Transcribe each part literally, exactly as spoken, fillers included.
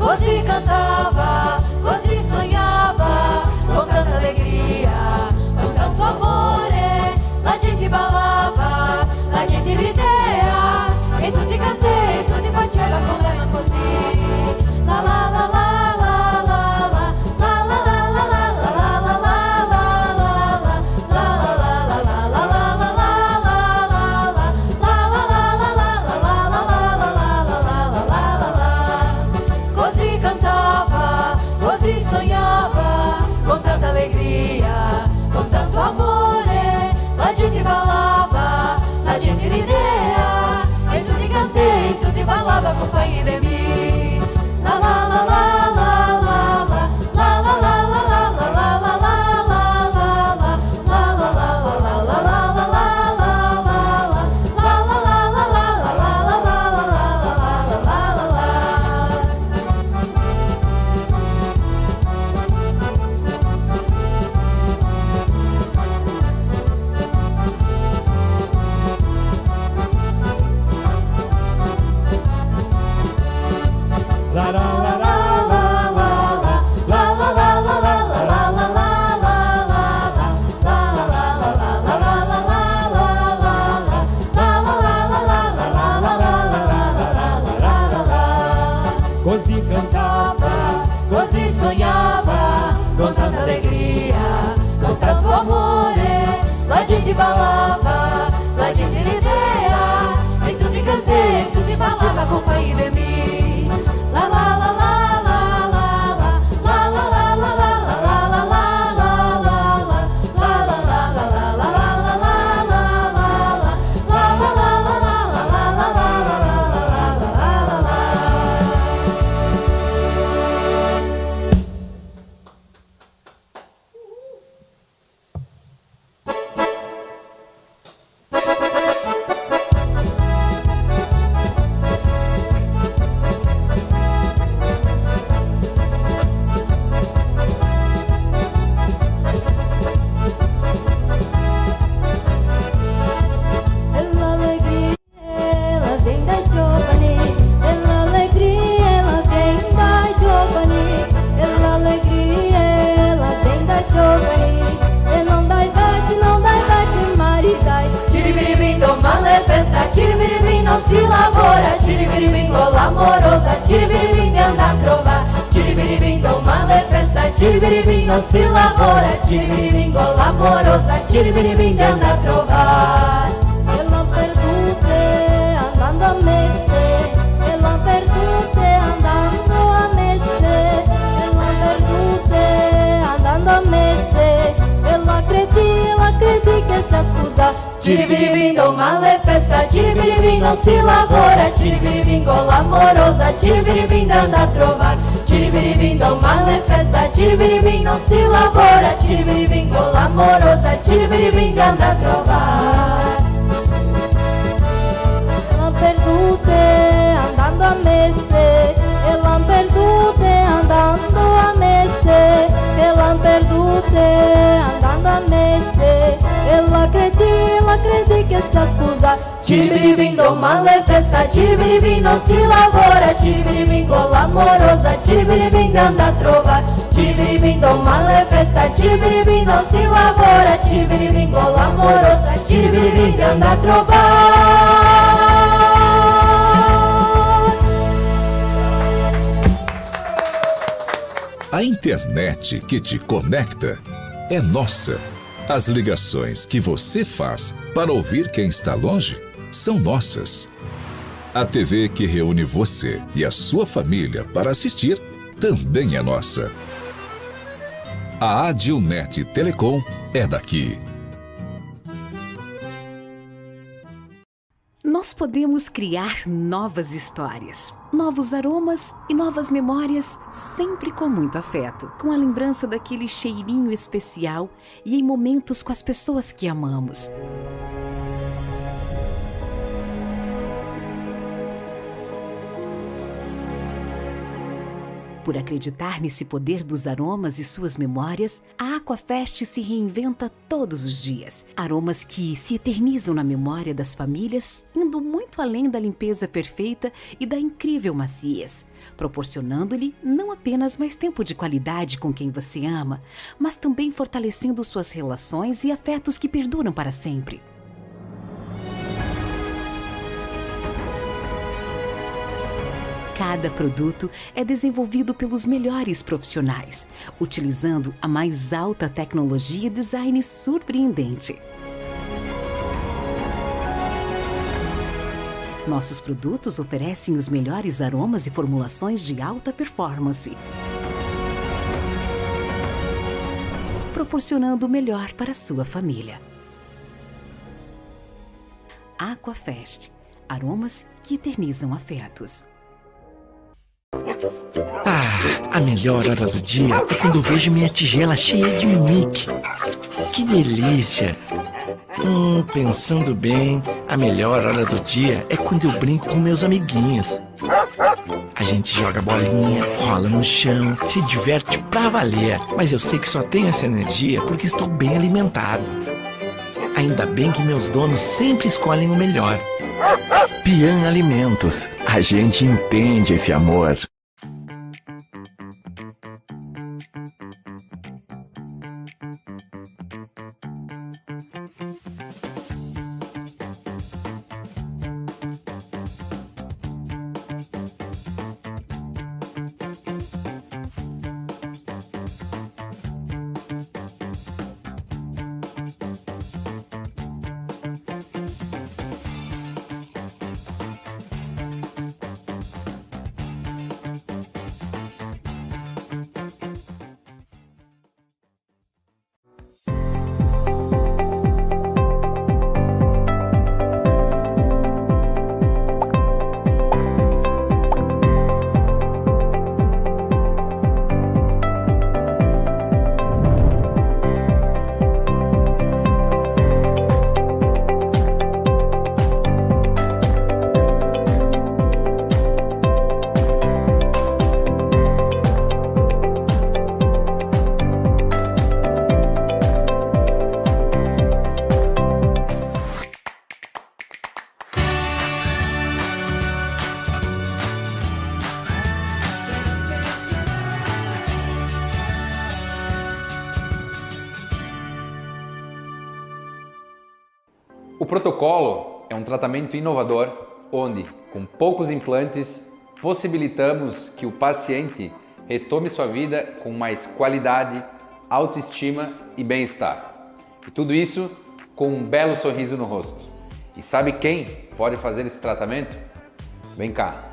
Così cantava, così sognava, con tanta allegria, con tanto amore, la gente ballava, la gente ridea, e tutti cantei, tutti faceva con l'anima così. La la la la la la la. Così cantava, così sognava, con tanta allegria, con tanto amore, la gente ballava, la gente ridea, e tutti cantei, tutti ballava compagni de mi. La la la la la la la. Così cantava, così sognava, con tanta allegria, con tanto amore, la gente ballava, la gente ridea, e tutti cantei, tutti ballava compagni de mi. La la la la la la la. E l'alegria, ela vem da giovani, e l'alegria, ela vem da giovani, e l'alegria, ela vem da giovani, e não dai vati, não dai vati, mari dai. Ciribiribim, domani l'è festa, ciribiribim, non si lavora, ciribiribim, con la morosa, ciribiribim, de andar trovar, ciribiribim, domani l'è festa, ciribiribim, non si lavora, ciribiribim, con la morosa, ciribiribim, de andar trovar. E l'han perdute andando a mese, e l'han perdute andando a mese, e l'han perdute andando a mese, e la credi, la credi che se scusa. Ciribiribim, domani l'è festa, ciribiribim, non si lavora, ciribiribim, con la morosa, ciribiribim, de andar trovar, ciribiribim, domani l'è festa, ciribiribim, non si lavora, ciribiribim, con la morosa, ciribiribim, de andar trovar. E l'han perdute andando a mese, e l'han perdute andando a mese, e l'han perdute andando a mese, e la credi, la credi che se scusa. Ciribiribim, domani l'è festa, ciribiribim, non si lavora, ciribiribim, con la morosa, ciribiribim, de andar trovar, ciribiribim, domani l'è festa, ciribiribim, non si lavora, ciribiribim, con la morosa, ciribiribim, de andar trovar. A internet que te conecta é nossa. As ligações que você faz para ouvir quem está longe são nossas. A T V que reúne você e a sua família para assistir também é nossa. A Adilnet Telecom é daqui. Nós Podemos criar novas histórias, novos aromas e novas memórias, sempre com muito afeto, com a lembrança daquele cheirinho especial e em momentos com as pessoas que amamos. Por acreditar nesse poder dos aromas e suas memórias, a Aquafest se reinventa todos os dias. Aromas que se eternizam na memória das famílias, indo muito além da limpeza perfeita e da incrível maciez, proporcionando-lhe não apenas mais tempo de qualidade com quem você ama, mas também fortalecendo suas relações e afetos que perduram para sempre. Cada produto é desenvolvido pelos melhores profissionais, utilizando a mais alta tecnologia e design surpreendente. Nossos produtos oferecem os melhores aromas e formulações de alta performance, proporcionando o melhor para sua família. Aquafest, aromas que eternizam afetos. Ah, a melhor hora do dia é quando eu vejo minha tigela cheia de Mickey. Que delícia! Hum, pensando bem, a melhor hora do dia é quando eu brinco com meus amiguinhos. A gente joga bolinha, rola no chão, se diverte pra valer. Mas eu sei que só tenho essa energia porque estou bem alimentado. Ainda bem que meus donos sempre escolhem o melhor. Pian Alimentos, a gente entende esse amor. O Protocolo é um tratamento inovador onde, com poucos implantes, possibilitamos que o paciente retome sua vida com mais qualidade, autoestima e bem-estar. E tudo isso com um belo sorriso no rosto. E sabe quem pode fazer esse tratamento? Vem cá.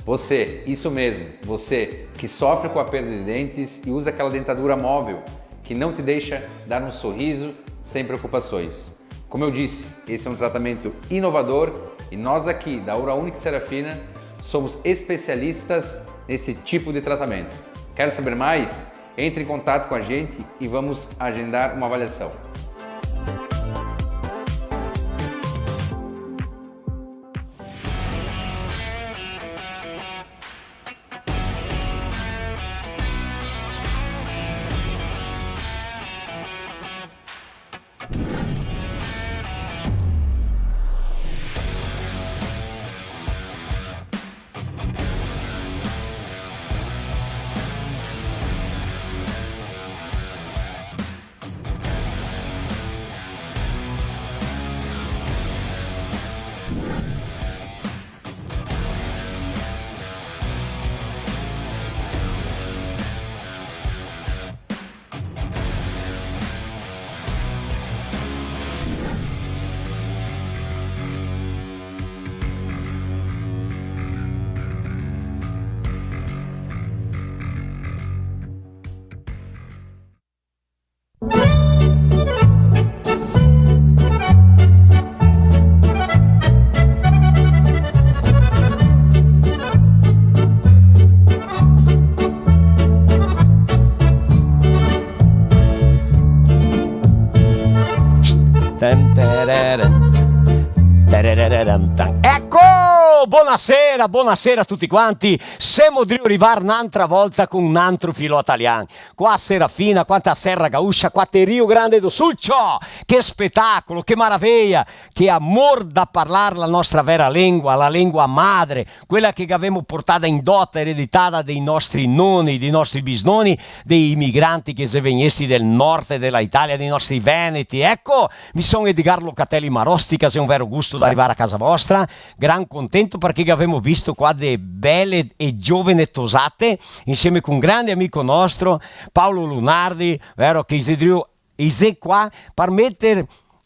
Você, isso mesmo, você que sofre com a perda de dentes e usa aquela dentadura móvel que não te deixa dar um sorriso sem preocupações. Como eu disse, esse é um tratamento inovador e nós aqui da Oral Unique Serafina somos especialistas nesse tipo de tratamento. Quer saber mais? Entre em contato com a gente e vamos agendar uma avaliação. Bonasera, bonasera a tuti quanti. Semo drio rivar n'antra volta con n'antro filò talian. Qua a Serafina, qua a Serra Gaúcha, qua te Rio Grande do Sul, ciò! Che spetacolo, che maraveia, che amor da parlar la nostra vera lengua, la lengua madre, quela che gavemo portada in dota, ereditada dei nostri noni, dei nostri bisnoni, dei imigranti che xe vegnesti del nord de la Italia, dei nostri veneti. Eco, mi son Edgar Locatelli Marostica, xe un vero gusto da rivar a casa vostra, gran contento parché gavemo visto qua de bele e giovene tosate, insieme con un grande amico nostro, Paolo Lunardi, vero, che i xe drio, i xe qua par meter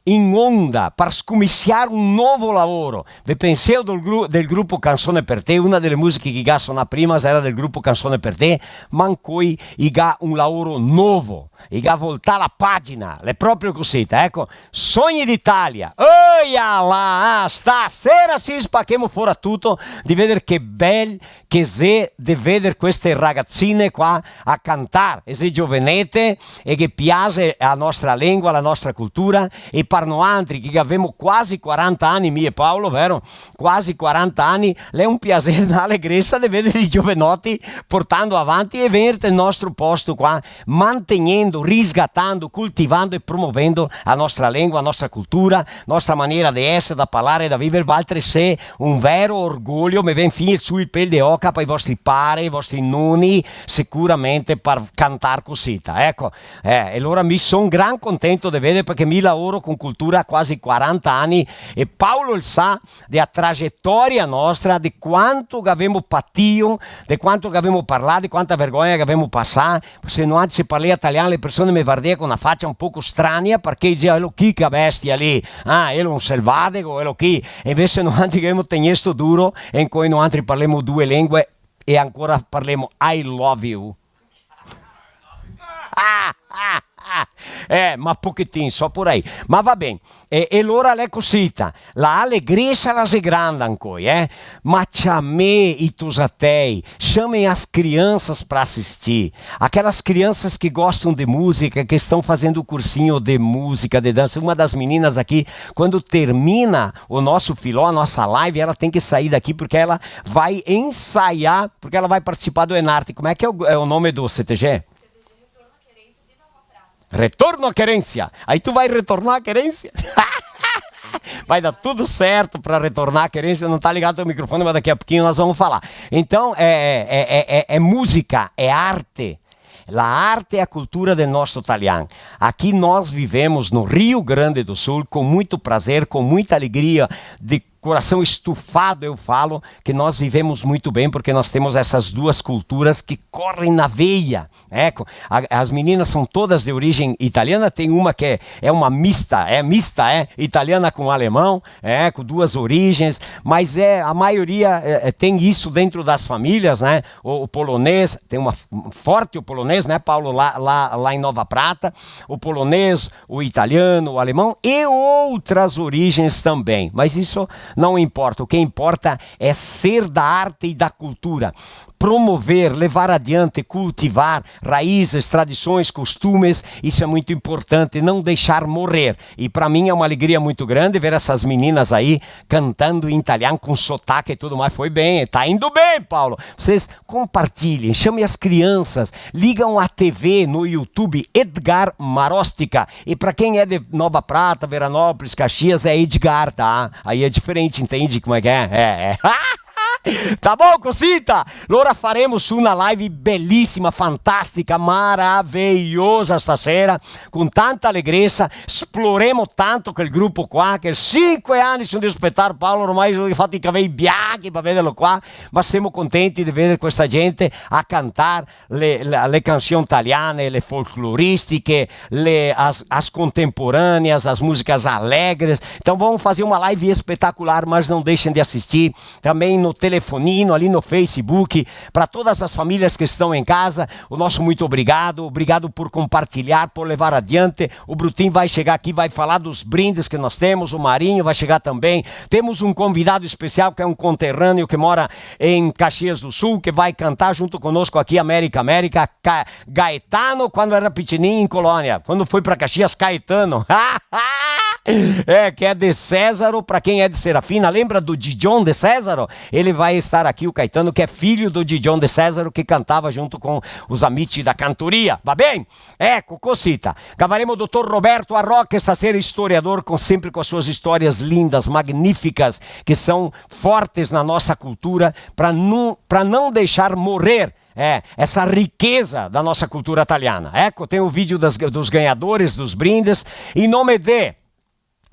in onda, par scomisiar un novo lavoro. Ve penseo del gru-, del grupo Canzone per Te? Una dele musiche che i ga sonà prima era del grupo Canzone per Te, ma ancoi i ga un lavoro novo, i ga voltà la pagina, l'è proprio cosita, eco. Sogni d'Italia, oia là, ah, stasera sì, spachemo fora tuto, de veder che bel che xe de veder queste ragazine qua a cantar, e xe giovenete, e che piase a nostra lengua, la nostra cultura, e par noantri che gavemo quasi quaranta ani, mi e Paolo, vero? Quasi quaranta ani, l'è un piaser, na alegresa de veder i giovenoti portando avanti e vegner del nostro posto qua, mantegnendo, risgatando, coltivando e promovendo a nostra lengua, a nostra cultura, nostra maniera de eser, da parlar, da viver. Valtri sé un vero orgoglio, me vien fin su el pel de oca par i vostri pare, i vostri noni, sicuramente par cantar cosita, eco. Eh, e alora mi son gran contento de veder, parché mi laoro con cultura quasi quaranta ani, e Paolo el sa de a tragetoria nostra, de quanto che gavemo patio, de quanto che gavemo parlà, de quanta vergogna che gavemo pasà. Se noantri se parlea talian, le persone me vardea con na facia un poco strania, parché dizea: "Elo chi che bestia lì? Ah, elo un selvadego, elo chi?" E invese noantri che gavemo tegnesto duro, e incoi noantri parlemo due lengue, e ancora parlemo "I love you". Ah, ah, ah. Eh, ma pochetin, só por aí. Ma va ben. E, e lora l'è cosita. La alegresa la xe granda ancoi, eh? Ma ciamè i tosatei, chamem as crianças pra assistir. Aquelas crianças que gostam de música, que estão fazendo cursinho de música, de dança. Uma das meninas aqui, quando termina o nosso filó, a nossa live, ela tem que sair daqui porque ela vai ensaiar, porque ela vai participar do Enarte. Como é que é o, é o nome do C T G? Retorno a Querência. Aí tu vai retornar a Querência? Vai dar tudo certo pra retornar a Querência. Não tá ligado teu microfone, mas daqui a pouquinho nós vamos falar. Então, é, é, é, é, é música, é arte. La arte é a cultura del nostro talian. Aqui nós vivemos no Rio Grande do Sul com muito prazer, com muita alegria, de coração estufado eu falo que nós vivemos muito bem, porque nós temos essas duas culturas que correm na veia. Eco, a, as meninas são todas de origem italiana, tem uma que é, é uma mista, é mista, é italiana com alemão, é, com duas origens, mas é, a maioria é, é, tem isso dentro das famílias, né? O, o polonês, tem uma f-, forte o polonês, né, Paulo, lá, lá, lá em Nova Prata, o polonês, o italiano, o alemão e outras origens também, mas isso não importa, o que importa é ser da arte e da cultura. Promover, levar adiante, cultivar raízes, tradições, costumes, isso é muito importante, não deixar morrer. E pra mim é uma alegria muito grande ver essas meninas aí cantando em italiano com sotaque e tudo mais. Foi bem, tá indo bem, Paulo. Vocês compartilhem, chamem as crianças, ligam a T V no YouTube, Edgar Marostica. E pra quem é de Nova Prata, Veranópolis, Caxias, é Edgar, tá? Aí é diferente, entende como é que é? É, é. Tá bom, cosita? Lora faremo su na live belíssima, fantastica, maraveiosa stasera, con tanta alegresa, esploremo tanto quel grupo qua, che sinque ani son drio spetar Paolo, ormai go fato i cavei bianchi par vederlo qua, ma semo contenti de veder questa gente a cantar le, le, le cansion taliane, le folcloristiche, le, as, as contemporâneas, as músicas alegres. Então vamos fazer uma live espetacular, mas não deixem de assistir. Também no telefonino, ali no Facebook, pra todas as famílias que estão em casa, o nosso muito obrigado. Obrigado por compartilhar, por levar adiante. O Brutin vai chegar aqui, vai falar dos brindes que nós temos, o Marinho vai chegar também. Temos um convidado especial, que é um conterrâneo que mora em Caxias do Sul, que vai cantar junto conosco aqui, América, América, Ca-, Gaetano, quando era pitininho em Colônia. Quando foi pra Caxias, Caetano. É, que é de Césaro, pra quem é de Serafina, lembra do Didion de Césaro? Ele vai estar aqui, o Caetano, que é filho do Didion de Césaro, que cantava junto com os Amici da Cantoria, va ben? Eco, cosita. Gavaremo o doutor Roberto Arroque, stasera historiador, com, sempre com as suas histórias lindas, magníficas, que são fortes na nossa cultura, pra não, pra não deixar morrer, é, essa riqueza da nossa cultura italiana. Eco, tem o vídeo das, dos ganhadores, dos brindes. Em nome de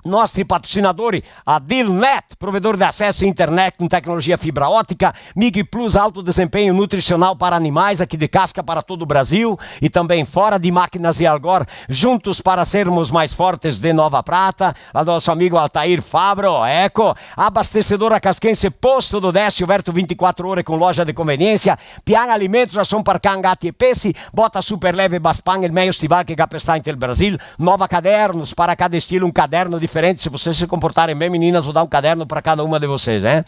nostri patrocinadori, a Dealnet, provedor de acesso à internet com tecnologia fibra ótica, Mig Plus, alto desempenho nutricional para animais aqui de Casca para todo o Brasil e também fora de Máquinas e Algor, juntos para sermos mais fortes de Nova Prata, a nosso amigo Altair Fabro, eco, abastecedora Casquense, Posto do Décio, aberto vinte e quatro ore com loja de conveniência, Pian Alimentos, ração para can, gati e pesi, bota super leve Baspan, el meio estival che ga pestà inte el Brasil, Nova Cadernos, para cada estilo um caderno diferente. Se vocês se comportarem bem, meninas, vou dar um caderno pra cada uma de vocês, hein?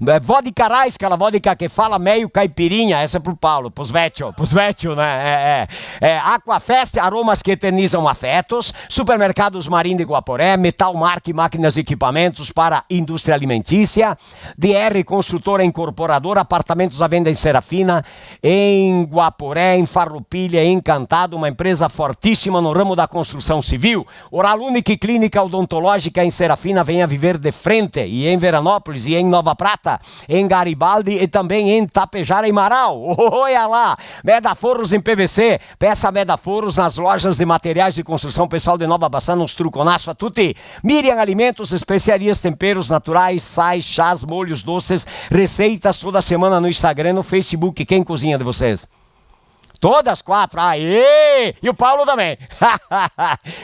É, vodka Raiska, la vodka che fa la meio caipirinha. Essa é pro Paulo, pros vecchio, pros vecchio, né? É, é. É, Aquafest, aromas que eternizam afetos. Supermercados Marim de Guaporé, Metal Mark, máquinas e equipamentos para indústria alimentícia. D R Construtora Incorporadora, apartamentos à venda em Serafina, em Guaporé, em Farroupilha, em Encantado, uma empresa fortíssima no ramo da construção civil. Oral Unique Clínica Odontológica em Serafina, venha viver de frente, e em Veranópolis, e em Nova Prata, em Garibaldi e também em Tapejara e Marau. Olha lá! Meda Forros em P V C, peça Meda Forros nas lojas de materiais de construção, pessoal de Nova Bassano, uns truconaço a tutti. Miriam Alimentos, especiarias, temperos naturais, sais, chás, molhos, doces, receitas toda semana no Instagram, no Facebook. Quem cozinha de vocês? Todas quatro, aê! E o Paulo também.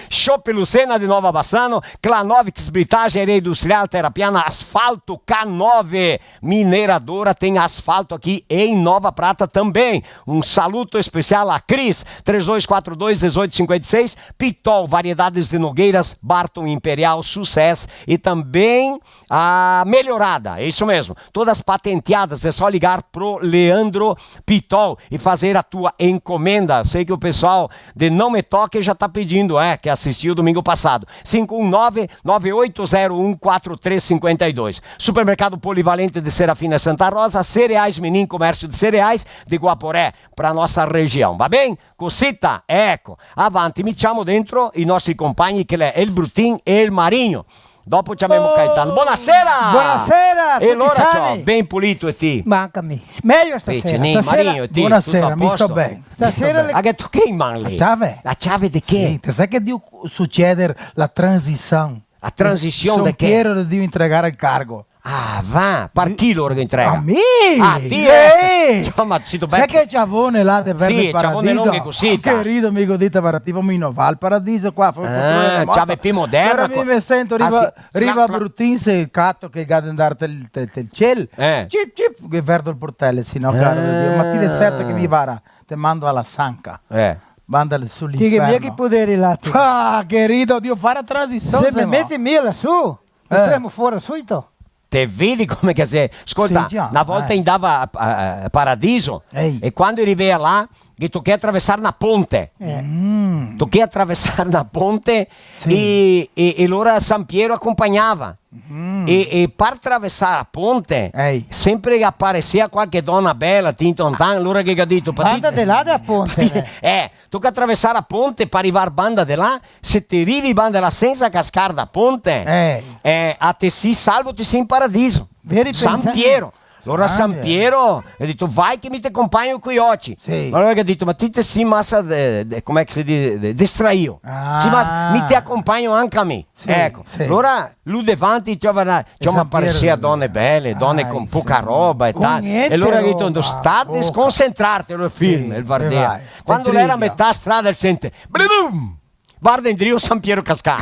Chopp Lucena de Nova Bassano, Clanovix Britagem, Areia Industrial, Terra Piana, Asfalto K nove, Mineradora, tem asfalto aqui em Nova Prata também. Um saluto especial a Cris, três dois quatro dois, dezoito cinquenta e seis, Pitol, variedades de nogueiras, Barton Imperial, Success e também a Melhorada, é isso mesmo. Todas patenteadas, é só ligar pro Leandro Pitol e fazer a tua encomenda. Sei que o pessoal de Não Me Toque já tá pedindo, é, que assistiu domingo passado. Cinco um nove, nove oito zero um, quatro três cinquenta e dois. Supermercado Polivalente de Serafina Santa Rosa, Cereais Menin, comércio de cereais de Guaporé, pra nossa região, va ben? Cosita, eco, avanti, metiamo dentro i nostri compagni, che l'è el Brutin e el Marigno. Dopo ciamemo Caetano. Bonasera! Bonasera a tuti sani. E alora, ciò, ben pulito e ti? Manca mi. Mejo stasera. Invece, ni Marigno, e ti? Bonasera, mi sto ben. Stasera le... Ah, che toca in man lì? La ciave. La ciave de che? Sì, te sa che drio suceder la transision? La transision de che? Son Piero drio entregar el cargo. Ah, va, par chi lora che entrega? A mi! Ah, ti, eh! Insoma, sito ben. Sa che ciavone là de Verde Paradiso? Sì, ciavone longhe cusì, ah, che rido, mi digo, dita, varda, ti, vamo inovar el paradiso qua, fa... Ah, ciave pì moderna. Alora mi me sento, riva, riva Brutin, se cato che ga de ndar tel, tel, tel ciel. Eh. Cip, cip, che verdo el portele, se no, caro de Dio. Ma ti l'è certo che mi, vara, te mando a la sanca. Eh. Manda su l'inferno. Ti che via che poderi là, ti. Ah, che rido, drio far la transision, se me meti mi là su. Eh. Entremo fora subito. Te vedi come che xe? Scolta, sì, già, na volta, eh, ndava a, a, a Paradiso, ehi, e quando rivea là, ghe tochea travesar na ponte. Eh. Mm. Tochea travesar na ponte, sì, e, e, e lora San Piero acompagnava. Mm. E, e par travesar a ponte, ehi, sempre aparesea qualche dona bela, tintontan, lora che ga dito, "Banda de là de a ponte, eh." Eh, toca travesar a ponte par rivar banda de là, se te rivi banda de là sensa cascar da ponte, eh, eh, a te si salvo, te si in paradiso. Veri, San Piero. Alora San Piero ga dito, "Vai che mi te compagno coi oci." Sì. Ma lora el ga dito, "Ma ti te si masa de, de, come che se dise, de, distraio. Ah. Sì, ma mi te acompagno anca mi." Sì, eco. Sì. Alora lu davanti, ciò, varda, ciò, ma paresia done bele, done con poca roba e tal. E alora el ga dito, "No sta desconcentrarte", alora el film, el vardea. Quando l'era a metà strada, el sente, brum! Varda indrio, San Piero cascà.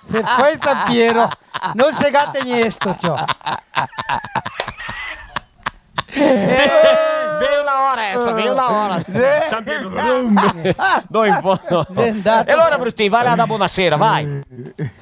Se foi San Piero, no se ga tegnesto, ciò. Veio na ora essa, veio na ora. San Piero, brum. Dove in fondo. E alora, Brutin, vai là, dà bonasera, vai.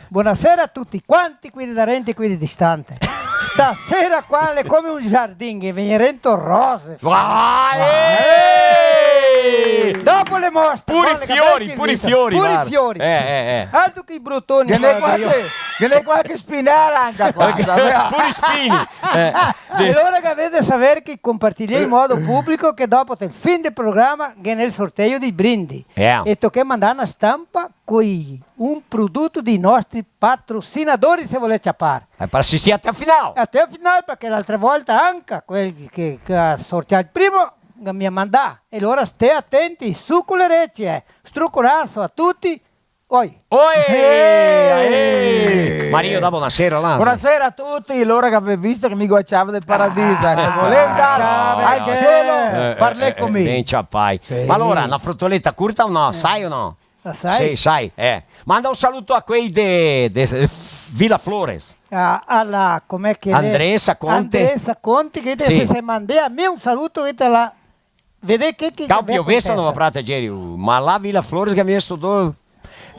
Bonasera a tuti quanti, quei de darente e quei de distante. Stasera qua l'è come un giardin, che vegnerento rose. Ah, eh! Dopo le mostre, pure i fiori, pure i fiori, pure i fiori. Eh, eh, eh. Altro che i brutoni. Ghe n'è qualche, ghe n'è qualche spinera anca qua, sa? Pure i spini. Eh. E alora che gavè da saver che compartilhè in modo publico che dopo, tel fin del programa, ghe n'è el sorteio dei brindi. Eh. E toca mandar na stampa coi un prodoto dei nostri patrocinadori, se volè ciapar. Eh, par asistir até a final. Até a final, parché l'altra volta anca quel che, che ga sorteà el primo, che me ga mandà. E alora stè atenti, su co le recie, eh. Struconaso a tuti. Oi. Oi! Eh! Aè! Marino, dà bonasera, là. Bonasera a tuti, alora che gavè visto che mi go la ciave del paradiso, eh, se volè andar al cielo, eh, parlè co mi. Ben ciapai. Sì. Ma alora, na frotoleta curta o no? Sai o no? La sai? Sì, sai, eh. Manda un saluto a quei de, de, eh, Vila Flores. A, a la, come che l'è? Andressa Conti. Andressa Conti, che te, sì, se mandè a mi un saluto, che te la, vedè che, che, che Campio Vesto, no, frate Geri, ma la Vila Flores che mi sto do-,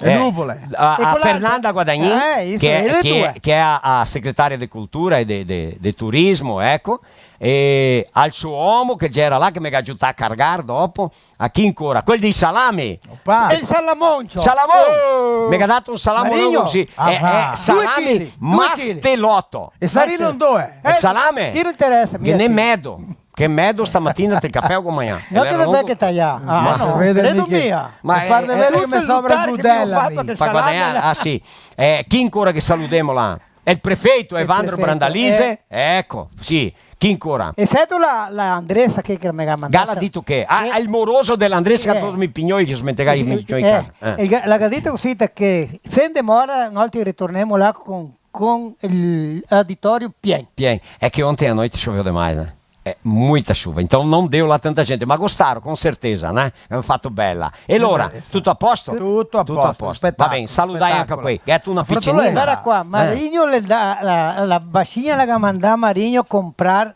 eh, nuvole. A, a Fernanda Guadagnin, eh, isso, che, che, che è a, a segretaria de cultura e de, de, de turismo, eco, e al so omo che gera là, che me ga aiutà a cargar dopo, A chi ancora? Quel dei salami. Opa. El salamoncio. Salamon! Oh! Me ga dato un salamon Marino. Cusì. Ah, eh, va. Eh, salami, due chili, due chili. Masteloto. E sarilo dove? El salame? Eh, chi interesa, che mia. Che medo. Che medo stamatina te cafè o magnà. No, che l'era longo. Che taià. Ah, ma no, credo mia. Ma, eh, guarda, eh, vedi che me sobra el budel, amico. Fa guadagnare, ah, sì. Eh, chi ancora che saludemo là? El prefeito, el Evandro Brandalise? Eh. Eco, sì. Chi ancora? E sento la, la Andressa che, che me ga mandà. Gala dito che? Ah, eh, el moroso de la Andressa che ga dato mi pignoi, che so smentegà i miei pignoi in casa. Eh. E ga-, la ga dito cusì, che se demora, noi ritornemo là con, con el aditorio pien. Pien. È che onte a noite choveu demais, né? É, muita chuva. Então não deu lá tanta gente. Mas gostaram, com certeza, né? É un fato bela. E alora, tuto a posto? Tuto a posto, spetacolo. Va ben, saludai anca quei. Che xe una picinina. Guarda qua, Marigno, la, la, la Bassigna la ga mandà Marigno comprar,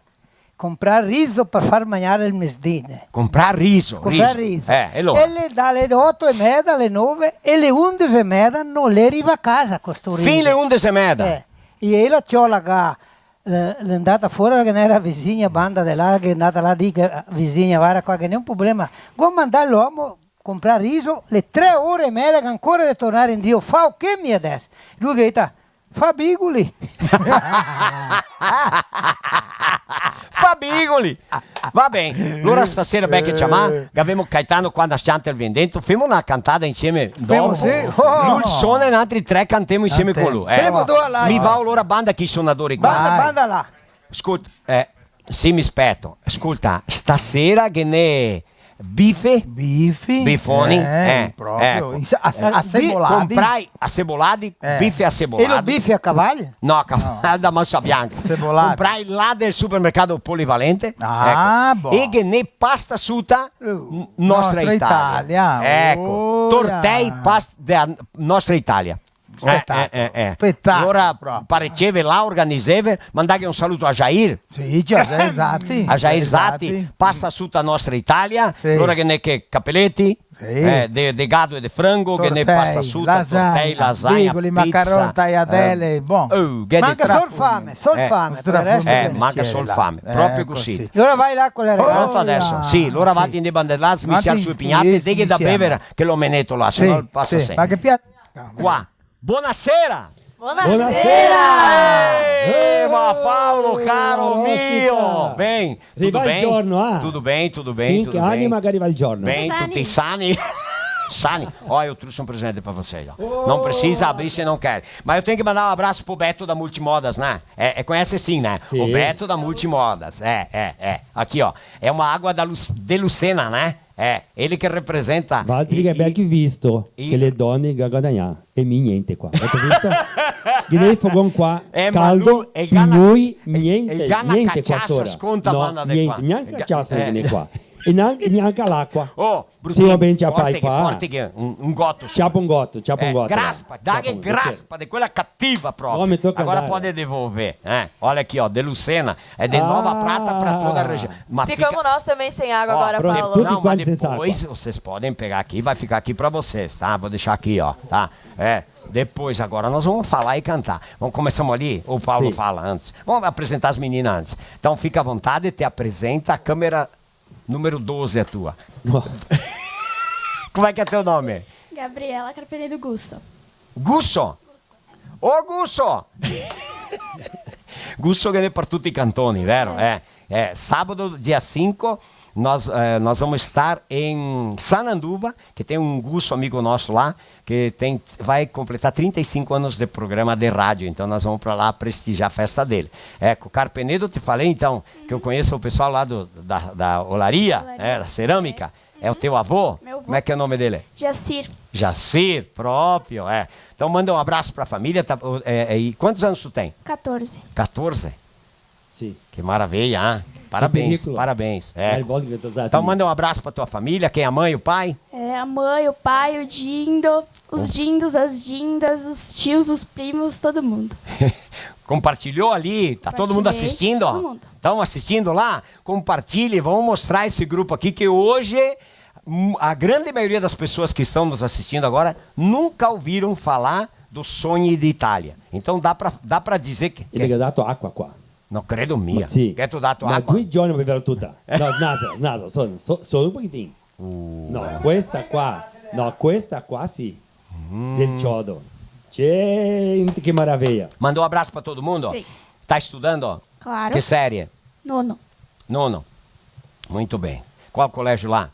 comprar riso par far magnar el mesdì. Comprar riso, comprar riso. Eh, e alora? E le, dae le oto e meda, le nove, e le undese e meda no le riva a casa co sto riso. Fin le undese e meda? Eh, e la ciola ga Eh, l'è ndata fora che ghe n'era visigna, banda de là, che l'è ndata là, dixe, eh, visigna, varda qua, che ghe n'è un problema. Go mandà l'omo comprar riso, l'è tre ore e meda che ancora de tornar indrio, fao che mi adeso? Lu che dise, fa bigoli. Fa bigoli. Va ben, alora stasera, beh, che ciamà, che gavemo Caetano qua, na s-cianta el vien dentro, femo na cantada insieme dopo. Femo, sì. Oh. Lu el sona e noaltri tre cantemo insieme co lu, eh. Femo do là. Mi vao alora banda chi sonadori qua. Banda, banda là. Scolta, eh, sì, mi speto. Scolta, stasera ghe n'è bife? Bifi? Bifoni? Eh, eh, proprio. Eco. In sa-, a sa-, eh, a seboladi. Comprai a seboladi, eh, bife a seboladi. E lo bife a caval? No, a caval da Massa Bianca. Seboladi. Comprai là del supermercato Polivalente. Ah, eco. Bon. E ghe n'è pasta suta, uh, n-, Nostra Italia. Nostra Italia. Eco. Oh, tortei, past-, de a-, Nostra Italia. Spetacolo, eh, eh, eh, eh. Spetacolo, proprio. Alora, pareceve là, organizeve, mandaghe un saluto a Jair. Sì, Jair Zatti. A Jair Zatti, pasta suta Nostra Italia, sì. Alora ghe n'è che capeleti, sì, eh, de, de gado e de frango, ghe n'è pasta suta, tortei, lasagna, tortei, lasagna, bigoli, pizza, macaron, eh, taiadele, bon. Oh, ghe n'è. Manca sol fame, sol fame, eh, par el resto, eh, manca sol fame, proprio cusì. Eco, sì. Alora vai là co le regale. Pronto adeso? Sì, alora vati in de bandelazzi, mi siar su e pignate, deghe da bever che lo meneto là, se no pasa sempre. Ma che piato? Qua. Bonasera! Bonasera! Eh, ma Paolo, caro mio! Ben, tudo bem? Riva el giorno, ah. Tudo bem, tudo bem, tudo bem. Sinque ani, magari riva el giorno. Ben, tuti sani? Sani. Ó, eu trouxe um presente pra você, ó. Oh! Não precisa abrir se não quer. Mas eu tenho que mandar um abraço pro Beto da Multimodas, né? É, é, conhece sim, né? Sim. O Beto da Multimodas. É, é, é. Aqui, ó. É uma água da Lu-, de Lucena, né? Eh, ele che representa. Valtri che bel che visto, che le done che ga guadagnà e mi gnente qua. Gheto visto? Ghe n'è el fogon qua, caldo, pignoi, gnente, gnente qua sora. No, gnente, gnanca la ciasa ghe n'è qua. E gnanca, gnanca l'acua. Oh, Brutinho, sì, va ben, ciapai qua. Porta che un, un goto. Ciapa un goto, ciapa un goto. Graspa, daghe graspa de quela cativa proprio. Agora pode devolver, eh. Olha aqui, ó, de Lucena, é de Nova Prata pra toda a região. Mas ficamos nós também sem água agora, Paulo. Não, mas depois vocês podem pegar aqui, vai ficar aqui pra vocês, tá? Vou deixar aqui, ó, tá? É, depois agora nós vamos falar e cantar. Vamos, começamos ali, ou o Paulo fala antes? Vamos apresentar as meninas antes. Então fica à vontade, te apresenta, a câmera número doze é tua. Como é que é teu nome? Gabriela Carpenedo Gusso. Gusso? Ô, Gusso! Gusso che ghe n'è par tuti i cantoni, vero? Eh. Eh, sábado, dia cinco, nós, eh, nós vamos estar em Sananduva, que tem um Gusso amigo nosso lá, que tem, vai completar trinta e cinco anos de programa de rádio, então nós vamos pra lá prestigiar a festa dele. É, com o Carpenedo eu te falei, então, que eu conheço o pessoal lá do, da, da olaria, Olaria, é, da cerâmica. É o teu avô? Meu avô. Como é que é o nome dele? Jacir. Jacir, próprio, é. Então manda um abraço pra família, tá, é, é, e quantos anos tu tem? Catorze. Catorze? Sì. Che maravilha, hein? Parabéns, parabéns. É. Então manda um abraço pra tua família, quem é a mãe, o pai? É, a mãe, o pai, o Dindo, os Dindos, as Dindas, os tios, os primos, todo mundo. Compartilhou ali, tá todo mundo assistindo? Compartilhei, todo mundo. Tão assistindo lá? Compartilhe, vamos mostrar esse grupo aqui que hoje, hum, a grande maioria das pessoas que estão nos assistindo agora nunca ouviram falar do Sogni d'Italia. Então dá pra, dà pra dizer che... E che ghe ga dato acua qua. No credo mia. Ma sì. Che te ga dato acua? Ma due giorni per bever tuta. No, snasa, snasa, solo, so-, solo un pochetin. Uh. No, questa qua, no, questa qua sì. Mm. Del ciodo. Gente, che maraveia. Mandou um abraço pra todo mundo? Sim. Tá estudando? Claro. Que série? Nono. Nono. Muito bem. Qual colégio lá?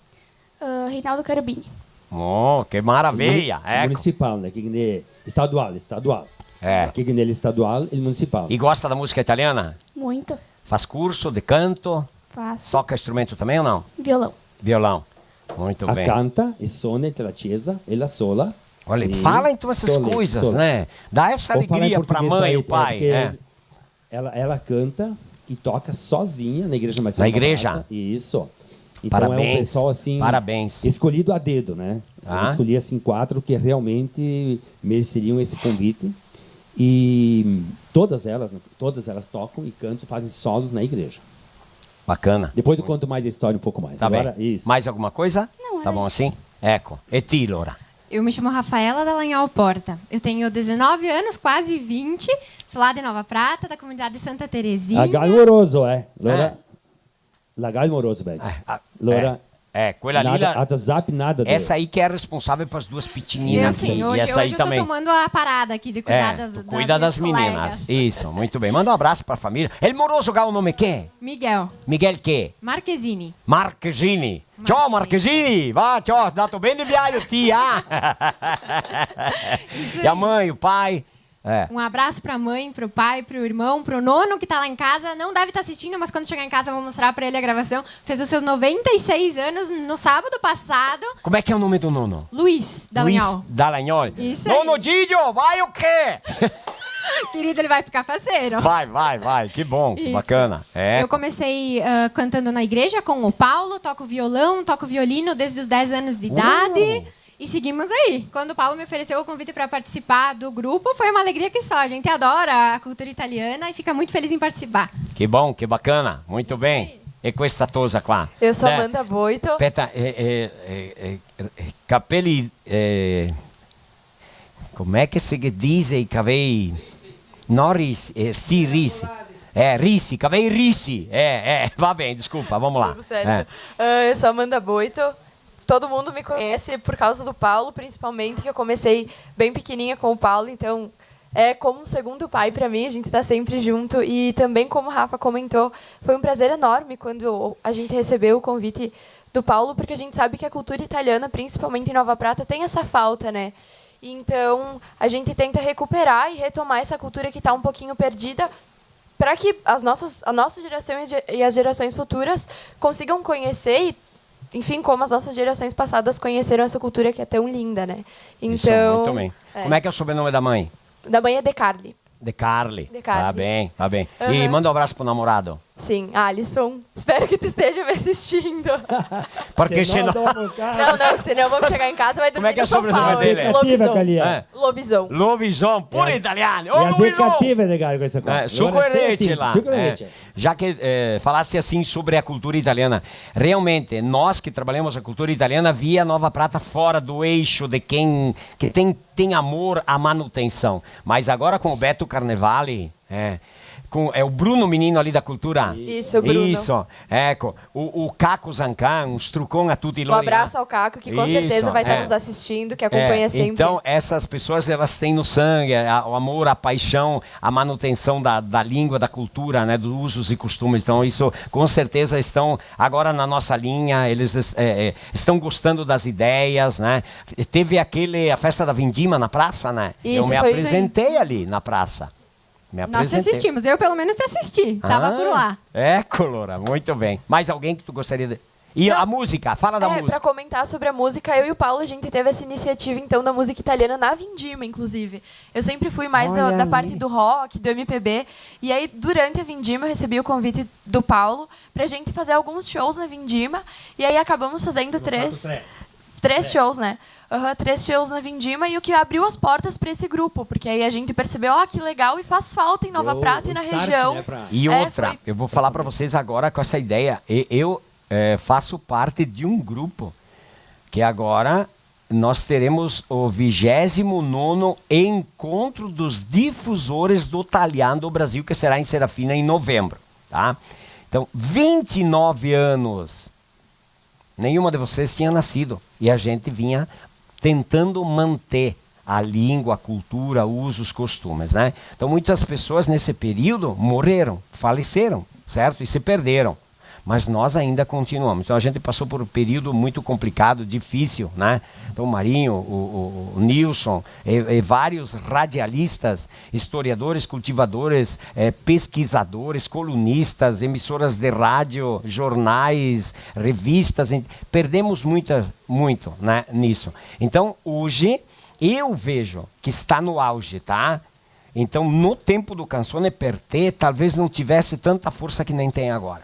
Ah, Reinaldo Carabini. Oh, che maraveia, eco. Municipal, né? Che ghe n'è estadual, estadual. É. Che ghe n'è l'estadual e el municipal. E gosta da música italiana? Muito. Faz curso de canto? Faço. Toca instrumento também ou não? Violão. Violão. Muito bem. A canta e sona entre la chiesa e la sola. Olha, fala então essas coisas, né? Dá essa alegria pra mãe e o pai, né? Ela, ela canta e toca sozinha na igreja batista. Na igreja? Nova Prata. Isso. Então é um pessoal, assim, parabéns, escolhido a dedo, né? Ah. Eu escolhi, assim, quatro que realmente mereceriam esse convite. E todas elas, né, todas elas tocam e cantam, fazem solos na igreja. Bacana. Depois eu conto mais a história um pouco mais. Tá bem. Agora, isso. Mais alguma coisa? Não, era isso. Tá bom assim? Eco. E ti, Laura? Eu me chamo Rafaela Dallagnol Porta. Eu tenho dezenove anos, quase vinte. Sou lá de Nova Prata, da comunidade de Santa Terezinha. Lagal Moroso, eh? Lora, Lagal Moroso, Beth. Eh, ah, Lora, eh, eh, quella lì, nada, la WhatsApp, nada de... Essa aí que é responsável pras duas pequeninas. Eu sim, hoje, hoje eu tô tomando a parada aqui de cuidar das, das minhas colegas. Cuida das meninas. Isso, muito bem. Manda um abraço pra família. El Moroso, che ga un nome che? Miguel. Miguel che? Marchesini. Marchesini. Ciò, Marchesini, va, ciò, dato ben de viajo ti, ah? Isso aí. E a mãe, o pai? É. Um abraço pra mãe, pro pai, pro irmão, pro nono que tá lá em casa. Não deve tá assistindo, mas quando chegar em casa eu vou mostrar pra ele a gravação. Fez os seus noventa e seis anos no sábado passado. Como é que é o nome do nono? Luiz Dallagnol. Luiz Dallagnol. Isso aí. Nono Gigio, vai o quê? Querido, ele vai ficar faceiro. Vai, vai, vai. Que bom, que bacana. Isso. É. Eu comecei, ah, cantando na igreja com o Paulo, toco violão, toco violino desde os dez anos de idade. Uh! E seguimos aí. Quando o Paulo me ofereceu o convite pra participar do grupo, foi uma alegria que só. A gente adora a cultura italiana e fica muito feliz em participar. Que bom, que bacana. Muito bem. Isso aí. E questa tosa qua? Eu sou Amanda Boito. Aspetta, eh, eh, eh, eh, eh, capelli, eh, Com'è che se ghe dise i cavei? No risi, eh, sì, risi. Eh, risi, cavei risi. Eh, eh, va ben, desculpa, vamos lá. Tudo certo. Eh. Ah, eu sou Amanda Boito. Todo mundo me conhece por causa do Paulo, principalmente, que eu comecei bem pequenininha com o Paulo, então é como um segundo pai pra mim, a gente tá sempre junto. E também, como o Rafa comentou, foi um prazer enorme quando a gente recebeu o convite do Paulo, porque a gente sabe que a cultura italiana, principalmente em Nova Prata, tem essa falta, né? Então, a gente tenta recuperar e retomar essa cultura que tá um pouquinho perdida, pra que as nossas, a nossa geração e ge-, e as gerações futuras consigam conhecer e, enfim, como as nossas gerações passadas conheceram essa cultura que é tão linda, né? Isso, então, muito bem. É. Como é que é o sobrenome da mãe? Da mãe é De Carli. De Carli. De Carli. Va ben, va ben. Aham. E manda um abraço pro namorado. Sim, Alisson. Espero que tu esteja me assistindo. Porque senão... Não, não, senão vamos chegar em casa, vai dormir no sofá hoje. Como é que é o sobrenome dele? Lovisão. Lovisão. Pure italiano. Oh, Lovisão. Suco e leite lá. Suco e leite. Já que, eh, falaste assim sobre a cultura italiana, realmente, nós que trabalhamos a cultura italiana via Nova Prata fora do eixo de quem que tem, tem amor à manutenção. Mas agora com o Beto Carnevale, é, com, é o Bruno, menino ali da cultura? Isso, Bruno. Isso, eco. O, o Caco Zancan, um strucon a tutti lori, né? Um abraço ao Caco, que com certeza vai estar nos assistindo, que acompanha sempre. Então, essas pessoas, elas têm no sangue a, o amor, a paixão, a manutenção da, da língua, da cultura, né, dos usos e costumes. Então, isso, com certeza, estão agora na nossa linha, eles, é, é, estão gostando das ideias, né? Teve aquele, a festa da Vindima na praça, né? Isso, foi isso aí. Eu me apresentei ali na praça. Me apresentei. Nós te assistimos. Eu, pelo menos, te assisti. Tava por lá. Ah, é, Colora. Muito bem. Mais alguém que tu gostaria de... E a música? Fala da música. Não, é, pra comentar sobre a música, eu e o Paulo, a gente teve essa iniciativa, então, da música italiana na Vindima, inclusive. Eu sempre fui mais da, da parte do rock, do M P B. Olha aí. E aí, durante a Vindima, eu recebi o convite do Paulo pra gente fazer alguns shows na Vindima. E aí, acabamos fazendo três, três shows, né? Aham, três shows na Vindima, e o que abriu as portas pra esse grupo, porque aí a gente percebeu, ó, que legal, e faz falta em Nova Prata e na região. Deu o start, né, pra... E outra, eu vou falar pra vocês agora com essa ideia. E-, eu, é, faço parte de um grupo que agora nós teremos o vigésimo nono Encontro dos Difusores do Talian do Brasil, que será em Serafina em novembro, tá? Então, vinte e nove anos. Nenhuma de vocês tinha nascido. E a gente vinha tentando manter a língua, a cultura, usos, costumes, né? Então, muitas pessoas nesse período morreram, faleceram, certo? E se perderam. Mas nós ainda continuamos. Então, a gente passou por um período muito complicado, difícil, né? Então, o Marinho, o, o, o Nilson e, e vários radialistas, historiadores, cultivadores, eh, pesquisadores, colunistas, emissoras de rádio, jornais, revistas, en-, perdemos muita, muito, né, nisso. Então, hoje, eu vejo que está no auge, tá? Então, no tempo do Canzone per Te, talvez não tivesse tanta força que nem tem agora.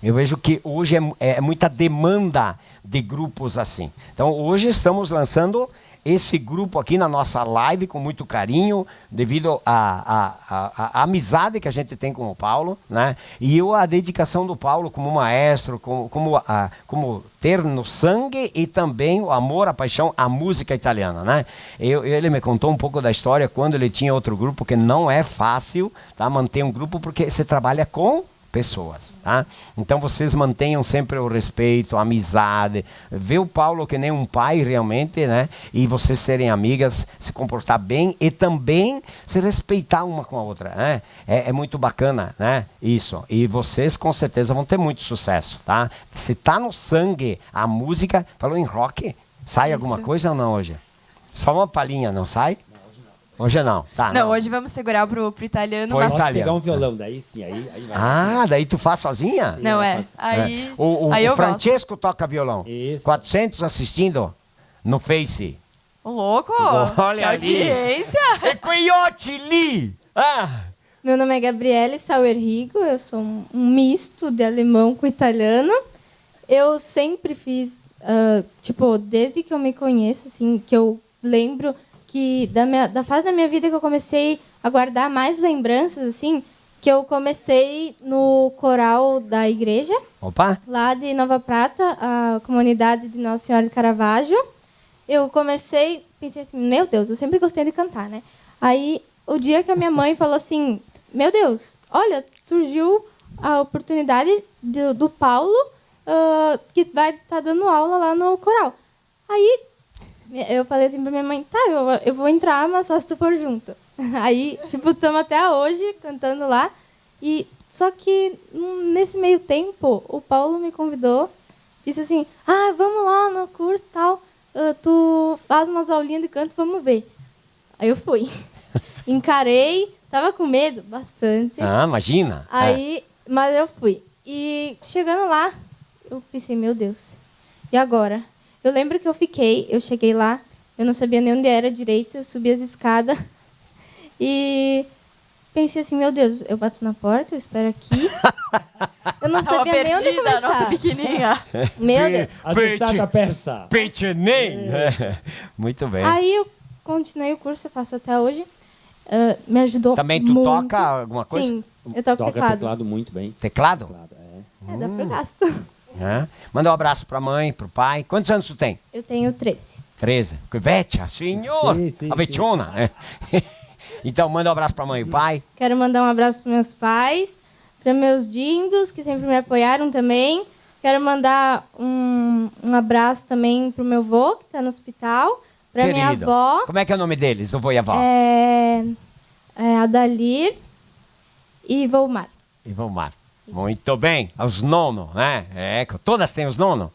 Eu vejo que hoje é mu-, é muita demanda de grupos assim. Então, hoje estamos lançando esse grupo aqui na nossa live com muito carinho, devido à, à, à, à amizade que a gente tem com o Paulo, né? E eu, a dedicação do Paulo como maestro, como, como, a, como ter no sangue e também o amor, a paixão, a música italiana, né? Eu, ele me contou um pouco da história quando ele tinha outro grupo, que não é fácil, tá? Manter um grupo porque você trabalha com pessoas, tá? Então vocês mantenham sempre o respeito, a amizade, vê o Paulo que nem um pai realmente, né? E vocês serem amigas, se comportar bem e também se respeitar uma com a outra, né? É, é muito bacana, né? Isso. E vocês com certeza vão ter muito sucesso, tá? Se tá no sangue a música, falou em rock, sai alguma coisa ou não hoje? Só uma palhinha, não sai? Hoje não, tá, não. Não, hoje vamos segurar pro, pro italiano, mas... Posso pegar um violão daí, sim, aí, aí vai. Ah, daí tu faz sozinha? Sim, eu faço. Não, é. Aí, o, o, aí eu gosto. O Francesco toca violão. Isso. Quatrocentos assistindo no Face. Ô, louco! Olha ali. Que audiência! E quei oci lì! Ah! Meu nome é Gabriele Sauerrigo, eu sou um, um misto de alemão com italiano. Eu sempre fiz, ah, tipo, desde que eu me conheço, assim, que eu lembro que da minha, da fase da minha vida que eu comecei a guardar mais lembranças, assim, que eu comecei no coral da igreja, opa, lá de Nova Prata, a comunidade de Nossa Senhora de Caravaggio. Eu comecei, pensei assim, meu Deus, eu sempre gostei de cantar, né? Aí, o dia que a minha mãe falou assim, meu Deus, olha, surgiu a oportunidade do, do Paulo, ah, que vai estar dando aula lá no coral. Aí eu falei assim pra minha mãe, tá, eu, eu vou entrar, mas só se tu for junto. Aí, tipo, tamo até hoje cantando lá. E só que hum, nesse meio tempo, o Paulo me convidou, disse assim, ah, vamos lá no curso e tal, ah, tu faz umas aulinhas de canto, vamos ver. Aí eu fui. Encarei, tava com medo, bastante. Ah, imagina. É. Aí, mas eu fui. E chegando lá, eu pensei, meu Deus, e agora? Eu lembro que eu fiquei, eu cheguei lá, eu não sabia nem onde era direito, eu subi as escadas e pensei assim, meu Deus, eu bato na porta, eu espero aqui. Eu não sabia nem onde começar. Tava perdida, nossa pequenininha. Meu Deus. Pe-, a gente tá persa. Pece nem. É. Muito bem. Aí eu continuei o curso, eu faço até hoje. Ah, me ajudou muito. Também tu toca alguma coisa? Sim, eu toco teclado. Toca teclado muito bem. Teclado? Teclado, é. É, dá pro gasto. É. Manda um abraço pra mãe, pro pai. Quantos anos tu tem? Eu tenho treze. Treze. Que vecia, senhor! Sim, sim, sim. A veciona, né? Então, manda um abraço pra mãe e pai. Quero mandar um abraço pros meus pais, para meus dindos, que sempre me apoiaram também. Quero mandar um, um abraço também pro meu vô, que tá no hospital, pra minha Querido. Avó. Como é que é o nome deles, do vô e avó? É, é Adalir e Volmar. E Volmar. Muito bem. Os nono, né? É, co-, todas têm os nono?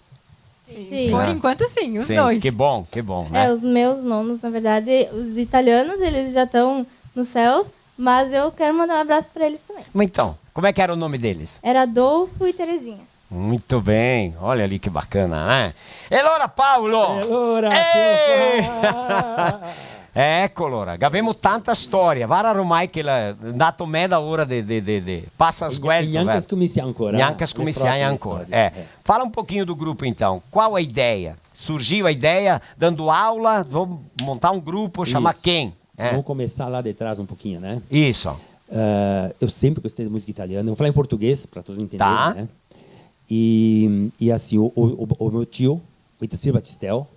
Sim. Sim. Por enquanto, sim, os Sim, dois. Que bom, que bom, né? É, os meus nonos, na verdade, os italianos, eles já estão no céu, mas eu quero mandar um abraço pra eles também. Então, como é que era o nome deles? Era Adolfo e Terezinha. Muito bem, olha ali que bacana, né? E allora, Paolo! E allora, Ehi! Siamo qua! Eh, eco, allora, gavemo tanta storia. Vara ormai che la, ndato meda ora de, de, de, de, pasa sguelto, eh. E gnanca scominsià ancora, eh. Gnanca scominsià ancora, eh. Fala um pouquinho do grupo, então. Qual a ideia? Surgiu a ideia dando aula, vou montar um grupo, chamar quem? Isso. É. Vamos começar lá de trás um pouquinho, né? Isso. Ah, eu sempre gostei de música italiana. Eu vou falar em português, pra todos entenderem, né? Tá. E, e assim, o, o, o, o meu tio, o Itacir Batistel,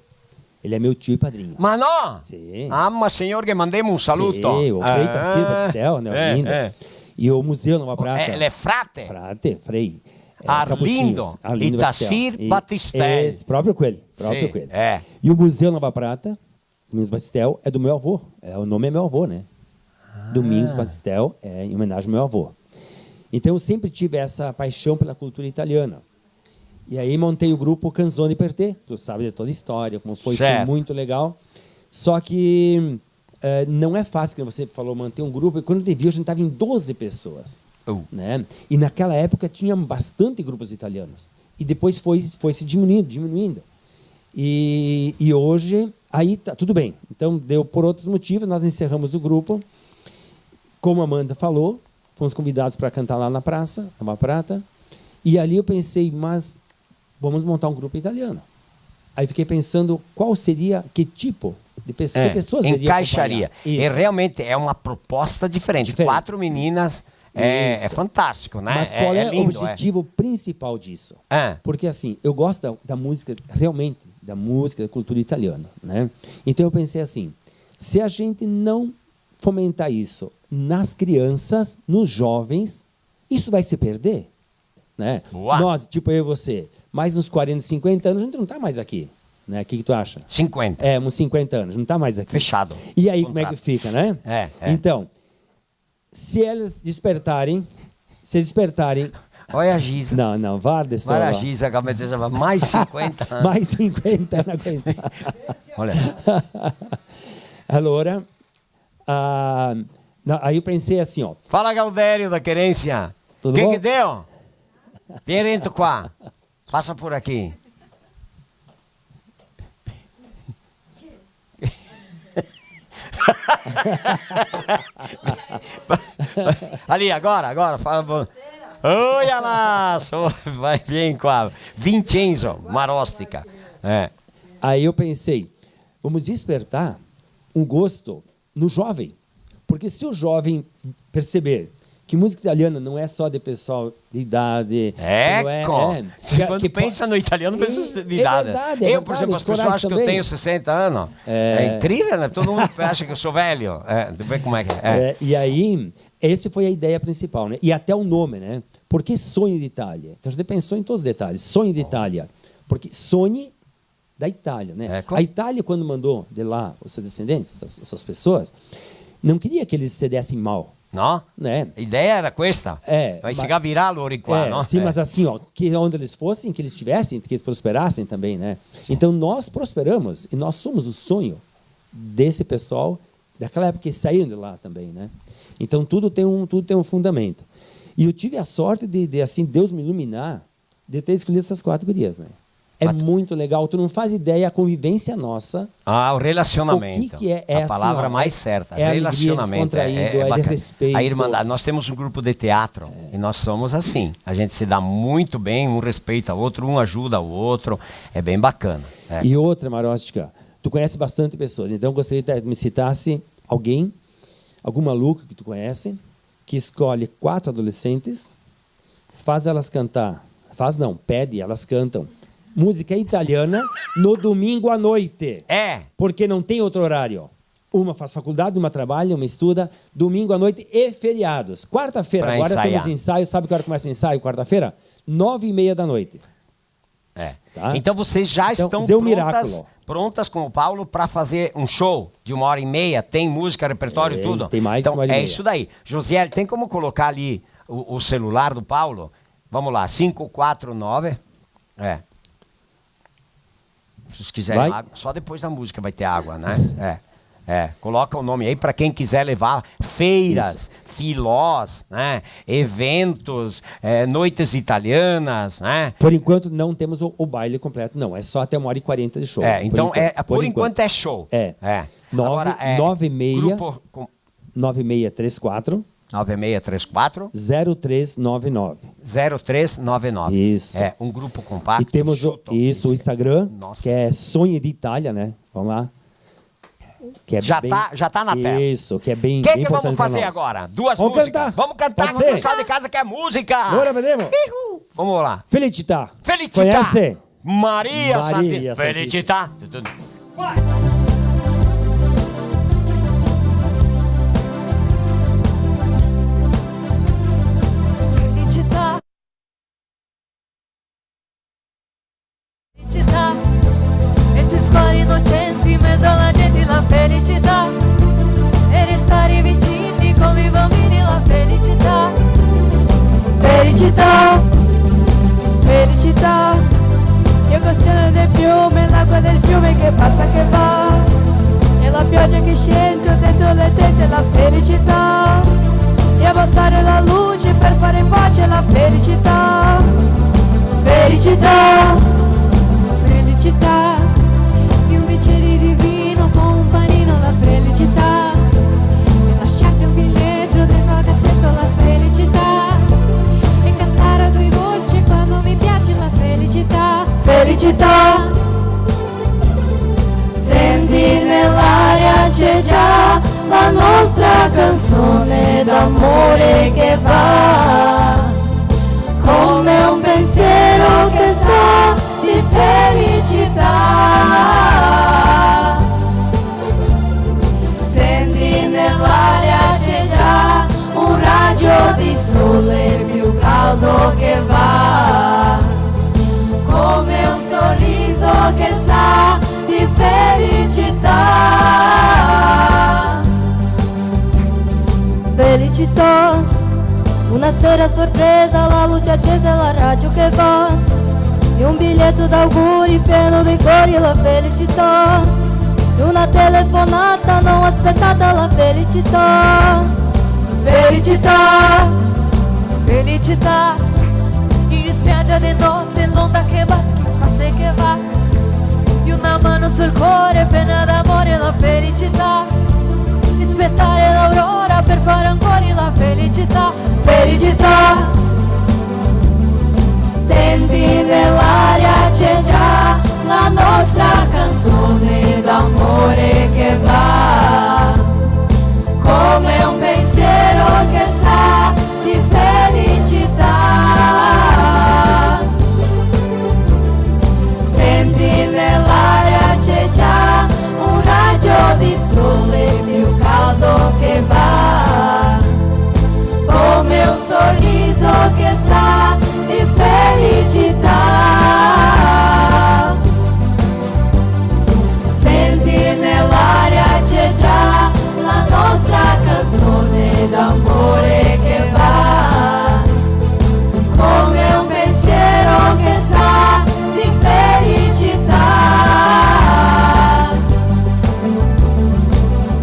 ele é meu tio e padrinho. Ma no! Sì. Ah, ma signor, che mandemo un saluto. Sì, o Frei Itacir Batistel, né, eh, lindo. Eh. E o Museu Nova Prata. Eh, l'è frate? Frate, Frei. Eh, Arlindo, Capuchinhos. Arlindo Itacir Batistel. Batistel. Isso, proprio quel, proprio quel. Sì, eh. E o Museu Nova Prata, Domingos Batistel é do meu avô. É, o nome é meu avô, né? Ah. Domingos Batistel é em homenagem ao meu avô. Então, eu sempre tive essa paixão pela cultura italiana. E aí montei o grupo Canzoni per Te, tu sabe de toda a história, como foi, foi muito legal. Certo. Só que, eh, não é fácil, que você falou, manter um grupo. E quando te viu, a gente tava em doze pessoas, né? E naquela época tinha bastante grupos italianos. E depois foi, foi se diminuindo, diminuindo. E, e hoje, aí tá, tudo bem. Então, deu por outros motivos, nós encerramos o grupo. Como a Amanda falou, fomos convidados pra cantar lá na praça, Nova Prata. E ali eu pensei, mas vamos montar um grupo italiano. Aí fiquei pensando qual seria, que tipo de pessoa, que pessoa seria pra acompanhar. É, encaixaria. Isso. E realmente é uma proposta diferente. Diferente. Quatro meninas É, é fantástico, né? Isso. Mas qual é o objetivo principal disso? É. Porque, assim, eu gosto da, da música, realmente, da música, da cultura italiana, né? Então eu pensei assim, se a gente não fomentar isso nas crianças, nos jovens, isso vai se perder, né? Boa. Nós, tipo eu e você, mais uns quarenta, cinquenta anos, a gente não tá mais aqui, né? O que que tu acha? Cinquenta. É, uns cinquenta anos, não tá mais aqui. Fechado. E aí, como é que fica, né? Contrato. É, é. Então, se eles despertarem, se eles despertarem. Olha a Giza. Não, não, varda só. Olha a Giza, que a mais cinquenta anos. Mais cinquenta anos, não aguenta. Olha. Allora, ah, não, aí eu pensei assim, ó. Fala, Galdério da Querência. Tudo bom? Que que deu? Vem dentro qua. Passa por aqui. Ali, agora, agora, fala. Olha lá, só, vai, vem qua. Vincenzo Marostica. É. Aí eu pensei, vamos despertar um gosto no jovem. Porque se o jovem perceber que música italiana não é só de pessoal de idade, que não é, Eco! É, você, que, quando que pensa no italiano, pensa de idade. É verdade, é verdade, os corais também. Eu, por exemplo, as pessoas acham que eu tenho sessenta anos. É. É incrível, né? Todo mundo acha que eu sou velho. É, vê como é que é. É, e aí, essa foi a ideia principal, né? E até o nome, né? Por que Sogni d'Italia? Então, a gente pensou em todos os detalhes. Sogni d'Italia. Porque sogni da Itália, né? Eco. A Itália, quando mandou de lá os seus descendentes, essas, essas pessoas, não queria que eles se dessem mal. No? Né? A ideia era questa. É, ma-, vai chegar virar loro qua, é, no? Sim, é. Mas assim, ó, que onde eles fossem, que eles estivessem, que eles prosperassem também, né? Sim. Então, nós prosperamos e nós somos o sonho desse pessoal daquela época que saíram de lá também, né? Então, tudo tem um, tudo tem um fundamento. E eu tive a sorte de, de, assim, Deus me iluminar de ter escolhido essas quatro gurias, né? É muito legal, tu não faz ideia a convivência nossa. Ah, o relacionamento. O que que é, é assim, ó, é alegria descontraída, é desperto. A palavra mais certa, relacionamento, é, é bacana. A irmandade. Nós temos um grupo de teatro e nós somos assim. A gente se dá muito bem, um respeita o outro, um ajuda o outro. É bem bacana, é. E outra, Marostica, tu conhece bastante pessoas, então eu gostaria que tu me citasse alguém, algum maluco que tu conhece, que escolhe quatro adolescentes, faz elas cantar, faz não, pede, elas cantam música italiana no domingo à noite. É. Porque não tem outro horário. Uma faz faculdade, uma trabalha, uma estuda. Domingo à noite e feriados. Quarta-feira, pra agora ensaiar. Temos ensaio. Sabe que hora começa o ensaio, quarta-feira? Nove e meia da noite. É. Tá? Então vocês já estão prontas, prontas com o Paulo pra fazer um show de uma hora e meia? Tem música, repertório, tudo? Tem mais que uma hora e meia. Então, é isso daí. Josiel, tem como colocar ali o, o celular do Paulo? Vamos lá, cinco quatro nove. É. Se vocês quiserem água, só depois da música vai ter água, né? É. É, coloca o nome aí pra quem quiser levar feiras, filós, né? Eventos, é, noites italianas, né? Por enquanto não temos o, o baile completo, não. É só até uma hora e quarenta de show. É, então, por enquanto é show. É. Agora, é, nove e meia, grupo com nove meia três quatro. Nove meia três quatro. Zero três nove nove. Zero três nove nove. Isso. É, um grupo compacto. E temos o, isso, o Instagram, que é Sonho de Itália, né? Vamos lá. Que é já bem, tá, já tá na tela. Isso, que é bem, bem importante pra nós. O que que vamos fazer agora? Duas músicas. Vamos cantar. Vamos cantar com o pessoal de casa que é música. Pode ser? Bora, vedemo. Ihu! Vamos lá. Felicità. Felicità. Conhece? Maria Santi-, Maria Santi-, Felicità. Vai. Felicità. Felicità. E ti sguardi inocenti in mezzo alla gente la felicità. E restare vicini come i bambini la felicità. Felicità, felicità, e questione del fiume, l'acqua del fiume che passa che va, e la pioggia che scende dentro le teste, la felicità, e abbassare la luce per fare pace, la felicità, felicità, felicità, e un bicchiere di vino con un panino, la felicità, e lasciarte un biglietto dentro al cassetto, la felicità, e cantare a due voci quando mi piace, la felicità, felicità. Senti nell'aria c'è già la nostra canzone d'amore che va come un pensiero che sa di felicità. Senti nell'aria c'è già un raggio di sole più caldo che va come un sorriso che sa di felicità. Felicità, una sera a sorpresa, la luce accesa e la radio che va, e un biglietto d'auguri pieno di cori, la felicità, e una telefonata non aspettata, la felicità. Felicità, felicità, in spiaggia di notte l'onda che va, che passa e che va, e una mano sul cuore, pena d'amore, la felicità, aspettare l'aurora per fare ancora la felicità, felicità. Senti nell'aria c'è già la nostra canzone d'amore che va come un pensiero che sa di felicità. Senti nell'aria c'è già un raggio di sole più caldo che va come un sorriso che sa di felicità. Senti nell'aria c'è già la nostra canzone d'amore che va come un pensiero che sa di felicità.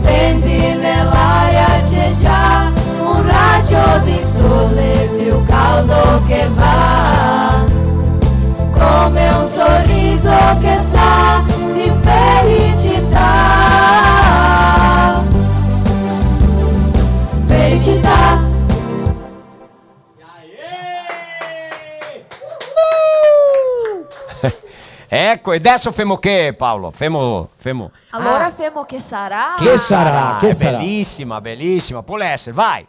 Senti nell'aria c'è già un raggio di sole più caldo che va come un sorriso che sa di felicità. Felicità. Eco, e deso femo che, Paolo? Femo, femo... Alora femo Che sarà? Che sarà? Che sarà? Belisima, belisima. Pol èsare, vai!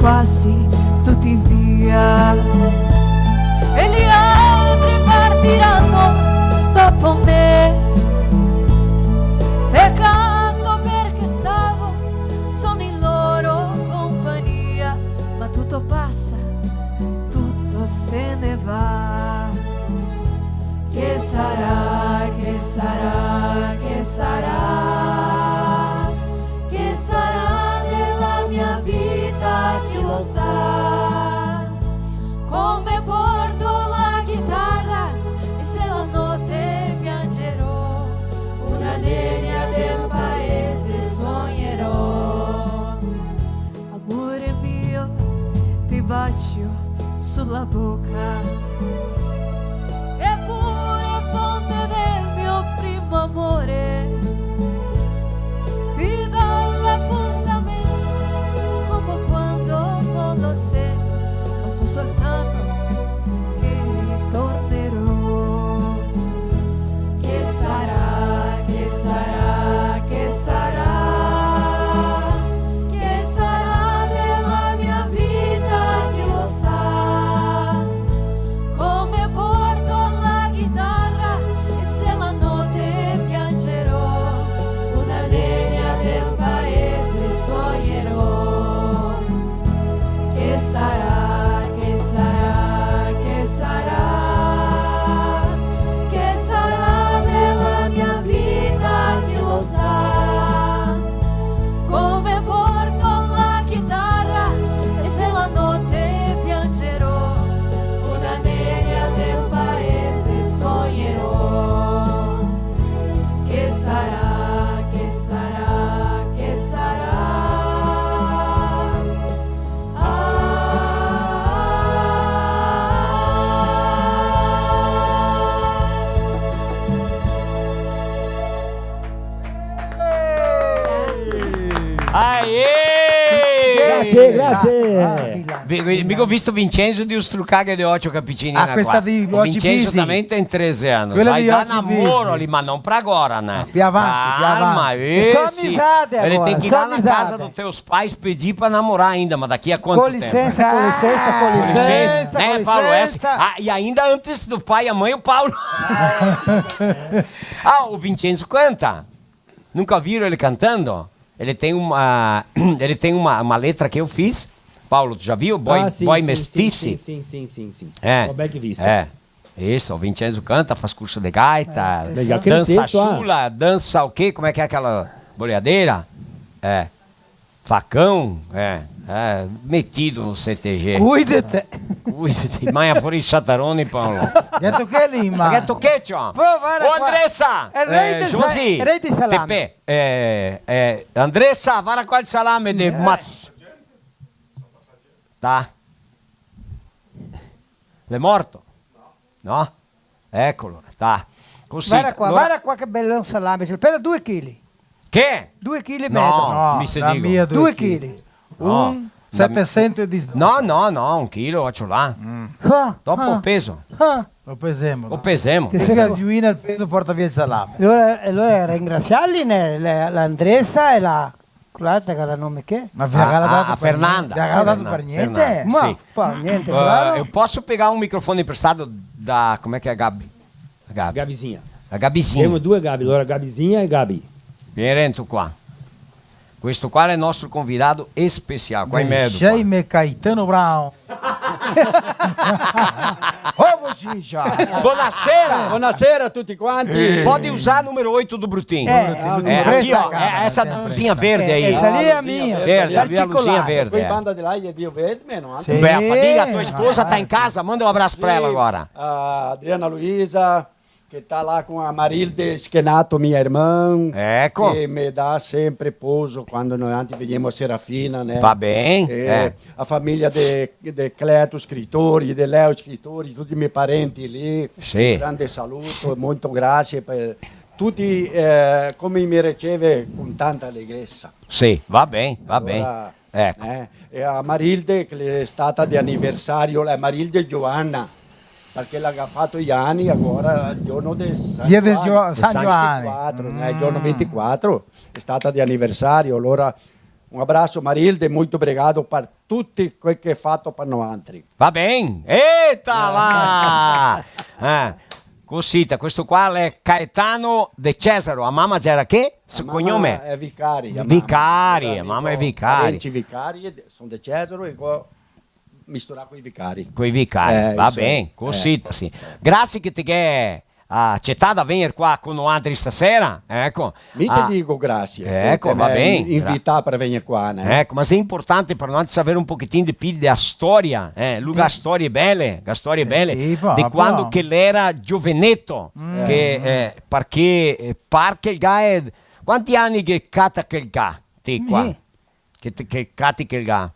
quasi tuti via. E li altri partiranno dopo me. Peccato, perché stavo solo in loro compagnia, ma tutto passa, tutto se ne va. Che sarà, che sarà, che sarà, che sarà dela mia vita, chi lo sa? Come porto la chitarra e se la notte piangerò, una nenia del paese sognerò. Amore mio, ti bacio sulla bocca, eppure fonte del mio primo amore. Ti do l'appuntamento come quando non lo sei, ma so soltanto che ritornerò. Che sarà, che sarà, che sarà, che sarà dela mia vita, chi lo sa? Come porto la chitarra e se la notte piangerò, una nenia del paese sognerò. Che sarà, che sarà, che sarà, che sarà dela mia vita, chi lo sa? Come porto la chitarra e se la notte piangerò, una nenia del paese sognerò. Che sarà, che sarà, che sarà? Ah. Aê! Grazie, grazie. Ah, ah, Vi-, vi-, mi go visto Vincenzo de strucaghe de ocio, capicini. Ah, na questa qua. Di oci Vincenzo bisi. Também tem treze anos. Quella de oci bisi. Vai dar namoro lì, ma non pra agora, né? Ah, più avanti, più avanti. Calma, eh, sì. Son amizade agora, son amizade. Ele tem que ir lá na casa do teus pais pedir pra namorar ainda, mas daqui a quanto tempo? Com licença, com licença, com licença, com licença. Né, Paulo? É assim. Ah, e ainda antes do pai e a mãe, o Paulo. Ah, o Vincenzo canta. Nunca viram ele cantando? Ele tem uma, ele tem uma, uma letra que eu fiz. Paulo, tu já viu? Boy, ah, sim, Boy sim, Mestiço? Sim, sim, sim, sim, sim. É. Como é que viste? É. Isso, o Vincenzo canta, faz curso de gaita, é, dança chula, dança o quê? Como é que é aquela boleadeira? É. Facão, é, é, metido no C T G. Cuida-te. Cuida-te, mangia fora i sataroni, Paolo. Gheto che lì, ma? Gheto che, ciò? Ô, Andressa! È il re del sa-, Josi, re di salame. Pepe, eh, eh, Andressa, varda qua el salame de mas-, tá. L'è morto? No? Eco, alora, dai. Cusì, varda qua, alora, varda qua che bel salame. Pesa due chili. Che? Due chili e mezo. No, no, mi se digo. Due chili. No. Un setesento e diciotto. No, no, no, un chilo, faccio là. Mm. Ah, dopo ah, peso. Ah. Lo pesemo, dai. Lo pesemo. Che se ga giuina el peso, porta via el salame. Alora, alora ringrasiarli, né, la, la Andressa e la Claro, te ga dà nome che? Ma ve ga dà, ah, dato a par Fernanda. Niente? Ve ga dà dato par niente? Fernanda, sì. Ma, par niente, eh, claro. Eu posso pegar um microfone emprestado da, como é que é, Gabi? A Gabi. Gabizinha. A Gabizinha. Temos duas Gabi, allora Gabizinha e Gabi. Vem dentro qua. Questo qua è il nostro convidato speciale, qua in mezo, qua. Jaime Caetano Brown. Ô, bochicha! Bonasera! Bonasera a tuti quanti. Eh. Pode usar número oito do Brutin. Eh, eh, aqui, ó, cara, essa luzinha verde aí. Essa ali é a minha. Verde, a luzinha verde. Quei banda de lá é de verde mesmo, né? Sim. Beh, fadiga, a tua esposa tá em casa, manda um abraço pra ela agora. Sì, a Adriana Luiza, che sta là con a Marilde Schenato, mia irmã, eco, che me dà sempre poso quando noi anti vegnemo a Serafina, né? Va ben, eh, eh. A famiglia de, de Cleto Scritori, de Leo Scritori, tuti i me parenti lì. Sì. Un grande saluto, molto grazie per tuti, eh, come me riceve con tanta allegrezza. Sì, va ben, va ben. Allora, eco. Eh, e a Marilde, che l'è stata de aniversario, la Marilde Giovanna, parché la ga fato i ani agora, el giorno de San Giovanni. Dia de Gio-, San Giovanni. Ventiquatro, eh, el giorno ventiquatro, l'è stata de aniversario, alora Un abraso, Marilde, muito obrigado par tuti quel che hai fato par noantri. Va ben? Eita là! Eh, cosita, questo qua l'è Caetano De Cesaro, a mama gera che? Sto cognome? È Vicari, a mama. Vicari, a mama è Vicari. Parenti Vicari, son De Cesaro e go misturà coi Vicari. Coi Vicari, eh, va ben, cosita, sì. Grasie che te ghè acetà de vegner qua co noantri stasera, eco. Mi te digo grasie, eco, va ben, invità par vegner qua, né? Eco, ma xe inportante par noantri saver un pochetin de pì de la storia, eh, lu ga storie bele, ga storie bele, sì, de quando che l'era gioveneto, che, eh, parché, eh, par che el ga, eh, quanti ani che cata che el ga, ti qua? Mi? Che te, che cati che el ga?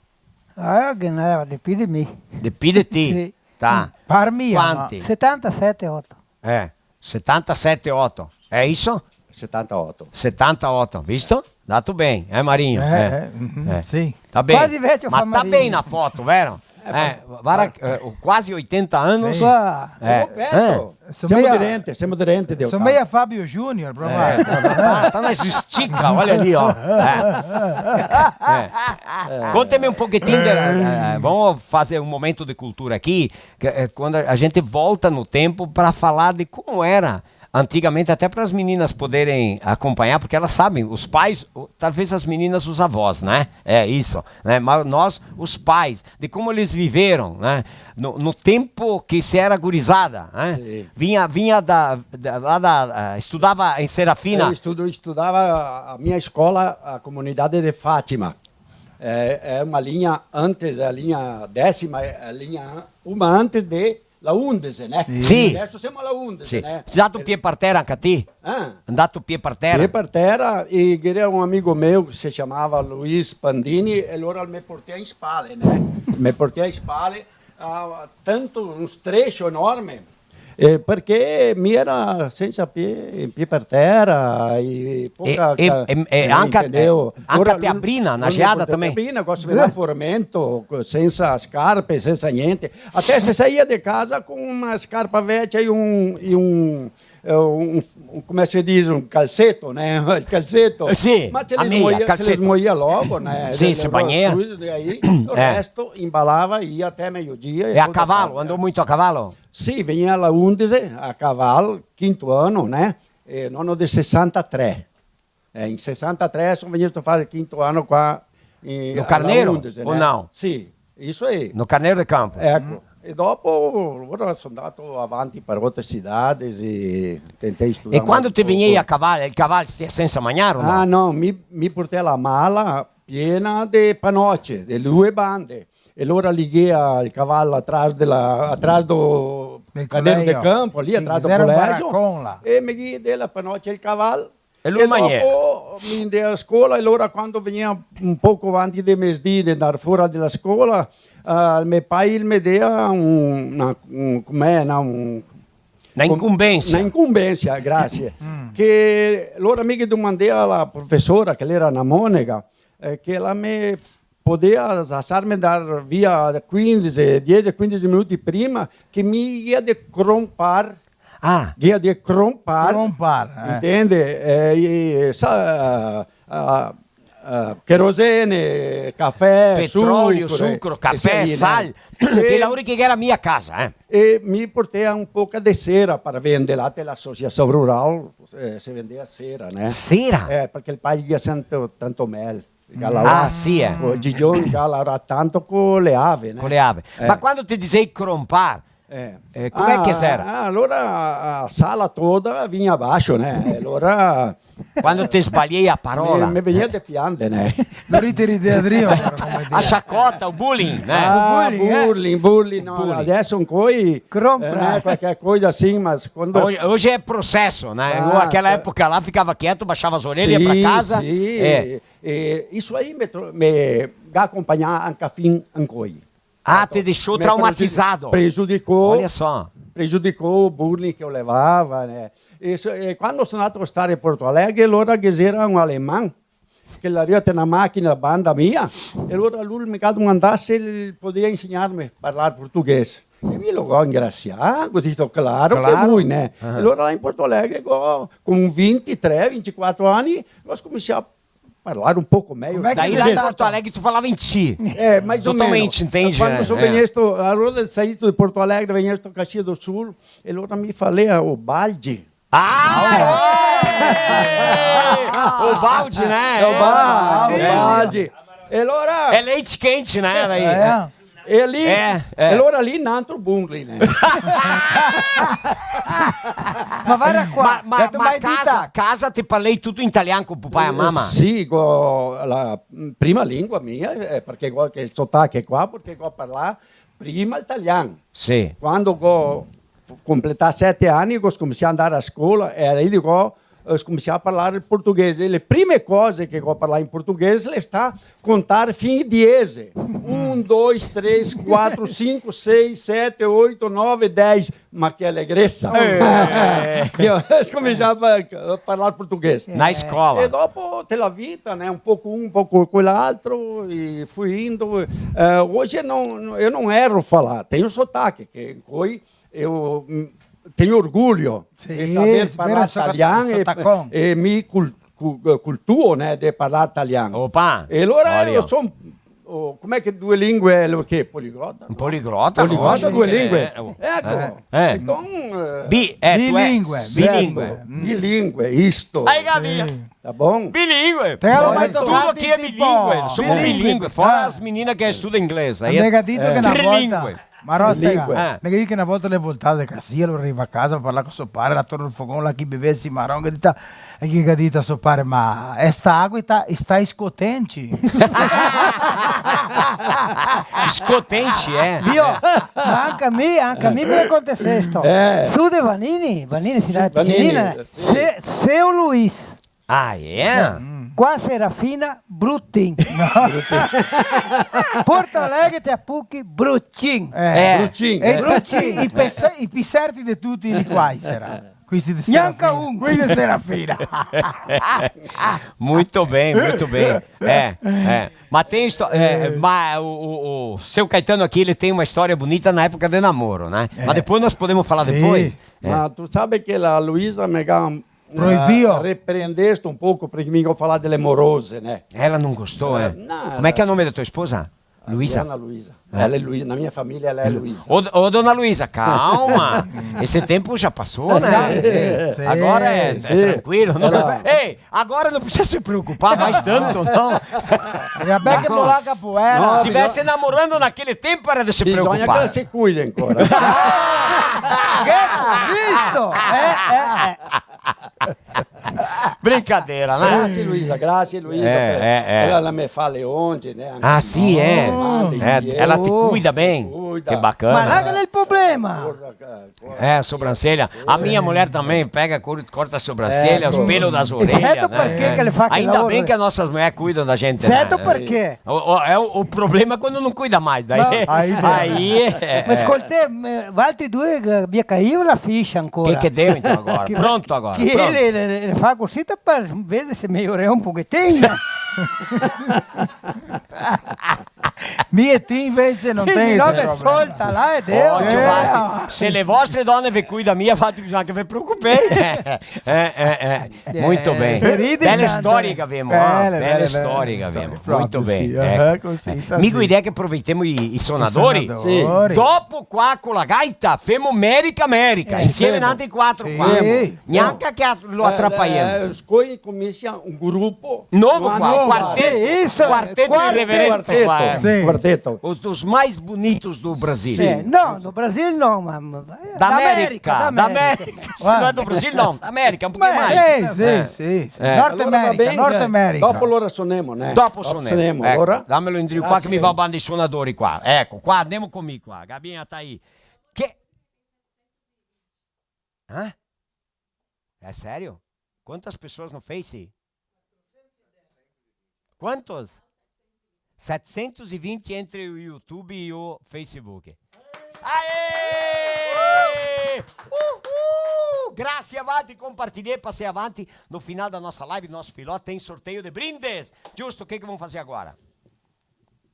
Ah, che n'era de pì de mi. De pì de ti? Sì. Tá. Par mi, quanti? Setantasete, oto. Eh, setantasete, oto. E isso? Setantaoto. Setantaoto, visto? Dato ben, eh, Marinho? Eh, eh, sì. Tá ben. Quasi vecio. Ma fa tá Marinho. Ben na foto, vero? Eh, varda, eh, quasi oitenta anos. Sì. Qua. Eh, semo perto. Semo dirente, semo dirente de oitanta. Someia a Fábio Júnior, proprio. Eh, tá, tá na estica, olha ali, ó. Eh. Eh. Conteme un pochetin de, eh, vamos fazer um momento de cultura aqui, que, eh, quando a gente volta no tempo pra falar de como era antigamente, até para as meninas poderem acompanhar, porque elas sabem, os pais, o, talvez as meninas, os avós, né? É isso, né? Mas nós, os pais, de como eles viveram, né? No, no tempo que se era gurizada, né? Sim. Vinha, vinha da, da, lá da, eh, estudava em Serafina. Eu estudo, estudava a minha escola, a comunidade de Fátima. É, é uma linha antes, a linha décima, é a linha, uma antes de la undese, né? Sì. Adesso semo a la undese, sì, né? Ndato pie par tera anca ti? Eh? Ndato pie par tera? Pie par tera, e ghe gera un amigo meu che se ciamava Luis Pandini, e alora el me portea in spale, né? Me portea in spale, ah, tanto un strescio enorme, eh, parché mi gera sensa pie, in pie par tera, e poca... E, e, e, e eh, anca, intendeu? Eh, anca te abrina, na geada também. Abrina, cosa me dà formento, co-, sensa scarpe, sensa gnente. Até se saía de casa con una scarpa vecia e un, e un, eh, un, un, come se diz, un calceto, né? El calceto. Eh, sì, ma se le smoia, se le smoia logo, né? Sì, se bagna. Aí, o resto embalava e ia até meio-dia. E a cavalo? Andou muito a cavalo? Sì, vegnea a la undese, a cavalo, quinto ano, né? Eh, no, no, de sesantatré. Eh, in sesantatré son vegnuo a far el quinto ano qua in, a la undese, né? No Carneiro, o não? Sì, isso aí. No Carneiro de Campo. Eco. E dopo, alora son ndato avanti par altre cidades e tentei studar un poco. E quando te vegnei a caval, el caval stea sensa magnar o no? Ah, no, mi, mi portei la mala piena de panoce, de due bande. E alora lighea el caval atras de la, atras do Carneiro de Campo, lì atras do colegio. Sì, ghe gera un baracon là. E me ghe dea la panoce al caval. E lu magnea. E dopo mi ndea a scola, e alora quando vegnea un poco avanti de mesdì de ndar fora de la scola, eh, me pai el me dea un, na, un, com'è, na, un, na incumbensia. Na incumbensia, grasie. Mm. Che alora mi ghe domandea a la profesora, che l'era na monega, eh, che la me podea lasarme ndar via quindese, diese, quindese minuti prima, che mi gavea de crompar. Ah. Gavea de crompar. Crompar, eh. Intende? Eh, e, sa, ah, ah, querosene, cafè, petrolio, sucro, eh, sucro, cafè, sal. Che laori che gera mia casa, eh. E mi portea un poca de sera par vender là te la associação rural, eh, se vendea sera, né? Sera? Eh, parché el pai gavea tanto, tanto mel. Ah, sì, eh. O Gigion che laora tanto co le ave, né? Co le ave. Eh. Ma quando te disei crompar, eh, com'è che xera? Ah, alora a sala toda vegnea baixo, né? E alora... Quando te sbaliei a parola. Me, me vegnea de piande, né? Lo ride, ride, Adriano, come dire. A sciacota, o bullying, né? Ah, o bullying, eh? Bullying, bullying, no, bullying. Adesso ancoi, eh, né, qualche cosa assim, mas quando... Hoje, hoje é processo, né? Ah, aquela época lá ficava quieto, baixava as orelhas pra casa. Sì, sì. Eh. E isso aí me tro-, me ga acompagnà anca fin ancoi. Ah, te deixou traumatizado. Prejudicou. Olha só. Prejudicou o bullying que eu levava, né? Isso, e quando son ndà a stare in Porto Alegre, alora ghe gera un aleman che l'era te na machina banda mia, e alora lu me ga domandà se el podea insegnarme parlar portoghese. E mi lo go ingrasià, go dito, claro che vui, né? Ah. E alora là in Porto Alegre, go, con vintitré, vintiquatro ani, go scominsià parlar un poco mejo. Come che... Daí là in Porto Alegre tu falava in ti. Eh, mais ou menos. Totalmente, entende, né? Quando so vegnesto, alora saito de Porto Alegre, vegnesto a Caxias do Sul, e alora mi falea o balde. Ah, é! O balde, né? É o balde, o balde. E alora... É leite quente, né? Daí, é. E lì, é, é. E alora lì n'antro bungli, né? Ma varda qua, ma, ma, ma casa, casa te parlei tuto in italian co papà e mama? Sì, co la, mm, prima lingua mia, eh, parché go, che el sotache qua, parché go parlà prima el talian. Sì. Quando go completà sete ani, go scominsià a ndar a scola, e lì digo, eh, scominsià a parlar el portoghese. E le prime cose che go parlà in portoghese l'è stà contar fin diese. Un, doi, tre, quatro, sinco, sei, sete, oito, nove, dez. Ma che alegresa! Eh. Io scominsià a par-, a parlar portoghese. Na scola. E dopo te la vita, né? Un poco un, un poco quel altro, e fui indo. Eh, hoje não, eu não erro falar. Tenho sotaque, che coi eu, mm, tenho orgulho de saber falar italiano e, e me cul-, cu-, cultuo, né, de parlar italiano. Opa! E alora eu sou, oh, como é que due lingue é o quê? Poliglota? Un poliglota, poliglota, due lingue. Eh, oh. Eco. Eh. Então, eh, bi-, eh, tu é bilingue, bilingue. Certo. Bilingue, isto. Aí, Gabi. Tá bom? Bilingue. Te galo mai tocà? Tuto chi xe bilingue, somos bilingue, fora as meninas che studia inglese. Aí é trilingue. Ma Rosta, me ga dito che na volta l'è voltà de Caxias, alora riva a casa, parla co so pare, là torno al fogon, là che bevesi, maron, che dita, e che ga dito a so pare: "Ma sta agua sta, sta scotente." Scotente, eh? Vio? Ma anca a mi, anca a mi me acontece sto. Eh. Su de Vanini, Vanini, sì, Vanini, Picinina, sì. Se, Seu Luis. Ah, é? Qua Serafina, brutin. Porto Alegre te apuchi, brucin. Eh, brucin. E brucin. I, i pi-, i pi serti de tuti de qua, sarà. Questi de Serafina. Gnanca un. Questi de Serafina. Muito bem, muito bem. É, é. Mas tem histó-, é, mas o, o, o seu Caetano aqui, ele tem uma história bonita na época de namoro, né? É. Mas depois nós podemos falar depois. Sim. É. Ma tu sabe che la Luisa me ga Proibio. Eh, reprendeste un poco parché mi go falà dele morose, né? Ela não gostou, é? Eh, no. Como é que é o nome da tua esposa? Luísa? Adriana Luísa. Eh. Ela é Luísa, na minha família ela é Luísa. Ô, ô, dona Luísa, calma. Esse tempo já passou, né? Sim, sim. Agora é, é tranquilo, não? Ela... Ei, agora não precisa se preocupar mais tanto, não. E a Beca não larga poeira. Se tivesse namorando naquele tempo era de se preocupar. Bisogna che se cuida ancora. Che? Visto? Eh, eh, eh. Brincadeira, né? Grazie, Luisa, grazie, Luisa. É, é, é. Ela, ela me fala onde, né? Ah, sì, é? É, ela te cuida bem. Cuida. Que bacana. Ma là che l'è el problema. Porra, cara, porra. É, sobrancelha. A minha mulher também pega, cor-, corta a sobrancelha, os pelos das orelhas, né? Certo, parché che le fa quel lavoro? Ainda bem que as nossas mulheres cuidam da gente, né? Certo, parché? O, o, é o, o problema é quando não cuida mais, daí, aí é. Ma scolta, me, valtri due, eh, via caio la fiscia ancora. Che, che devo, então, agora? Pronto agora, pronto. Che le, le, le fa cosita par veder se migliora un pochetin. Mi e ti invese no te ghemo problema. Solta là, e deo. Ocio, eh, valtri, se le vostre done ve cuida mia, valtri bisogna che ve preocupei. Eh, eh, eh. Muito bem. Bele storie che gavemo, ah, bele storie che gavemo. Muito bem. Proprio sì, eh, così, sì. Mi go idea che aproveitemo i, i sonadori. I sonadori. Sì. Dopo qua co la gaita, femo Merica Merica. Eh, insieme femo. N'altri quatro qua. Sì. Gnanca che lo atrapaiemo. Eh, eh, scominsia un grupo novo qua, quarteto. Sì, isso. Quarteto irreverente qua, eh. Quarteto. Os, os mais bonitos do Brasil. Sì, no, do Brasil no, ma, ma Da América, da América. Se no xe do Brasil, no. América, un pochetin mais. Sì, sì, sì, sì. Eh. Norte América, Norte América. Dopo alora sonemo, né? Dopo sonemo. Dopo sonemo, eco, alora. Damelo indrio qua che mi vao a banda i sonadori qua. Eco, qua, andemo co mi qua. Gabinha tá aí. Che? Hã? É sério? Quantas pessoas no Face? Quantos? Setecentos e vinte entre o YouTube e o Facebook. Aê! Uhul! Grazie a valtri, compartilhei, passei avanti. No final da nossa live, nosso filó, tem sorteio de brindes. Giusto, o que que vamos fazer agora?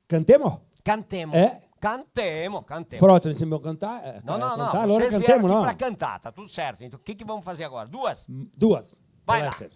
Cantemo? Cantemo. Eh? Cantemo, cantemo. Frota, insieme a cantar, eh, no, no, no, cantar, alora cantemo, no? Pra cantar, tá tudo certo. Então, o que que vamos fazer agora? Duas? Mm, duas. Vai lá. Pode ser.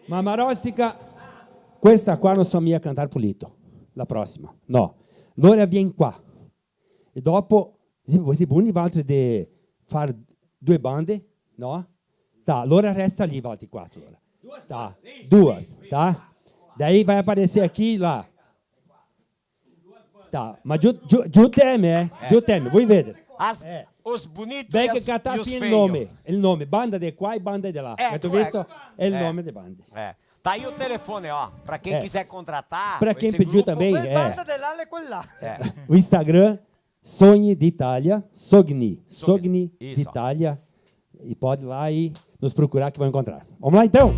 Ma Marostica, questa qua no so mia cantar pulito. La prossima, no. Lora vien qua. E dopo, se, se voi boni valtri de far due bande, no? Tá, lora resta lì valtri quatro, lora. Tá, duas, tá? Daí vai aparecer aqui, lá. Tá, ma giù, giù, giù teme, eh? Giù teme, voi vedere. As, eh, os bonitos e as, e os feios. Beh, che catà fin el nome, el nome, banda de qua e banda de là. Eco, eco. Gheto visto? Xe el nome de bande. Eh. Tá aí o telefone, ó, pra quem quiser contratar esse grupo. Pra quem pediu também, é. Quel banda de là, l'è quel là. É. O Instagram, Sogni d'Italia, Sogni, Sogni d'Italia. Isso. E pode ir lá e nos procurar que vão encontrar. Vamos lá, então?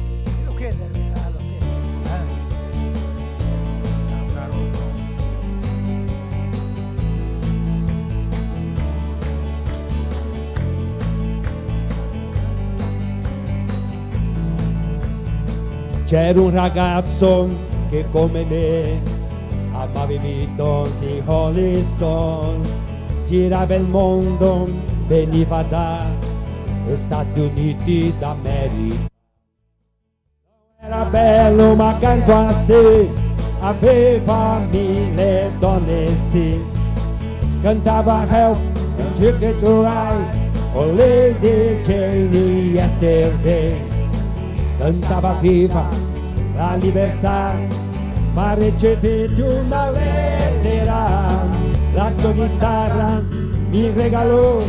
C'era un ragazzo che come me amava i Beatles, i Rolling Stones, girava il mondo, veniva da Stati Uniti d'America. Era bello, ma accanto a sé aveva mille donne, sì. Cantava Help, Ticket to Ride, o Lady Jane, Yesterday. Cantava Viva la libertà, ma ricevette una lettera. La sua chitarra mi regalò,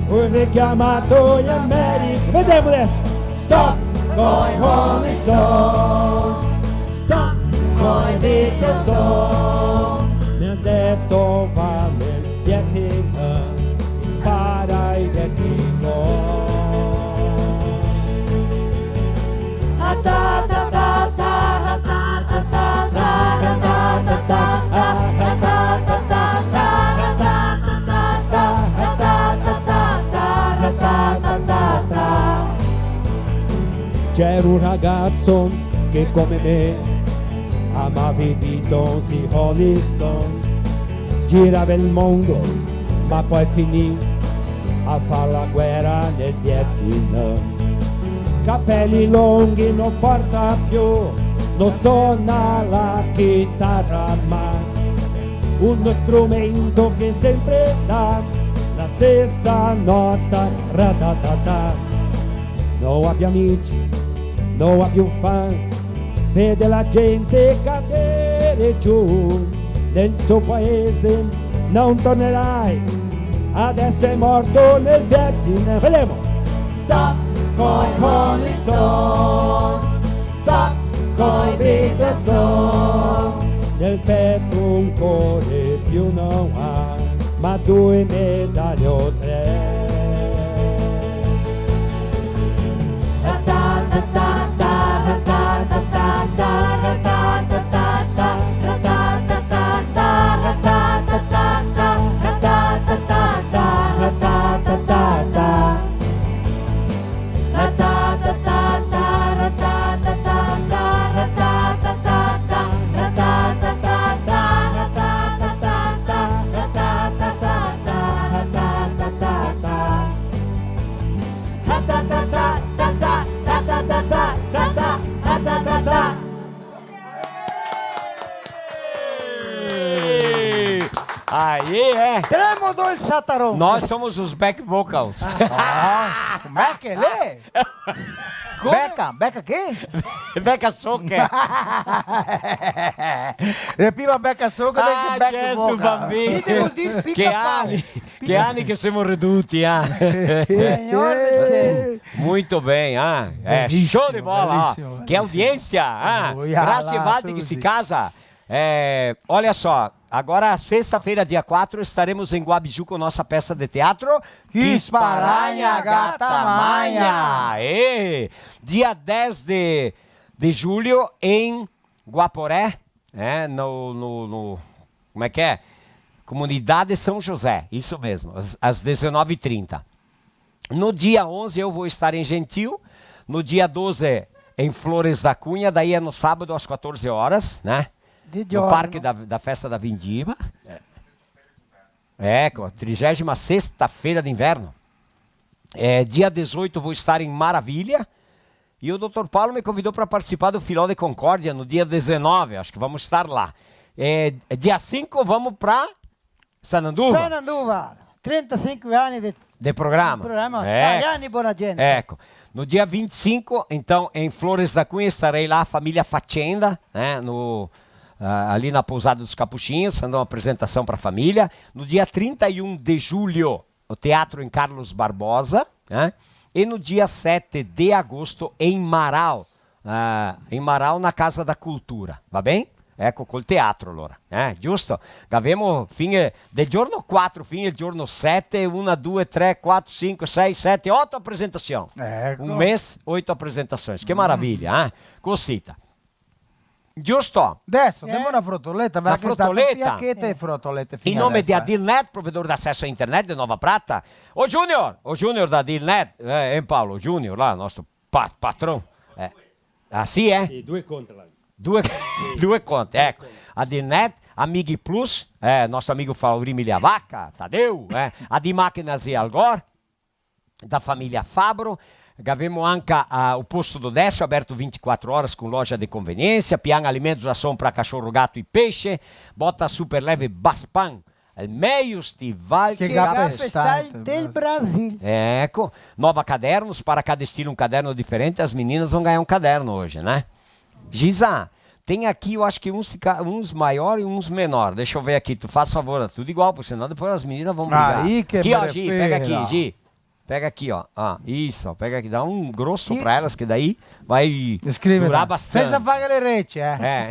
ho richiamato gli American. Vedemo adesso. Stop coi Rolling Stones, stop coi Beatles songs. Mi han detto va nel Vietnam, spara i Vietnam. C'era un ragazzo che come me amava i Beatles, i Rolling Stones, girava il mondo, ma poi finì a far la guerra nel Vietnam. Capelli lunghi non porta più, non suona la chitarra, ma uno strumento che sempre dà la stessa nota, ratatata. Non ha più amici, non ha più fans, vede la gente cadere giù, nel suo paese non tornerai, adesso è morto nel Vietnam. Vedemo. Stop coi Rolling Stones, stop coi Beatles songs. Nel petto un cuore più non ha, ma due medaglie o tre. Aí, é. Tremo do Sataron. Nós somos os back vocals. Ah, como é que ele é? Como? Beca, Beca quem? Beca Soca. E prima Beca Soca, ah, Beca Gesù Boca. Bambino. Che vuol dire pica pau? Che anni, che anni che siamo ridotti, ah. Signore, sì. Muito bem, ah. É, belíssimo, show de bola, ó. Belíssimo, belíssimo. Que audiência, ah. Grazie a Valdi che si casa. É, olha só, agora sexta-feira, dia quatro, estaremos em Guabiju com nossa peça de teatro. Que esparanya gata manya. É, dia dez de, de julho em Guaporé, né, no, no, no, como é que é? Comunidade São José, isso mesmo, às, às dezenove e trinta. No dia onze eu vou estar em Gentil, no dia doze em Flores da Cunha, daí é no sábado às quatorze horas, né? De giorno. No Parque da, da Festa da Vindima. É, com a trigésima sexta-feira de inverno. É, dia dezoito eu vou estar em Maravilha. E o doutor Paulo me convidou pra participar do Filó de Concórdia no dia dezenove, acho que vamos estar lá. É, dia cinco vamos pra Sananduva. Sananduva, trinta e cinco anos de, de programa. Programa, é. Italiani, boa gente. Eco. No dia vinte e cinco, então, em Flores da Cunha, estarei lá, família Facenda, né, no, ah, ali na Pousada dos Capuchinhos, fazendo uma apresentação pra família. No dia trinta e um de julho, o teatro em Carlos Barbosa, né? E no dia sete de agosto, em Marau, ah, em Marau, na Casa da Cultura, va ben? Eco, col teatro, alora, eh, giusto? Gavemo fin, eh, del giorno quatro fin al giorno sete, una, due, tre, quatro, sinque, sei, sete, oto presentasion. Eco. Un mes, oto presentasion. Che maravilia, eh? Cosita. Giusto? Deso, eh, demo na frotoleta, na frotoleta. Perché xe stà un fiacheto de frotolete fin deso, eh. In nome de Adilnet, provedor de aceso a internet de Nova Prata. O Junior, o Junior da Adilnet, eh, eh, Paolo, o Junior là, nostro pa-, patron. Eh. Ah, sì, eh? Sì, due conti là. Due, due conti, eco. Adilnet, Amighi Plus, eh, nostro amigo Fauri Miliavaca, Tadeu, eh. Adimachinas e Algor, da família Fabro. Gavemo anca, ah, o Posto do Décio, aberto vinte e quatro horas com loja de conveniência, Pian Alimentos, ração pra cachorro, gato e peixe, bota super leve Baspan, el meio stival che ga pestà del Brasil. Eco, Nova Cadernos, para cada estilo um caderno diferente, as meninas vão ganhar um caderno hoje, né? Giza, tem aqui, eu acho que uns fica, uns maior e uns menor. Deixa eu ver aqui, tu faz favor, tudo igual, porque senão depois as meninas vão brigar. Aí que aqui, ó, Gi, pega aqui, Gi. Pega aqui, ó. Ah, isso, ó, pega aqui, dá um grosso pra elas, que daí vai durar bastante. Senza fare le rece, eh. É.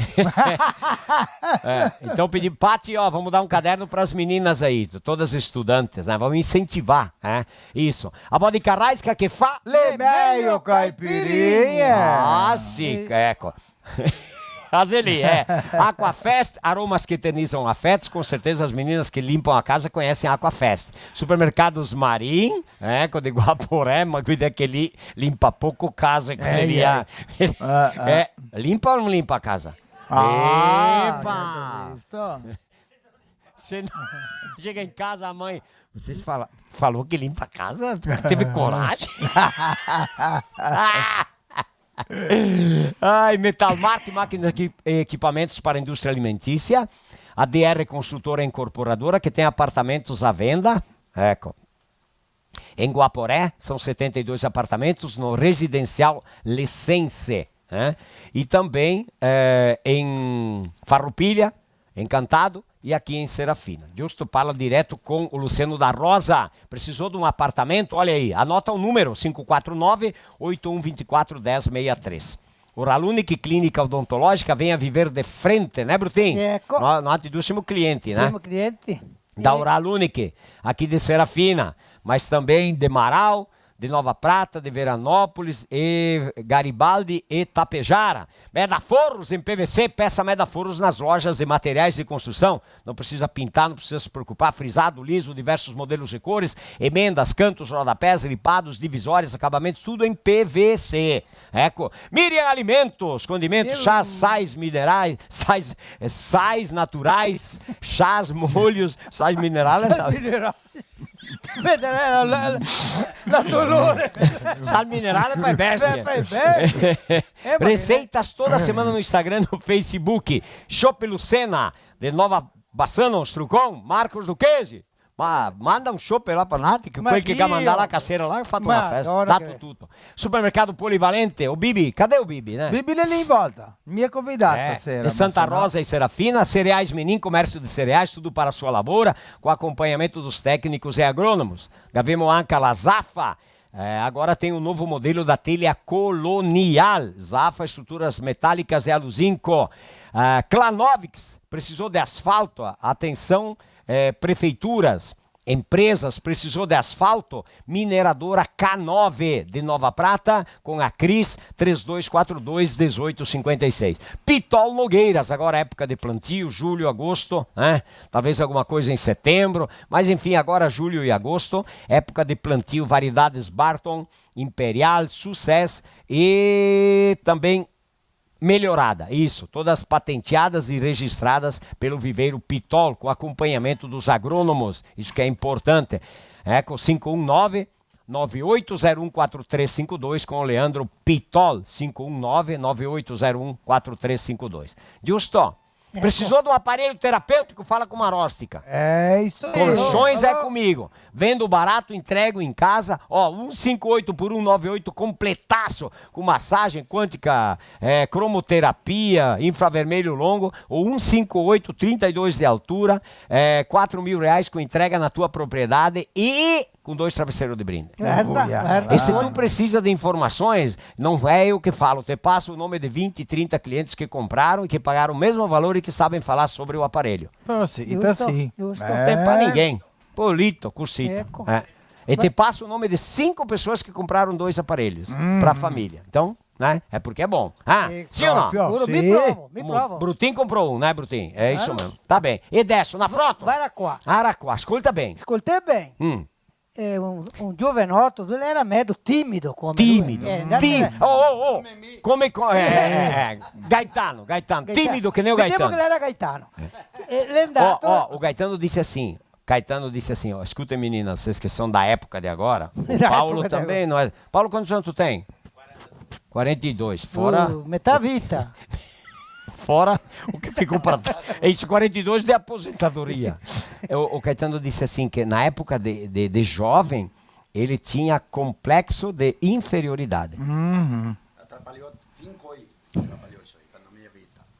É. Então, pedir, Pati, ó, vamos dar um caderno pras meninas aí, todas estudantes, né? Vamos incentivar, né? Isso. A vodka Raiska che fa le meio caipirinha. Ah, sì, eco. Mas ele é. Aquafest, aromas que eternizam afetos. Com certeza as meninas que limpam a casa conhecem a Aquafest. Supermercados Marim, eco, de Guaporé, ma guida che lì limpa poco casa, eh, quei lì, eh. Ah, ah. Eh, limpa o não limpa a casa? Ah, epa! Visto? Se não, chega em casa, a mãe, "Vocês fala-, falou que limpa a casa? Teve coragem?" Ai, Metal Mart, máquinas e equipamentos para a indústria alimentícia. A D R Construtora Incorporadora, que tem apartamentos à venda. Eco. Em Guaporé, são setenta e dois apartamentos no residencial Lessense, né? E também, eh, em Farroupilha, Encantado, e aqui em Serafina. Giusto, parla direto com o Luciano da Rosa. Precisou de um apartamento? Olha aí, anota o número, cinco quatro nove, oito um vinte e quatro, dez sessenta e três. Oralunic Clínica Odontológica, venha viver de frente, né, Brutin? Eco. No-, noantri due semo clienti, né? Semo clienti. Da Oralunic, aqui de Serafina, mas também de Marau, de Nova Prata, de Veranópolis e Garibaldi e Tapejara. Meda Forros em P V C, peça Meda Forros nas lojas e materiais de construção. Não precisa pintar, não precisa se preocupar. Frisado, liso, diversos modelos e cores, emendas, cantos, rodapés, ripados, divisórias, acabamentos, tudo em P V C. Eco. Miriam Alimentos, condimentos, chás, sais minerais, sais, eh, sais naturais, chás, molhos, sais minerais, né? Mineral. Vede, eh, la, la, la dolore. Sal minerale par bestie. Eh, par bestie. Eh, ma che... Receitas toda semana no Instagram, no Facebook. Chopp Lucena, de Nova Bassano, Strucon, Marcos Lucchesi. Ma manda un chopp là par noantri, che quel che ga mandà là, casera là, ga fato na festa. Dà tuto. Supermercado Polivalente, o Bibi, cadê o Bibi, né? Bibi l'è lì in volta. Me convidar stasera, de Santa Rosa e Serafina, Cereais Menin, comércio de cereais, tudo para a sua lavoura, com acompanhamento dos técnicos e agrônomos. Gavemo anca la Zafa, eh, agora tem um novo modelo da telha colonial. Zafa, estruturas metálicas e aluzinco. Ah, Clanovix, precisou de asfalto? Atenção, eh, prefeituras. Empresas, precisou de asfalto? Mineradora K nove de Nova Prata, com a Cris, três dois quatro dois, dezoito cinquenta e seis. Pitol Nogueiras, agora época de plantio, julho, agosto, né? Talvez alguma coisa em setembro, mas enfim, agora julho e agosto, época de plantio, variedades Barton, Imperial, Success e também melhorada, isso, todas patenteadas e registradas pelo Viveiro Pitol, com acompanhamento dos agrônomos, isso que é importante. Eco cinco um nove, nove oito zero um quatro três cinco dois com o Leandro Pitol, cinco um nove, nove oito zero um quatro três cinco dois. Giusto? Eco. Precisou de um aparelho terapêutico? Fala com Marostica. É isso aí. Colchões é comigo. Vendo barato, entrego em casa. Ó, um cinco oito por um nove oito, completaço, com massagem quântica, é, cromoterapia, infravermelho longo, ou um cinco oito, trinta e dois de altura, é, quatro mil reais com entrega na tua propriedade e com dois travesseiros de brinde. Guarda, guarda. E se tu precisa de informações, não é eu que falo, te passo o nome de vinte, trinta clientes que compraram e que pagaram o mesmo valor e que sabem falar sobre o aparelho. Pô, sì, giusto, tá sì. Giusto. Não tem pra ninguém. Polito, cosita. Eco. É. E te passo o nome de cinco pessoas que compraram dois aparelhos pra família. Então, né? É porque é bom. Ah, sì o no? Sì. Brutin comprou um, né, Brutin? É isso mesmo. Tá bem. E adesso, na frota? Vai lá qua. Ara qua, ascolta ben. Ascolta ben. Mm. Eh, un, un giovanoto, l'era medo timido come... Timido. Ti-, oh, oh, oh. Come co-, eh, eh, eh, eh. Gaetano, Gaetano. Gaetano. Timido che ne o Gaetano. Metemo che l'era Gaetano. Eh, l'è ndato... Ó, ó, o Gaetano disse assim, Caetano disse assim, ó, escuta, meninas, vocês que são da época de agora, o Paulo também não é. Paulo, quantos anos tu tem? Quarenta e dois. Fora... Uh, metà vita. Fora o que ficou pra trás. É isso, quarenta e dois de aposentadoria. O, o Caetano disse assim, que na época de, de, de jovem, ele tinha complexo de inferioridade. Uhum. Atrapalhou cinco anos.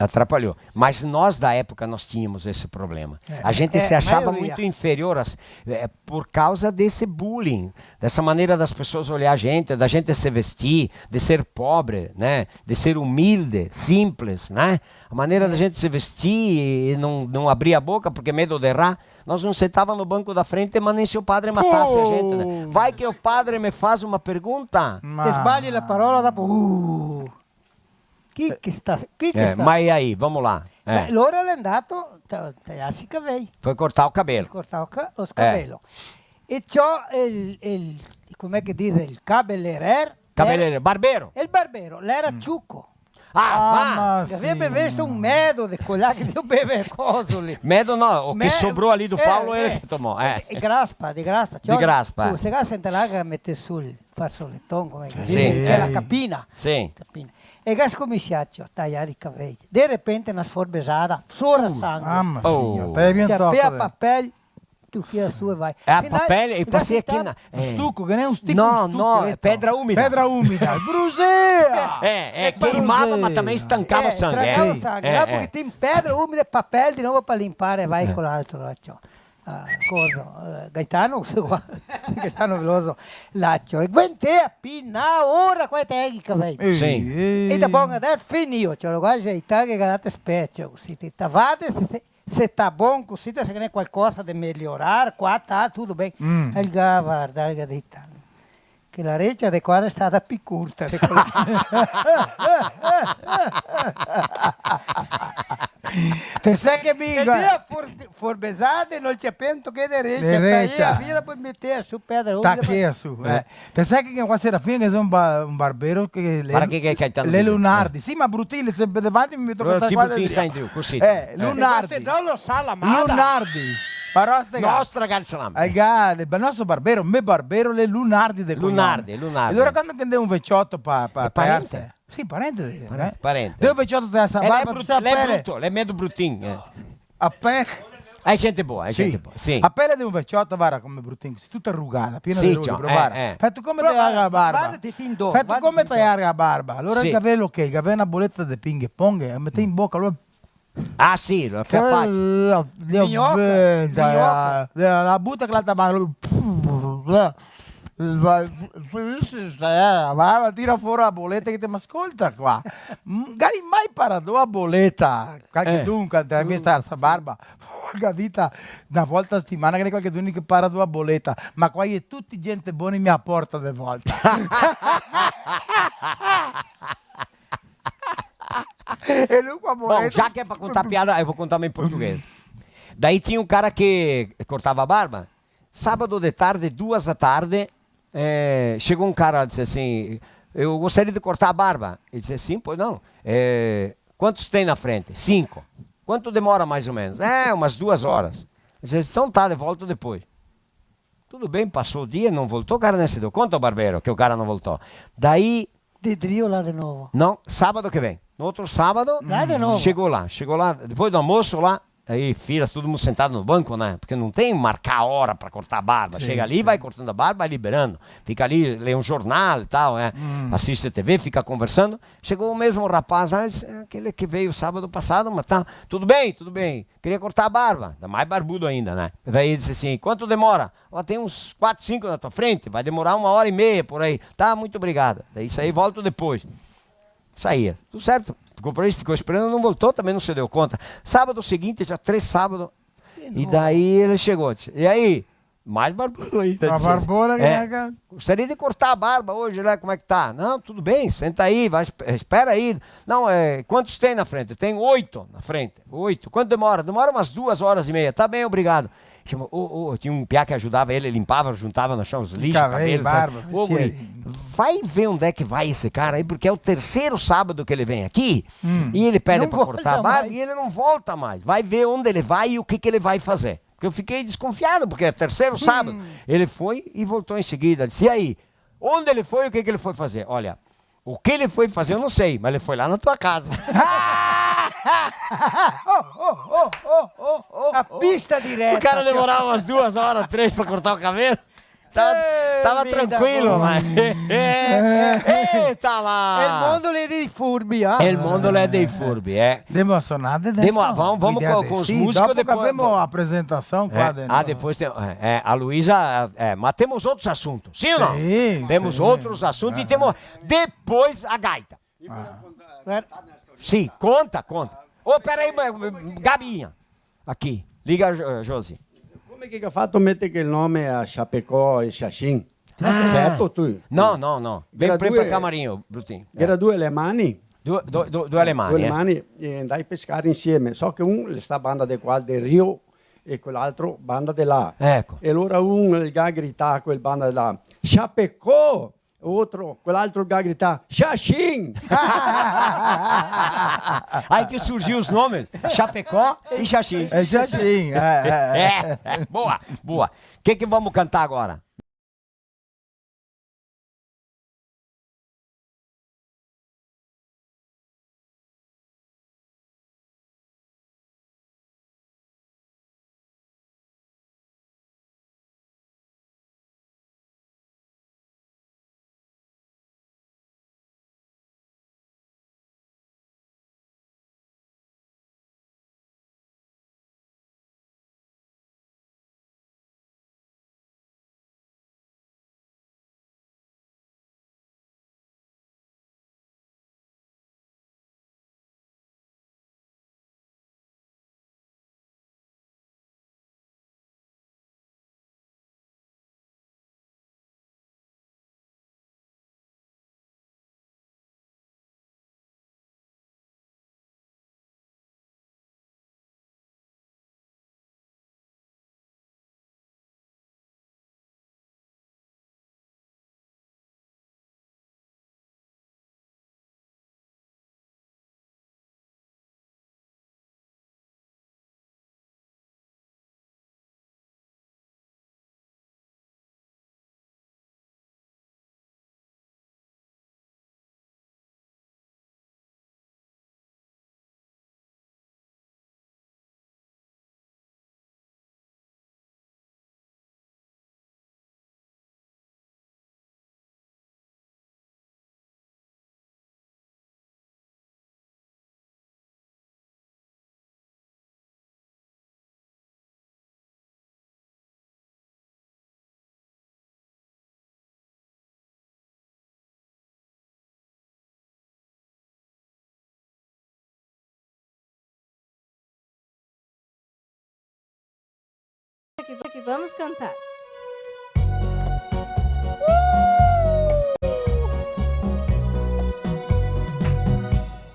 Atrapalhou. Mas nós, da época, nós tínhamos esse problema. É, a gente se achava muito inferior às, é, por causa desse bullying, dessa maneira das pessoas olhar a gente, da gente se vestir, de ser pobre, né? De ser humilde, simples, né? A maneira da gente se vestir e não, não abrir a boca porque medo de errar. Nós não sentava no banco da frente, mas nem se o padre matasse a gente, né? Vai que o padre me faz uma pergunta. Ma... Te sbagli la parola, dopo, uh. Chi che sta, chi che sta? Eh, ma e aí, vamos lá. Eh. Beh, lora l'è ndato ta-, tajarse i cavei. Foi cortar o cabelo. Cortar o ca-, o cabelo. E ciò el, el, come che dise, el cabeleirer? Cabeleireiro, barbeiro. El barbero, l'era ciuco. Ah, ma sì. Che aveva bevesto un medo de quela che io beve coso lì. Medo no, o che sobrou ali do Paulo, eh, ele tomou, eh. De graspa, de graspa. De graspa. Tu, se ga senta là che mete sul fasoleton, come che dise, che la capina. Sì. Capina. E ga scominsià a tajar i cavei. De repente na sforbesada, sora sangue. Mama signora, te vien toco de papel, tu tira su e vai. Eh, papel, e pasia che na, eh. Un stuco, che n'è un stico, no, un stuco, no, eh, pedra umida. Pedra umida, brusea! Eh, eh, queimava, ma também estancava o sangue, eh. Estancava o sangue. Là un pochetin pedra umida e papel de novo par limpar, vai co l'altro, là, ciò. Ah, coso, eh, Gaetano, Gaetano Veloso, là, ciò. E guentè a pì na ora qua te i cavei. Sì. E da bon, adesso finio, ciò, lo guarda, i taghe che date specie, cusì, te tavate, se, se, se sta bon, cusì, se ghe n'è qualcosa de migliorar, qua, ta, tuto ben. Mm. E el ga vardà, el ga dito, che la recia de qua l'è stata pì curta de quela. Te sè che mi... E via for-, forbesade, no el ciapea un toche de recia, de recia. Taia via, po metea su pedra umida, tachea su, eh. Te sè che qua Serafina che xe un ba-, un barbero che l'è... Varda che, che, che l'è Lunardi. Sì, ma Brutin l'è sempre davanti, mi toca star qua dentro. Tipo che sta in giù, cusì. Eh, Lunardi. Te do la sala, ma... Lunardi. Però ste... Nostra gran salama. Eh, ga, el nostro barbero, me barbero, l'è Lunardi de cognome. Lunardi, Lunardi. E alora quando che ndè un vecioto pa, pa... L'è parente? Sì, parente de, parente, eh. Parente. Ndè un vecioto de sa barba, l'è bruto, l'è medo Brutin, eh. Apena... L'è gente bona, l'è gente bona, sì. Apena de un vecioto, varda come Brutin, cusì, tuta rugada, piena de rughe, però varda. Fatu come te larga la barba. Fatu come te larga la barba. Alora el gavea che? El gavea na boleta de ping pong, e mete in boca, alora Ah, sì, la fa facile. Minhoca, minhoca. La, la buta che l'altra man. Ma, ma, tira fora la boleta che te, ma scolta qua. Mm, gai mai parà do la boleta? Qualchedun, eh, te ga vista sta barba? Porca vita, na volta a setimana che qualchedun che para do la boleta. Ma qua xe tuti gente bona e me la porta de volta. E lu qua... Bom, já que é pra contar piada, eu vou contar uma em português. Daí tinha um cara que cortava a barba. Sábado de tarde, duas da tarde, eh, chegou um cara, disse assim: "Eu gostaria de cortar a barba." Ele disse: "Sim, pois não. Eh, quantos tem na frente?" "Cinco." "Quanto demora mais ou menos?" "É, umas duas horas." Ele disse: "Então tá, eu volto depois." Tudo bem, passou o dia, não voltou, o cara nem se deu conta, o barbeiro, que o cara não voltou. Daí... De drio lá de novo. Não, sábado que vem. No outro sábado, lá de novo. Chegou lá, chegou lá, depois do almoço lá, aí fila, todo mundo sentado no banco, né? Porque não tem marcar a hora pra cortar a barba. Sim, chega ali, sim, vai cortando a barba, vai liberando. Fica ali, lê um jornal e tal, né? Hum. Assiste a T V, fica conversando. Chegou o mesmo rapaz lá, disse: "É aquele que veio sábado passado, mas tá tudo bem, tudo bem. Queria cortar a barba." Tá mais barbudo ainda, né? Daí ele disse assim: "Quanto demora?" "Ó, tem uns quatro, cinco na tua frente, vai demorar uma hora e meia por aí." "Tá, muito obrigado." Daí isso aí, volto depois. Saía. Tudo certo. Ficou por aí, ficou esperando, não voltou, também não se deu conta. Sábado seguinte, já três sábados, e daí ele chegou, disse: "E aí?" Mais barbudo ainda, disse: "Barbona, é, né, cara? Gostaria de cortar a barba hoje, né? Como é que tá?" "Não, tudo bem, senta aí, vai, esp-, espera aí." "Não, é, quantos tem na frente?" "Tem oito na frente." "Oito? Quanto demora?" "Demora umas duas horas e meia." "Tá bem, obrigado." Chama, ô, ô, tinha um piá que ajudava ele, limpava, juntava no chão os lixos, cabelo, barba, sabe? "Ô, guri, vai ver onde é que vai esse cara aí, porque é o terceiro sábado que ele vem aqui, hum, e ele pede pra cortar a barba e ele não volta mais. Vai ver onde ele vai e o que que ele vai fazer." Porque eu fiquei desconfiado, porque é terceiro sábado. Hum. Ele foi e voltou em seguida. Disse: "E aí? Onde ele foi, o que que ele foi fazer?" "Olha, o que ele foi fazer, eu não sei, mas ele foi lá na tua casa." A pista direta. O cara demorava umas duas horas, três pra cortar o cabelo. Tá, eh, tava vida tranquilo, boa, mas... Eita lá! El mondo l'è dei furbi, ah? El mondo l'è dei furbi, eh. Demo a sonada, demo, vamos, vamos com, com os músicos, dopo depois, che avemo la presentasion qua, eh, dentro. Ah, depois tem, eh, eh, a Luísa, eh, mas temos outros assuntos, sim ou não? Sim, temos outros assuntos e temos depois a gaita. Ah. Sim, conta, conta. Ô, pera aí, mas, Gabinha. Aqui, liga, Jo-, Josi. Come che ga fato meter quel nome a Chapecó e Xaxim? Ah. Certo, tu? No, no, no. Vem pra, pra due, camarinho, Brutinho. Ghe era due alemani. Due, due, due, due alemani, eh. Due alemani, e ndai pescar insieme. So che un el sta banda de qua, de Rio, e quel altro banda de là. Eco. E alora un el ga grità a quel banda de là: "Chapecó!" Outro, quel altro ga grità: "Xaxim!" Aí que surgiu os nomes, Chapecó e Xaxim. É Xaxim, é, é, é. É, é, boa, boa. O que que vamos cantar agora? Que, que vamos cantar.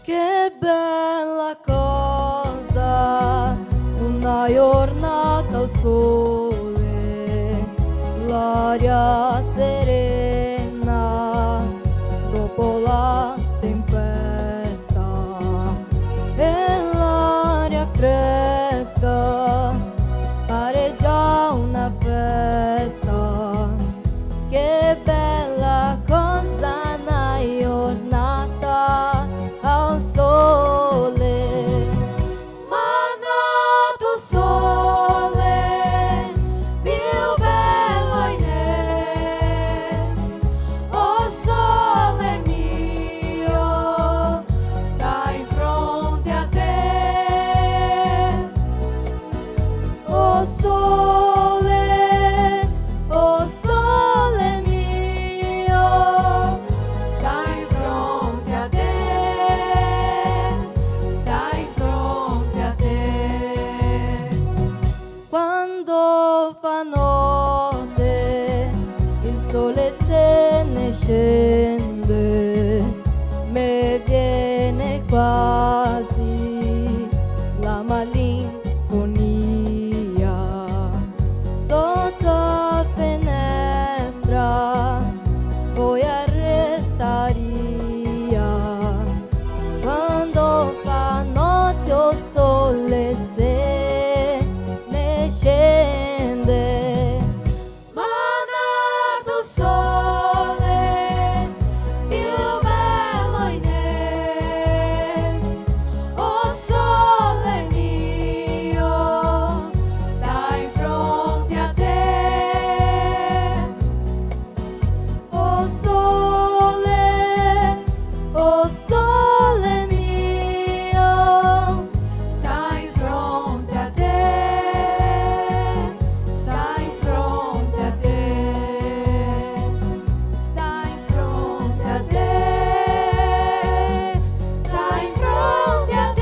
Che bella cosa, una giornata al sole, l'aria serena dopo la tempesta, e l'aria fresca pare già una festa. scende, me viene quasi la malinconia. Sotto a finestra voia restaria, quando fa note o sole se ne scende. Ma nato sole, più belo in me, o sole mio, sta in fronte a te. O sole, o sole mio, sta in fronte a te, sta in fronte a te, sta in fronte a te, sta in fronte a te.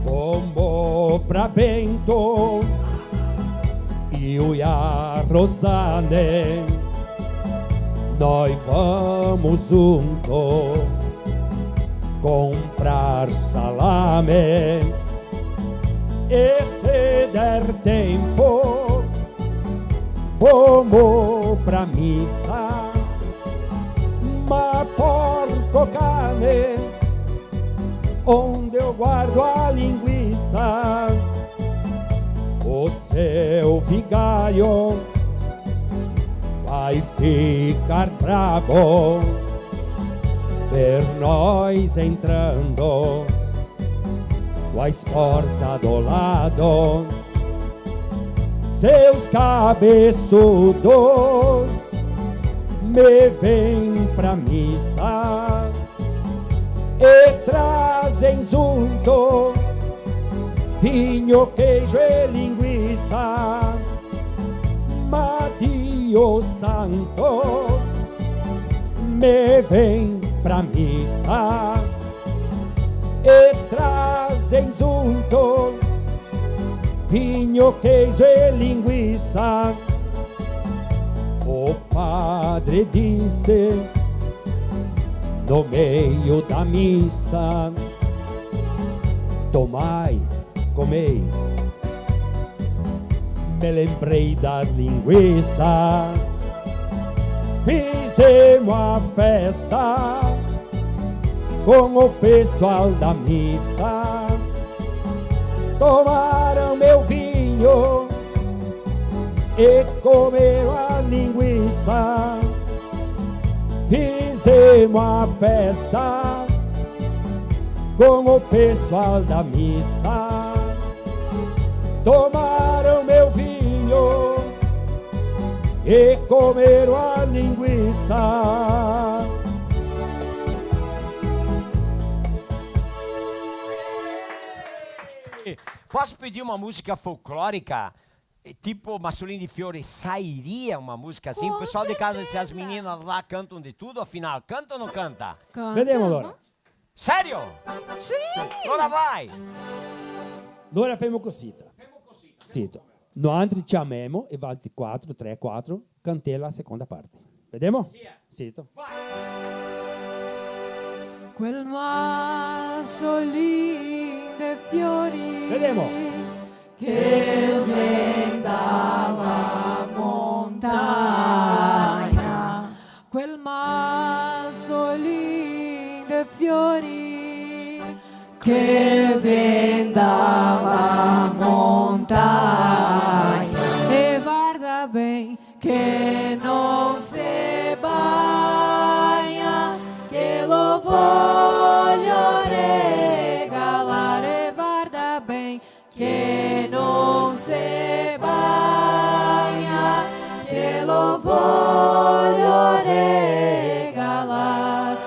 Vamos pra Bento, eu e a Rosane, nós vamos junto comprar salame. E se der tempo, vamos pra missa, ma porco cane, onde eu guardo a linguiça. O seu vigário vai ficar brabo ver nós entrando com as portas do lado. Seus cabeçudos me vêm pra missa e trazem junto vinho, queijo e linguiça. Ma Dio santo, me vem pra missa e trazem junto vinho, queijo e linguiça. O padre disse no meio da missa: "Tomai, comei." Me lembrei da linguiça, fizemos a festa com o pessoal da missa. Tomaram meu vinho e comeram a linguiça. Fizemos a festa com o pessoal da missa. Tomaram meu vinho e comeram a linguiça. Posso pedir uma música folclórica? Eh, tipo Massolin de Fiori, sairia uma música assim? Com certeza. O pessoal de casa, se as meninas lá cantam de tudo, afinal, canta ou não canta? Canta. Vedemo, alora. Sério? Sì! Alora vai! Alora femo cosita. Femo cosita. Sito. Noantri ciamemo e valtri quatro, tre, quatro, cantè la seconda parte. Vedemo? Sì, eh. Sito. Vai! Quel masolin de fiori. Vedemo. Che vien da la montagna, quel masolin de fiori che vien da la montagna. E varda ben che no se bagna, che lo voio regalar, varda ben che no se bagna, che lo voio regalar.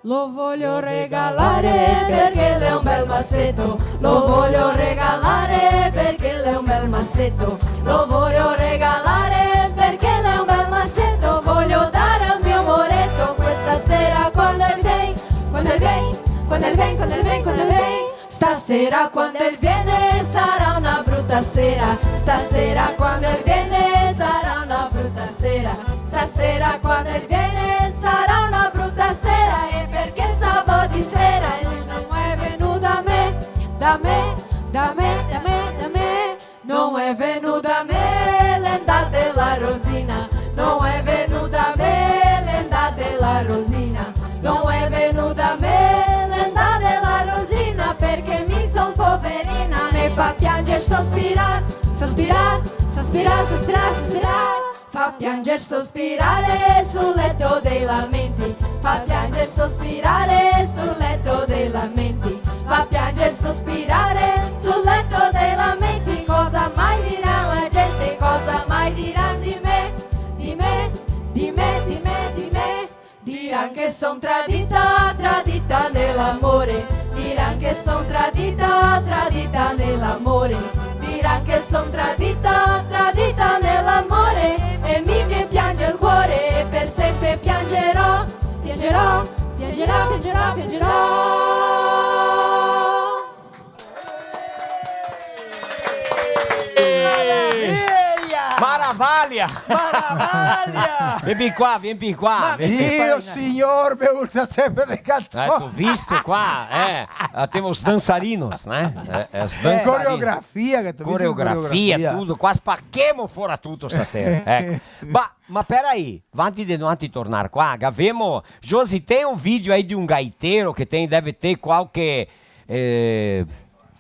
Lo voio regalar parché l'è un bel maseto, lo voio regalar parché l'è un bel maseto, lo voio regalar parché l'è un bel maseto, voio dar al mio moreto questa sera quando el vien, quando el vien, quando el vien, quando el vien, quando el vien. Stasera quando el viene sarà una brutta sera, stasera quando el viene sarà una brutta sera, stasera quando el viene sarà una brutta sera, e perché sabato sera el no xe vegnù da me, da me, da me, da me, da me. No xe vegnù da me, l'è ndà de la Rosina, no xe vegnù da me, l'è ndà de la Rosina, no xe vegnù da me, l'è ndà de la Rosina, perché mi son poverina, me fa pianger, sospirar, sospirar, sospirar, sospirar, sospirar. Fa pianger, sospirare sul letto dei lamenti, fa pianger, sospirare sul letto dei lamenti, fa pianger, sospirare sul letto dei lamenti. Cosa mai dirà la gente, cosa mai dirà di me, di me, di me, di me, di me? Diran che son tradita, tradita nell'amore. Diran che son tradita, tradita nell'amore. Diran che son tradita, tradita nell'amore. E mi vien pianger el cuore, e per sempre piangerò, piangerò, piangerò, piangerò, piangerò. Maravilha! Maravilha! Maravilha! Vien qua, vien qua. Ma vien qua. Dio, signor, me gusta sempre de cantar. Eh, t'ho visto qua, eh. Ah, temos dançarinos, né? Eh, eh, os dançarinos. Coreografia, che te ho visto. Coreografia, coreografia, tuto. Qua spachemo fora tuto stasera, eco. Ma, ma peraí, antes de noi tornar qua, gavemo, Josi, tem um vídeo aí de um gaiteiro que tem, deve ter qualche, eh,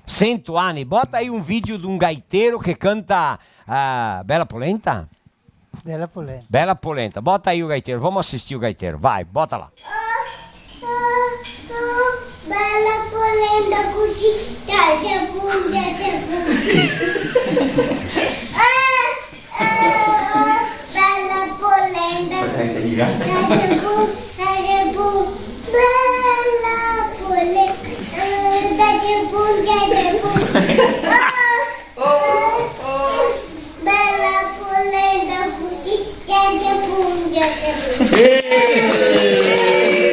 cento anos. Bota aí um vídeo de um gaiteiro que canta, ah, Bela Polenta? Bela Polenta. Bela Polenta. Bota aí o gaiteiro. Vamos assistir o gaiteiro. Vai, bota lá. Oh, oh, oh, bela polenta cusì, tagliapugna, tagliapugna. Ah, ah, ah, bela polenta cusì, tagliapugna, tagliapugna. Bela polenta, ah, tagliapugna, tagliapugna. Ah. Oh, oh. Bela polenta cusì, che te punge, te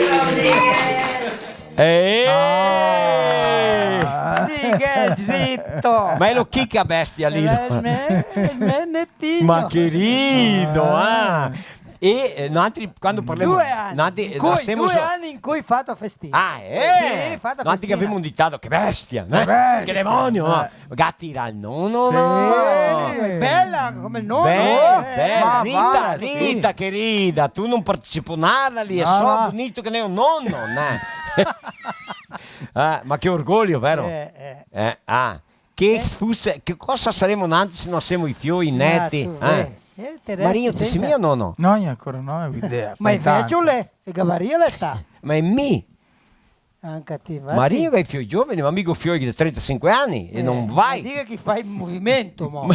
punge. Eh! Ah. Sì, che zito! Ma elo chi che bestia lì? Eh, el me, el me netinho. Ma querido, ah! E, eh, noantri, quando parlemo, due ani. Noantri, eh, due ani in cui fato festina. Ah, eh? Sì, fato festina. Noantri che gavemo un ditado, che bestia, né? Che bestia. Che demonio, no? Eh. Ga tirà el nono, no? Sì, bela come el nono. Beh, eh, beh, ma Rita, va, Rita, sì, querida, tu no partecipo nada lì, no, so, no. Bonito che n'è un nono, né? Ah, ma che orgoglio, vero? Eh, eh. Eh, ah. Che fuse, che cosa saremo noantri se no semo i fioi, i neti, eh? Marinho, te si mia nono? No, ancora no, idea. Ma invece l'è, el gavaria l'età. Ma è mi. Anca ti, va. Marinho, che i fioi giovani, ma mi go fioi de trentasinque ani e no vai. Ma diga che fa el movimento, mo.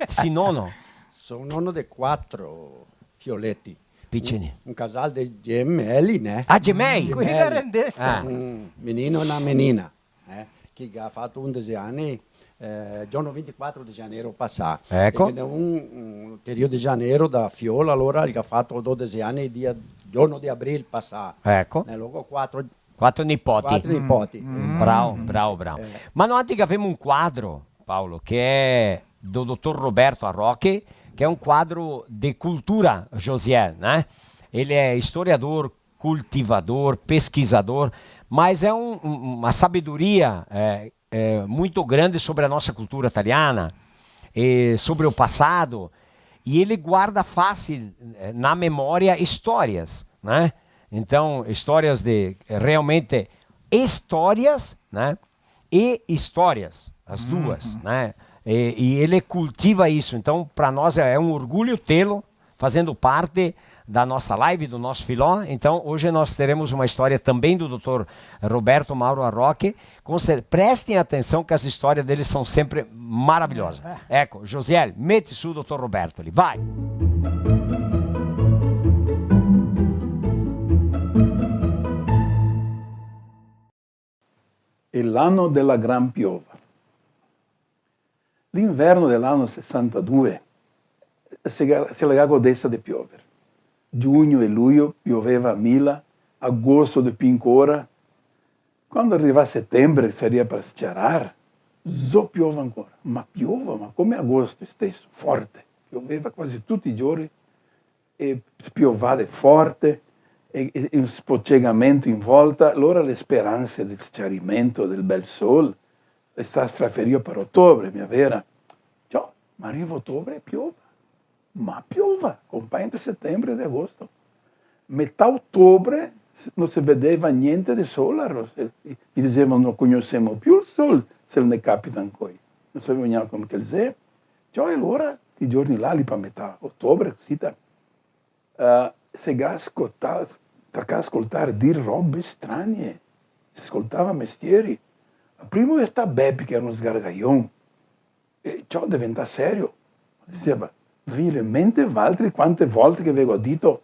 Sì, nono. Son nono de quatro fioleti. Picini. Un, un casal de gemelli, né? Ah, gemei? Gemei. Quei che rendeste. Ah. Un menino e na menina. Eh, che ga fato undese ani, eh, giorno vintiquatro de janeiro pasà. Eco. E che n'è un, un, che Rio de Janeiro da fiola, alora el ga fato dodese ani, dia, giorno de abril pasà. Eco. Nel logo quatro, quatro nipoti. Quatro nipoti. Mm. Bravo, bravo, bravo. Eh. Ma noantri gavemo un quadro, Paolo, che è do dotor Roberto Arroche, che è un quadro de cultura, Josiel, né? Ele é historiador, cultivador, pesquisador, mas é um, um, uma sabedoria, é, é, muito grande sobre a nossa cultura italiana e sobre o passado. E ele guarda fácil, eh, na memória histórias, né? Então, histórias de, realmente, histórias, né? E histórias, as duas, né? E, e ele cultiva isso. Então, pra nós é, é um orgulho tê-lo fazendo parte da nossa live, do nosso filó. Então, hoje nós teremos uma história também do dotor Roberto Mauro Arroque. Com cer-, prestem atenção que as histórias dele são sempre maravilhosas. É. Eco, Josiel, mete su dotor Roberto ali, vai! E l'ano de la gran piova. L'inverno de l'ano sesantadue se ga-, se la ga godesa de piover. Giugno e luio pioveva a mila, agosto de pì ancora, Quando riva setembre, saria par s-ciarar, zo piova ancora, ma piova, ma come agosto steso, forte. Pioveva quasi tuti i giorni, e piovade forte, e, e, e un spocegamento in volta, alora le speranse del s-ciarimento, del bel sol, xe stà straferìo par otobre, mia vera? Ciò, ma riva otobre e piova. Ma piova, compagno de setembre e de agosto. Metà otobre s-, no se vedeva gnente de sol, aro-, e, e, i diseva: "No cognosemo più el sol, se el ne capita ancoi." No saveva gnanca come che el xe. Ciò, e alora, chi giorni là, lì pa metà otobre, cusì, ta-, eh, se ga scoltà, tacà scoltar dir robe stranie. Se scoltava mestieri. A primo xe stà Bepi, che era un sgargaion. E ciò deventà serio. Diseva: "Ve vien in mente valtri quante volte che ve go dito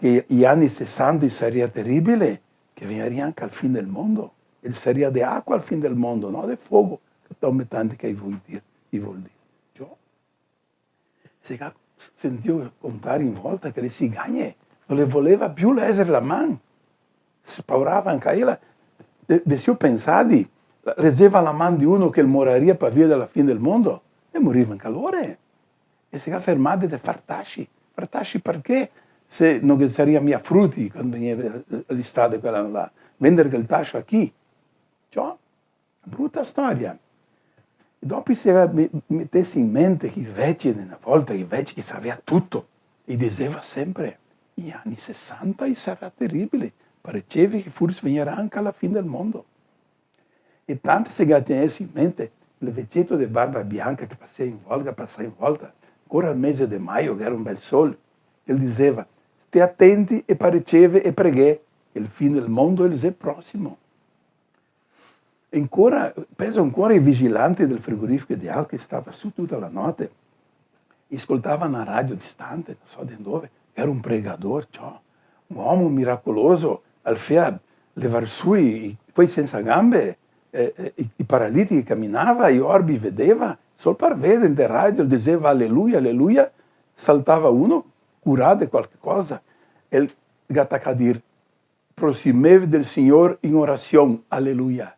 che i ani sesanta i saria teribile, che vegnaria anca el fin del mondo? E saria de acua el fin del mondo, no de fogo, che tanti che i vol dir, i vol dir." Ciò, se ga sentìo contar in volta che le sigagne no le voleva più lezer la man. Se spaurava anca ela. De-, ve sio pensadi, lezeva la man de uno che el moraria par via de la fin del mondo, e moriva anca lore. E se ga fermade de far tasci. Far tasci parché, se no ghe saria mia fruti quando vegneva l'istade quel ano là? Vender quel tascio a chi? Ciò? Bruta storia. E dopo se me-, metese in mente che i veci de na volta, i veci che savea tuto, i diseva sempre: "I ani sesanta i sarà teribili, pareceve che forse vegnarà anca la fin del mondo." E tanto se ga tegnese in mente el veceto de barba bianca che pasea in volta, pasea in volta, ancora al mese de maio, che era un bel sol, el diseva: "Stè atenti e pareceve e preghè, che el fin del mondo el xe prosimo." E ancora, penso ancora ai vigilanti del frigorifico Ideal che stava su tuta la note, i scoltava na radio distante, no so de dove, era un pregador, ciò, un omo miracoloso, el fea levar su i, i, quei sensa gambe, eh, eh, i, i paralitichi caminava, i orbi vedeva, sol par veder inte radio, el diseva: "Aleluia, aleluia", saltava uno, curà de qualche cosa, e el ga tacà dir: "Prosimeve del Signor in orasion, aleluia,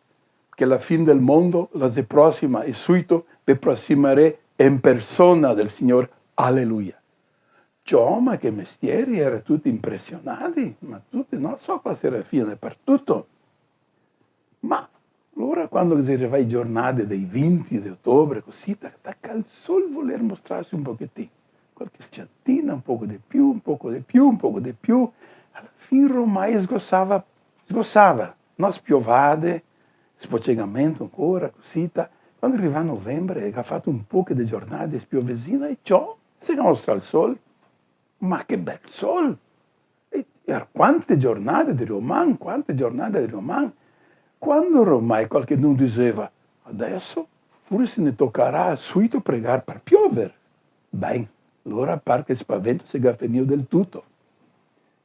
che la fin del mondo la xe prosima e suito ve prosimarè en persona del Signor, aleluia." Ciò, ma che mestieri, era tuti impresionadi, ma tuti, no so, qua se era fine par tuto. Ma alora, quando che xe rivà i giornade dei vinti de otobre, cusì, ta-, taca el sol voler mostrarse un pochetin, qualche s-ciatina, un poco de più, un poco de più, un poco de più, a la fin ormai sgosava, sgosava, no? Spiovade, spocegamento ancora, cusì, ta-, quando rivà novembre, che ga fato un poco de giornade spiovesina, e ciò, se ga mostrà el sol. Ma che bel sol! E, e quante giornade de roman, quante giornade de roman, quando ormai qualchedun diseva: "Adeso forse ne tocarà suito pregar par piover." Ben, alora par che spavento se ga finìo del tuto.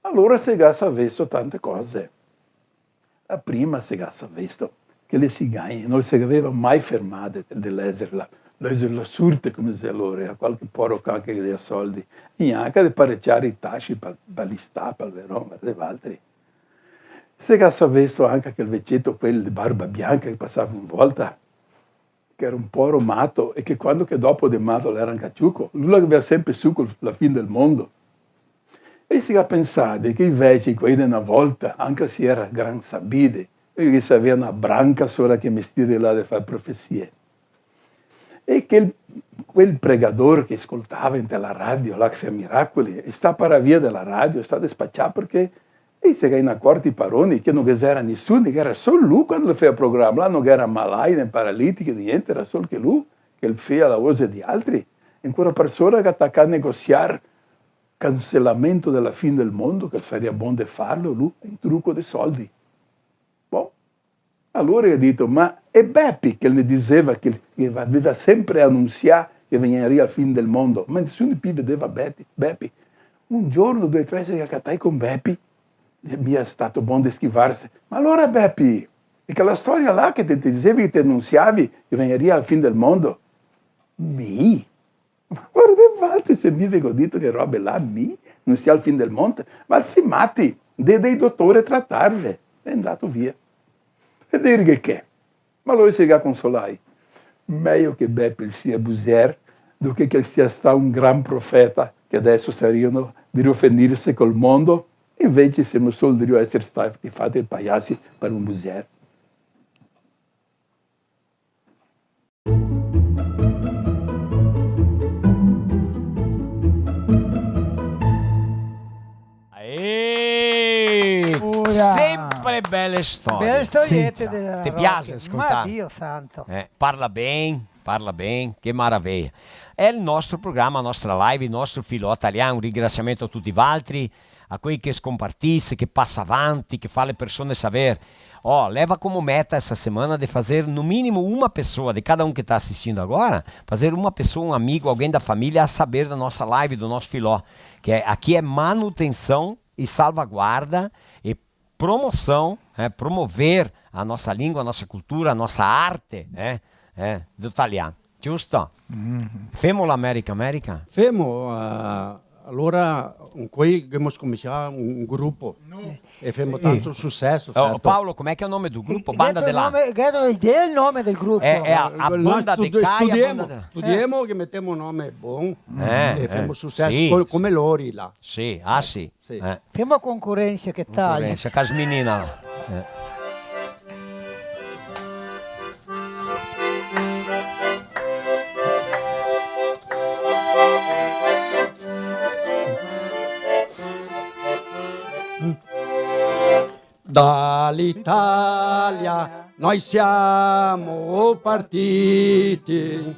Alora se ga savesto tante cose. La prima se ga savesto che le sigagne no se gaveva mai fermade de, de lezer la, lezer la sorte, come se dizea alora, a qualche poro can che gaveva soldi, e gnanca de pareciar i tasci pa, pa l'istà, pa el veron, ma de valtri. Se ga savesto anca che el veceto, quel de barba bianca che pasava in volta, che era un poro mato, e che quando che dopo de mato l'era anca ciuco, lu la gaveva sempre su co la fin del mondo. E se ga pensà che i veci, quei de na volta, anca se era gran sabide, e che savea na branca sora che mestiere là de far profesie. E che el, quel pregador che scoltava inte la radio, là che fea miracoli, e stà par via de la radio, stà despacià parché E se ga inacorto i paroni che no ghe gera nisuni, che gera sol lu quando el fea programa, là no gera malai, né paralitichi, né gnente, era sol che lu, che el fea la voce de altri. E ancora par sora el ga tacà negosiar cancelamento dela fin del mondo, che saria bon de farlo lu, in truco de soldi. Bon. Alora el ga dito: "Ma e Bepi, che el ne diseva che, che el gaveva sempre anunsià che vegnaria la fin del mondo, ma nisuni pi vedeva Bepi, Bepi?" Un giorno, due, tre, se ga catai con Bepi, e mi, xe stato bon de schivarse. "Ma alora, Bepi, e quela storia là che te, te disevi, che te anunsiavi che vegnaria la fin del mondo?" "Mi? Ma varda, valtri, se mi ve go dito che robe là, mi? Anunsià la fin del mondo? Ma sì mati, de, dei dotore tratarve." E xe ndato via. E dirghe che? Ma lori se ga consolai. Mejo che Bepi el sia buzer, do che che el sia stà un gran profeta, che deso sarìa, dirìo, finirse col mondo, invese semo sol, dirìo, eser stati fati paiasi par un buzer. Aê! Ora! Sempre bele storie. Bele storiete. Sì. Dela rock. Te piaxe scoltar? Ma Dio santo. Eh, parla ben, parla ben, che maraveia. Xe el nostro programa, a nostra live, el nostro Filò Talian. Un ringrasiamento a tuti valtri, a quei che scompartise, che pasa avanti, che fa le persone saver. Ó, leva como meta essa semana de fazer no mínimo uma pessoa, de cada um que tá assistindo agora, fazer uma pessoa, um amigo, alguém da família a saber da nossa live, do nosso Filó, que é, aqui é manutenção e salvaguarda e promoção, é, promover a nossa língua, a nossa cultura, a nossa arte, né? É, do talian. Giusto? Mhm. Femo l'America, America? Femo, eh, alora, incoi ghemo scominsià un, un grupo. E femo tanto suceso, certo. Paolo, come che xe el nome del grupo? Banda de là. Gheto el nome, gheto idea el nome del grupo? Xe, xe a, a banda de là, studiemo, studiemo che metemo un nome bon e femo suceso, sì, co-, come lori là. Sì, ah, sì. Sì. Eh. Femo concurensa, che tal? Concurensa, casminina. Eh. Da l'Italia noi siamo partiti.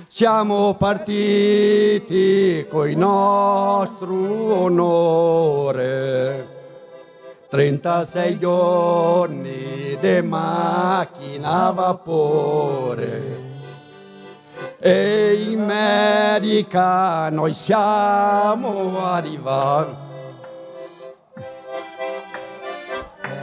Siamo partiti coi nostro onore, trentasei giorni de machina a vapore. E in Merica noi siamo arrivati.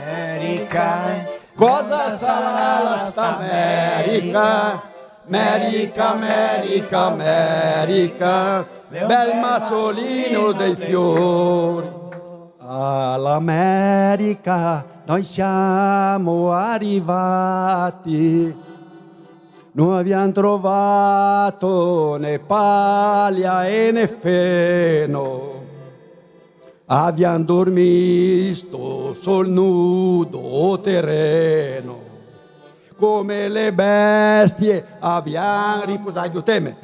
Merica, cosa sarà sta Merica? Merica, Merica, Merica, bel masolino dei fiori. Alla Merica noi siamo arrivati, non abbiamo trovato né paglia e né feno. Aviam dormisto sul nudo terreno, come le bestie aviam riposà. Aiuteme.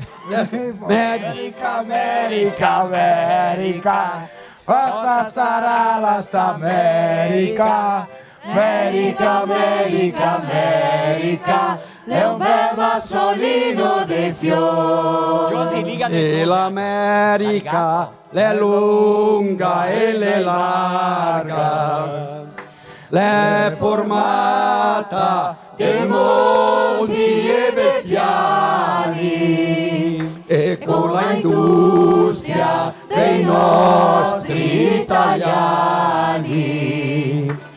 Merica, Merica, Merica, cosa sarà la sta Merica? Merica, Merica, Merica, l'è un bel masolino de fior. Giusy, liga de cose. E l'America l'è longa e l'è larga, l'è formata de monti e de piani, e con la industria dei nostri italiani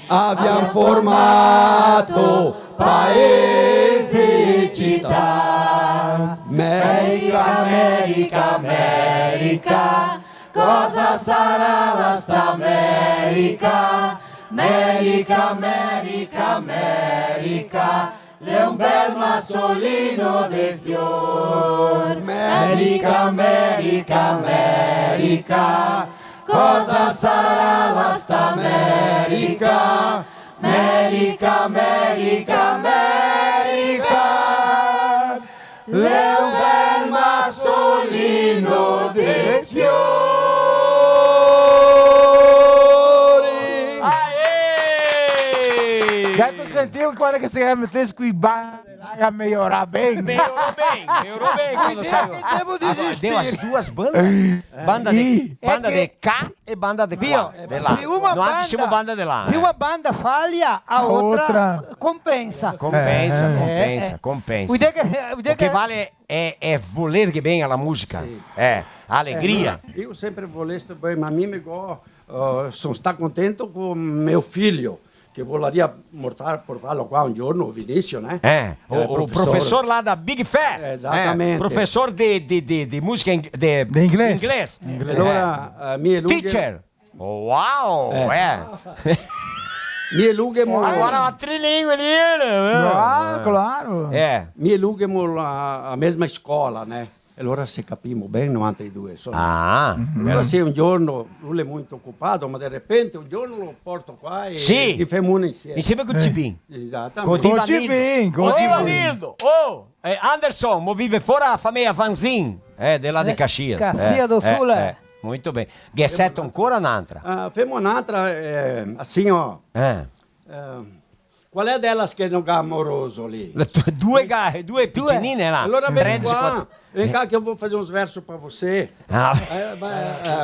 aviam formato paese e città. Merica, Merica, Merica, cosa sarà la sta Merica? Merica, Merica, Merica, l'è un bel masolino de fior. Merica, Merica, Merica, cosa sarà la sta Merica? Merica, Merica, Merica, l'è un bel masolino de fiori. Aê! Gato, sentivo quando che se ga metesto coi bande là, ga meiorà ben. Meiorou ben, meiorou ben quando saiu. Che devo desistir. Agora, deu as duas bandas. Banda de, banda de cá e banda de qua. Vio, de là. Se uma banda, se uma banda falia, a outra compensa. Compensa, compensa, compensa. O que vale é, é volerghe ben a la musica. Sì. É, a alegria. Eh, mi, mi sempre volesto ben, ma mi me go, eh, son stà contento co mio figlio, che voleria portar, portarlo qua un giorno, Vinicio, né? Eh, o, o professor. O professor là da Big Fair. Eh, exatamente. Eh, professor de, de, de, de musica in-, de, de inglês. Inglês. Inglês. Alora, eh, mi e lui... Teacher. Wow, eh. Mi e lu ghemo... Agora la trilingue lì, eh, eh. Ah, claro. Eh. Mi e lu ghemo la, la mesma scola, né? E alora se capimo ben, noantri due, insoma. Ah, mhm. Alora sì, un giorno, lu l'è molto ocupà, ma de repente un giorno lo porto qua e... Sì. E femo una insieme. Insieme co Cipin. Esatamente. Co Cipin, co Cipin. Oh, Vanildo, oh! Eh, Anderson, mo vive fora la fameia Vanzin, eh, de là de Caxias. Caxias do Sul, eh. Muito bem. Ghe xe ancora n'antra? Ah, femo n'antra, eh, assim, ó. Eh. Eh, qual é delas que não tá amoroso ali? Due ga-, due picinine là. Allora vem qua, vem cá que eu vou fazer uns versos pra você. Ah. Eh, ma,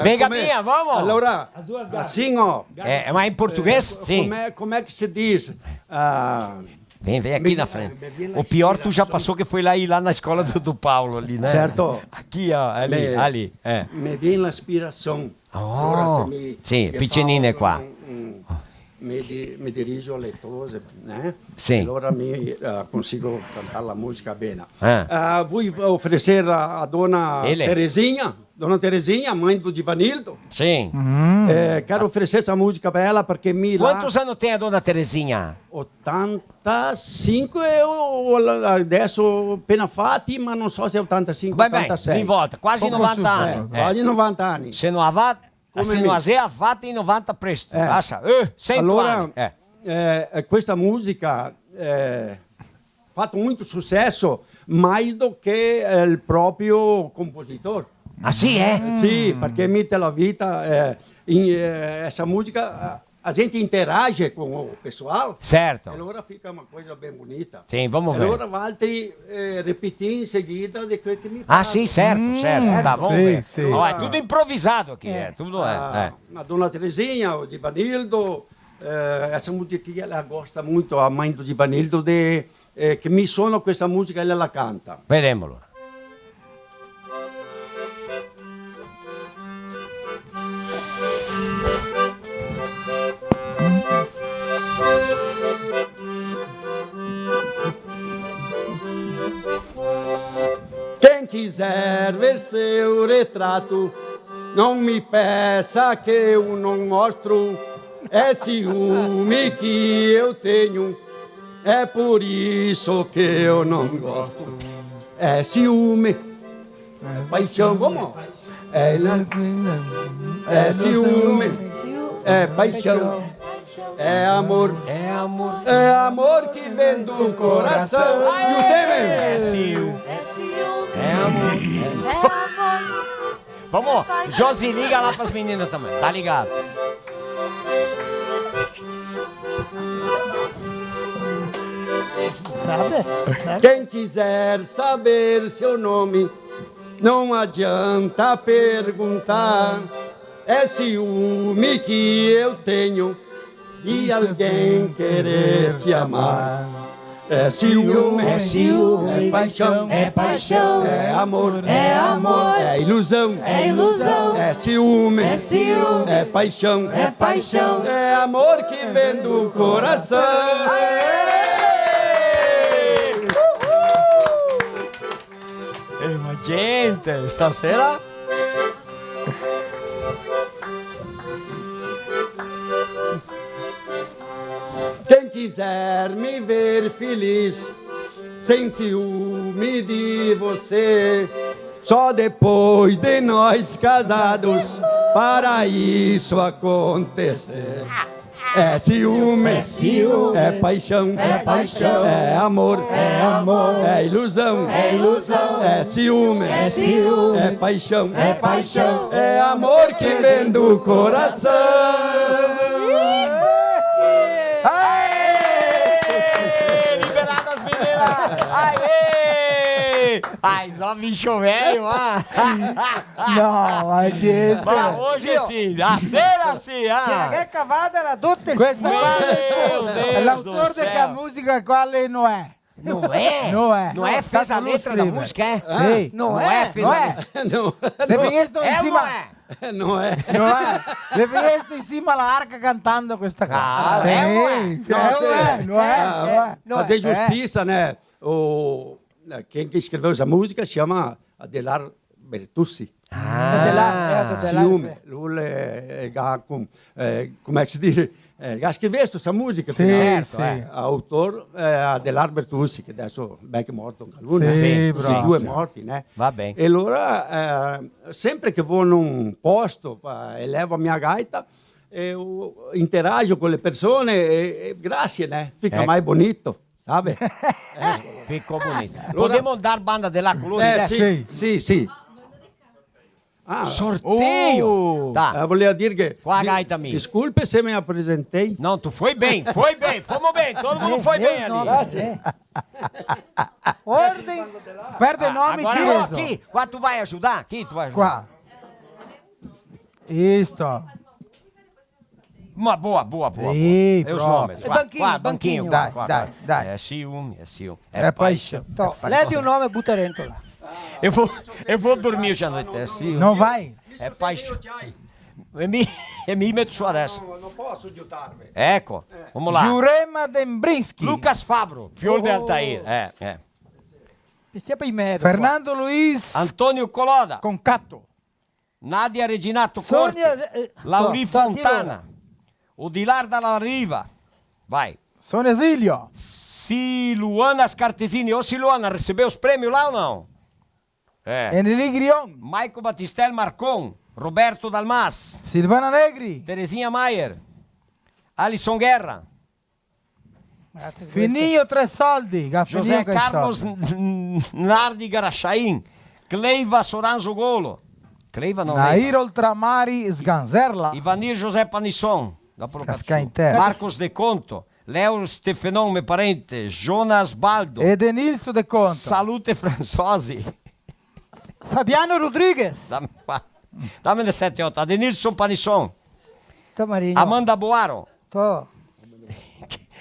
eh, come, vamos. Allora, assim, ó. Eh, ma in portoghese? Sì. Come, come é que se diz? Ah, Vem, vem aqui na frente. O pior, tu já passou, que foi lá, e lá na escola do, do Paulo, ali, né? Certo. Aqui, ó, ali, ali, é. Me vem la ispiração. Oh, sì, picinine qua. Me di-, me dirijo a letose, né? Sì. Allora mi, eh, consigo cantar la musica bene. Eh. Eh, voi ofrecer a, a dona Terezinha? Dona Terezinha, mãe do Divanildo. Sì. Eh, quero oferecer essa música pra ela, porque mi la... Quantos anos tem a dona Terezinha? Otantasinque, eu, eu, adesso appena fatti, ma non so se otantasinque, otantasei. Vai ben, in volta, quasi novanta ani. Eh, quasi novanta ani. Se no la va, se no la xe, la va in novanta presto. Eh. Lasa, eh, sento ani. Allora, eh, eh, questa musica, eh, fatto molto successo, mais do che, eh, il proprio compositore. Ah, sì, eh? Sì, perché mette la vita, eh, in, eh, essa musica, eh, a gente interage com o pessoal. Certo. E allora fica una cosa ben bonita. Sì, vamos ver. E allora valtri, eh, ripetì in seguida de quel che mi parla. Ah, sì, certo, certo. Dai, vamos ver. Sì, sì. Oh, è tutto improvvisato qui, eh, tutto, eh, eh. Ma Dona Terezinha, o Divanildo, eh, essa musica aqui, ela gosta muito, a mãe do Divanildo, de, eh, que me sona com essa música, ela, ela canta. Vedemo alora. Quem quiser ver seu retrato, não me peça que eu não mostro. É ciúme que eu tenho, é por isso que eu não gosto. É ciúme, é paixão, vamos. É, é ciúme, é paixão, é amor, é amor, é amor que vem do coração. E o tema é ciúme. É ciúme. É amor. É amor. Vamos, Josi, liga lá pras meninas também. Tá ligado? Sabe? Sabe? Quem quiser saber seu nome, não adianta perguntar. É ciúme que eu tenho de alguém querer te amar. É ciúme, é ciúme, é paixão, é paixão, é amor, é amor, é ilusão, é ilusão, é ciúme, é ciúme, é paixão, é paixão, é amor que vem do coração. Aê! Uhul! Eh, ma gente, stasera? Quem quiser me ver feliz, sem ciúme de você, só depois de nós casados, para isso acontecer. É ciúme. É ciúme. É paixão. É paixão. É amor. É amor. É ilusão. É ilusão. É ciúme. É ciúme. É paixão. É paixão. É amor que vem do coração. Aê! Liberadas, meninas! Aê! Ai, só bicho velho, ah! No, ma gente. Ma oggi sì, la sera sì, ah. Che la cavada era tutte... Questo qua, l'autore de che musica qua l'è Noè. Noè? Noè. Noè fez a letra da música, é? Sì. Noè fez a letra. Noè. Le vegneste in sima... Noè. Noè. Le vegneste in sima a la arca cantando questa qua. Ah, sì, Noè. Noè, Noè, Noè. Fazer justiça, né? O Eh, quem que escreveu essa música chama Adelar Bertucci. Ah. Adelar, é, Adelar, Ciúme. Lu l'è, eh, ga com, eh, como é que se diz? Eh, el ga scrivesto sta musica, sì, però. Certo, sì. Eh. Autor, eh, Adelar Bertucci, che deso, beh, che xe morto anca lu, sì, né? Sì, bravo. Due morti, né? Va ben. E alora, eh, sempre che vo in un posto, fa, e levo la mia gaita, e, o, interajo con le persone, e, e grasie, né? Fica mai bonito, sabe? Eco. Fica bonito. Alora podemo dar banda de là, colori, eh, adeso? Sì, sì, sì. Ah. Sorteio! Oh! Tá. Eh, voleva dir che... Qua di-, gaita mia. Desculpe se me apresentei. Não, tu foi bem, foi bem, fomos bem, todo mundo foi bem ali. Grasie. Ordem. Perde nome, agora chi, chi? Qua tu vai ajudar? Chi tu vai ajudar? Qua. Isto. Ma boa, boa, boa, boa. Sì, e os nomes? Qua, banquinho, qua, banquinho, qua, qua. Dai, dai. É ciúme, é ciúme. É paixão. Então, lê o nome, buta dentro lá. Eu vou, eu vou dormir hoje à noite, é ciúme. Não vai? É paixão. E mi, e mi meto su adeso. Não, não posso aiutarme. Eco, vamos lá. Jurema Dembrinski. Lucas Fabro, fior de Altair. É, é. Fernando Luiz. Antonio Coloda. Concato. Nadia Reginato Corte, Sônia, eh, Lauri Fontana, Odilar Dalla Riva, vai. Sônia Zilio. Siluana Scartesini. Ô, Siluana, recebeu os prêmios lá ou não? É. Henri Grion. Maico Batistel Marcon, Roberto Dalmas. Silvana Negri. Terezinha Maier. Alisson Guerra. Fininho Tresoldi, José Carlos N-, N-, Nardi Garachain, Cleiva Soranzo Golo. Cleiva não, Nair Neiva. Oltramari Sganzerla. Ivanir José Panisson, da Cascai in terra. Marcos De Conto, Leo Stefenon, meu parente, Jonas Baldo. Edenilson De Conto. Salute Franzosi. Fabiano Rodrigues. Dame, dame de sete, oto. Adenilson Panisson. Tô, Marinho. Amanda Boaro. Tô.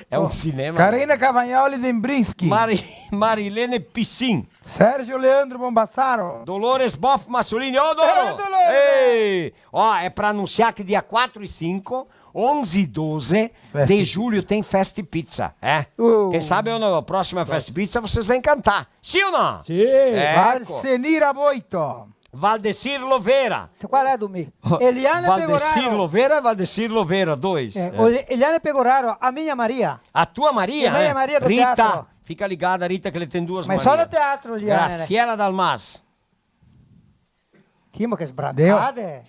É um cinema. Karina Cavagnoli Dembrinski. Mari-, Marilene Pissin. Sérgio Leandro Bombassaro. Dolores Boff Massolini. Ô, Dolo! Ô, Dolores! Ei! Ó, é pra anunciar que dia quatro e cinco, onze e doze de julho tem Festa e Pizza, é? Uh. Quem sabe eu, na próxima Festa e Pizza, vocês vêm cantar. Sim ou não? Sim. É, Valsenira Boito. Valdecir Lovera. Sto qua l'è do mi. Eliane Valdecir Pegoraro. Lovera e Valdecir Lovera, dois. Eh, eh. O Le-, Eliane Pegoraro, a minha Maria. A tua Maria, eh? A minha Maria do teatro. Rita, fica ligada, Rita, que ele tem duas Marias. Ma solo teatro, Eliane. Graciela Dalmas. Timo che sbratade.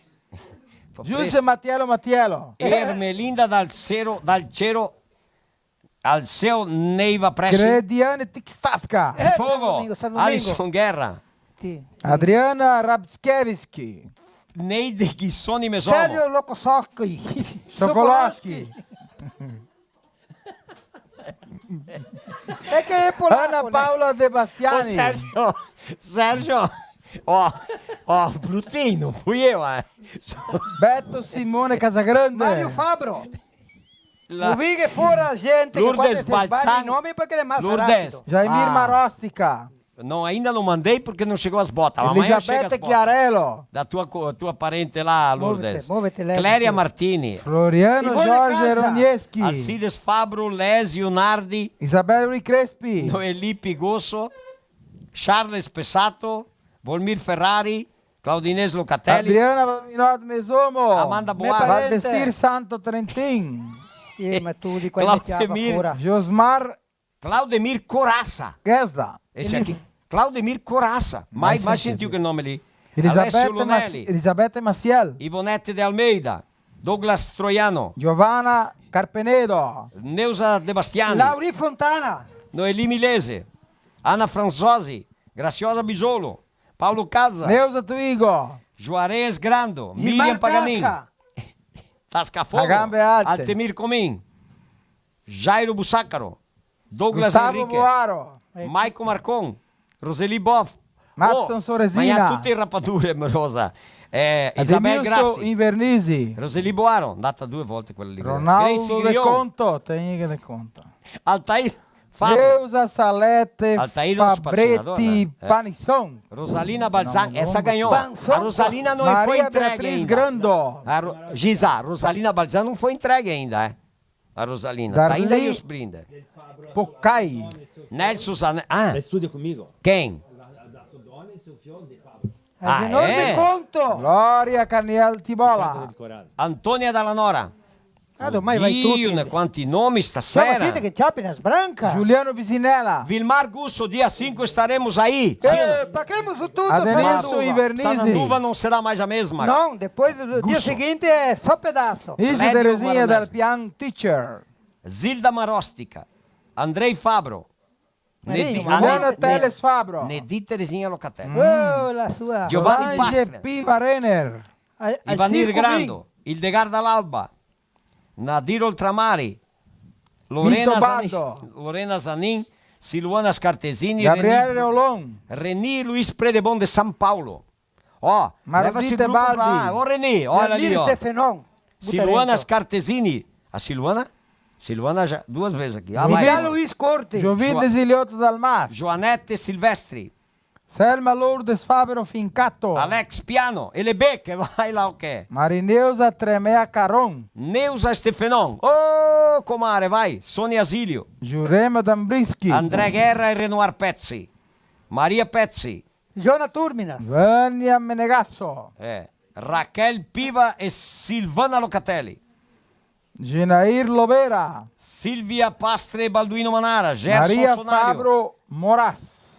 Giuseppe Mattiello Mattiello. Ermelinda Dal Cero, Dal Cero Alceu Neiva Presci. Crediane Tixtasca. Eh, Fogo. San Domingo, San Domingo. Alisson Guerra. Sì. Adriana Rabskevski. Neide Ghisoni Mesomo. Sergio Locosocchi. Sokolowski. E che xe polaco, Ana Paola De Bastiani. Ô, Sérgio, Sérgio, ó, ó, Brutino, fui eu, eh. Beto Simone Casagrande. Mario Fabro. La... Movighe fora la gente che qua te sbagli i nomi parché l'è masa rapido. Lourdes. Jaimir Marostica. Não, ainda não mandei porque não chegou as botas. Amanhã chega as botas. Elisabetta Chiarello. Da tua co-, tua parente lá, Lourdes. Movete, movete, Leo. Cléria Martini. Floriano Jorge Ronieski. Alcides Fabro, Lésio Nardi. Isabel Rui Crespi. Noeli Pigosso. Charles Pessato. Volmir Ferrari. Claudinese Locatelli. Adriana Valminot Mesomo. Amanda Boar. Valdecir Santo Trentin. Eh, ma tu di qua Claudemir. Josmar Claudemir Coraça. Gesda. Esse aqui. Claudemir Coraça. Mai, mai sentiu quel nome lì. Elisabetta Alessio Lunelli. Mas-, Elisabetta Maciel. Ivonete de Almeida. Douglas Troiano. Giovanna Carpenedo. Neusa De Bastiani. Lauri Fontana. Noeli Milese. Ana Franzosi. Graciosa Bisolo. Paulo Casa. Neusa Tuigo. Juarez Grando. Gilmar Miriam Paganin. Tasca. Tasca Fogo. A gambe alte. Altemir Comin. Jairo Busacaro. Douglas Gustavo Henrique. Boaro. Maico Marcon. Roseli Boff. Matson Soresina. Oh, ma tuti rapadure, Rosa. Eh, Isabel Grassi. Invernisi. Roseli Boaro, andata due volte quella lì. Ronaldo Gracie De Grion. Conto, Teniga De Conto. Altair Fabro. Neusa Salete. Altair, nosso patrocinador, Fabretti, né? É. Panisson. Rosalina Balzan, essa ganhou. A Rosalina não foi entregue ainda. Maria Beatriz Grando. A Ro-, Gisa, Rosalina Balzan não foi entregue ainda, é? A Rosalina. Darli tá ainda aí os brindes. Pocai. Nelson Zane-, ah. Ela estuda comigo. Quem? A, a da Sodoma e seu filho de Fabro. Ah, Agenor De Conto. Gloria Caniel Tibola. Canta del corale. Antonia Dalla Nora. Ah, ormai vai tuti. Dio, né, quanti nomi stasera. Siamo tutti che ciappi na sbranca. Giuliano Pisinella. Vilmar Gusso, dia cinco estaremos aí. Eh, paghemo su tuto, Adenilson Ivernisi. Sananduva não será mais a mesma. Não, depois do dia seguinte é só pedaço. Isso, Clédio Terezinha Maronese. Dal Pian Teacher. Zilda Marostica. Andrei Fabro. Marinho, Nedi-, Marinho. Ana Teles Fabro. Nedi Terezinha Locatelli. Oh, la sua. Giovanni Solange Pastria. Piva Renner. Al, al Ivanir Circo Grando. Queen. Ildegarda L'Alba. Nadir Oltramari. Lorena Vito Zanin. Baldo. Lorena Zanin. Silvana Scartesini. Gabriele Reni, Rolon. Reni Luis Predebon de San Paolo. Ó, Marudite leva esse grupo pra lá. Baldi. Ô, Reni, olha ali, ó. Stefanon. Silvana Scartesini. A Silvana? Silvana já duas vezes aqui. Ah, vai. Miguel Luiz Corte. Giovin Joa-, Desilioto Dalmas. Joanete Silvestri. Selma Lourdes Favero Fincato. Alex Piano. Ele bê que vai lá o quê? Marineusa Tremea Caron. Neusa Stefanon. Ô, comare, vai. Sonia Zilio. Jurema Dambrischi. André Guerra e Renoir Pezzi. Maria Pezzi. Jona Turminas. Vania Menegasso. Eh, Raquel Piva e Silvana Locatelli. Ginair Lobera. Silvia Pastre e Balduino Manara. Gerson Maria Sonario. Fabro Moras.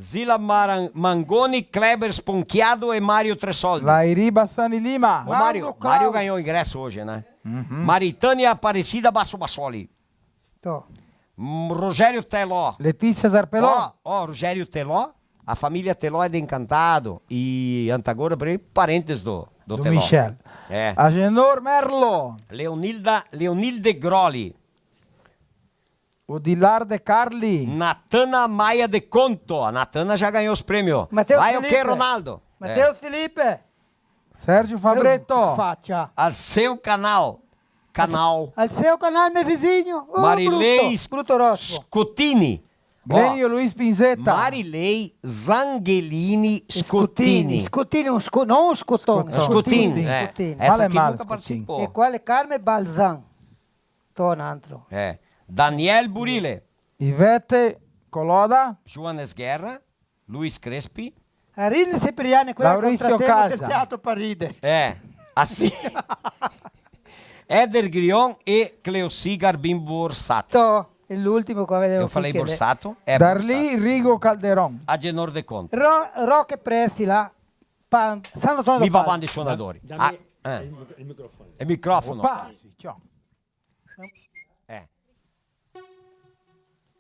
Zila Maran-, Mangoni, Kleber Sponchiado e Mario Tresoldi. Lairi Bassani Lima. Ô, Mário, Mauro Mário Caos. Ganhou o ingresso hoje, né? Uhum. Maritânia Aparecida Basso Bassoli. Tô. Mm, Rogério Teló. Letícia Zarpeló. Ó, ó, Rogério Teló. A família Teló é de Encantado e Antagora, parentes do, do Do Teló. Michel. É. Agenor Merlo. Leonilda, Leonilde Groli. Odilar De Carli. Natana Maia de Conto. A Natana já ganhou os prêmios. Mateus Vai o quê, Felipe. Ronaldo? Mateus É. Felipe. Sérgio Fabreto. Eu, facha. Alceu Canal. Canal. Alceu Canal, meu vizinho. Ô, Marilei bruto, bruto rospo. Scotini. Ó. Glenio Luiz Pinzetta. Marilei Zanghelini Scotini. Scotini. Scotini, un sco-, não um escotão. Scotini, Scotini, é. Scotini. Essa Vale aqui mal, nunca Scotini. Participou. E quale Carme Balzan? Tô n'antro. É. Daniel Burile. Ivete Coloda. Joanes Guerra. Luis Crespi. Arine Cipriani, quella Maurizio contratemo del Casa. Teatro Paride. É, assim. Éder Grion e Cleoci Garbin Borsato. Tô, e l'ultimo che vedevo Eu falei qui che le- Borsato? É Darli Borsato. Rigo Calderon. Agenor de Conto. Ro-, Roque Presti là, pa-, San Antonio Mi do va Pala. Bandi sonadori. Da-, dammi Ah, eh. il mic-, il microfono. Il microfono. Opa, sì, ciò. É.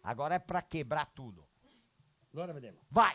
Agora é pra quebrar tudo. Agora vedemo. Vai!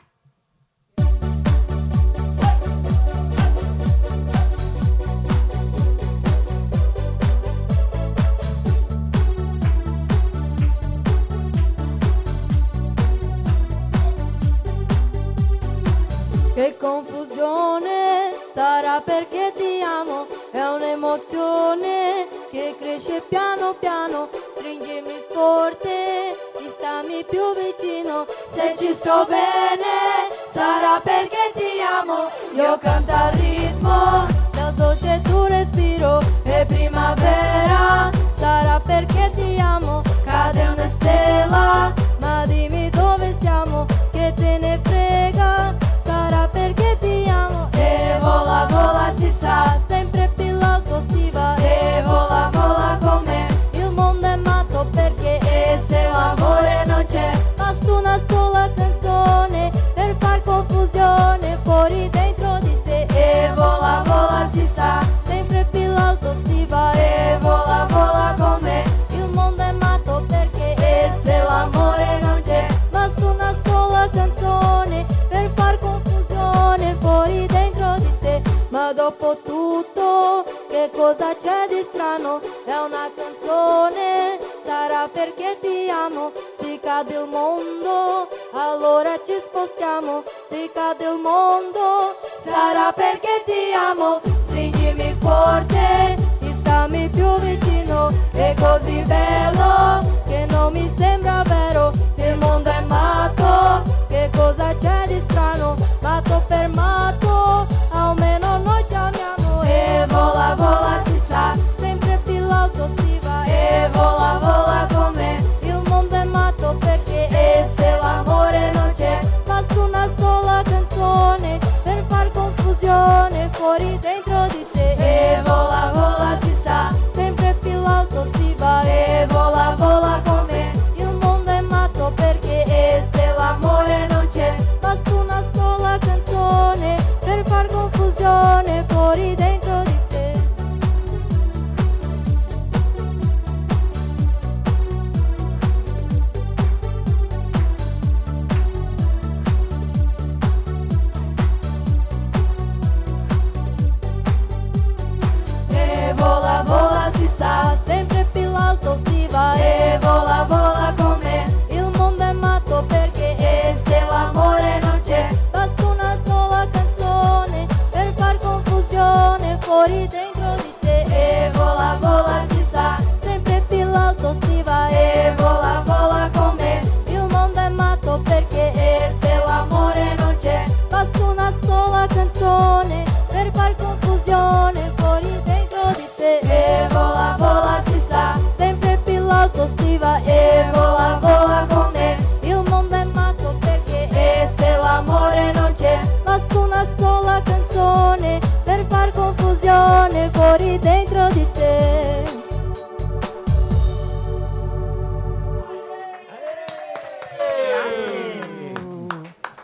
Che confusione, sarà perché ti amo, è un'emozione che cresce piano piano, stringimi forte, ti stammi più vicino, se ci sto bene, sarà perché ti amo, io canto al ritmo, dal dolce tuo respiro, è primavera, sarà perché ti amo, cade una stella, ma dimmi dove siamo, che te ne frega, sarà perché ti amo, e vola, vola, si sa, sempre più l'alto si va, e vola, vola con me, il mondo è matto perché, e se l'amore non c'è, basta una sola canzone per far confusione fuori dentro di te, e vola, vola, si sa, sempre più l'alto si va, e vola, vola con me, il mondo è matto perché, e se l'amore non c'è, basta una sola canzone per far confusione fuori dentro di te, ma dopo tutto che cosa c'è di strano? È una canzone, sarà perché ti amo, se cade il mondo, allora ci spostiamo, se cade il mondo, sarà perché ti amo, stringimi forte, ti stammi più vicino, è così bello che non mi sembra vero, se il mondo è matto, che cosa c'è di strano, matto per matto, almeno noi ci amiamo, e vola, vola, si sa, sempre più l'alto si va, e vola, vola con me, il mondo è matto perché, e se l'amore non c'è, basta una sola canzone per far confusione fuori dentro di te, e vola, vola, si sa, sempre più l'alto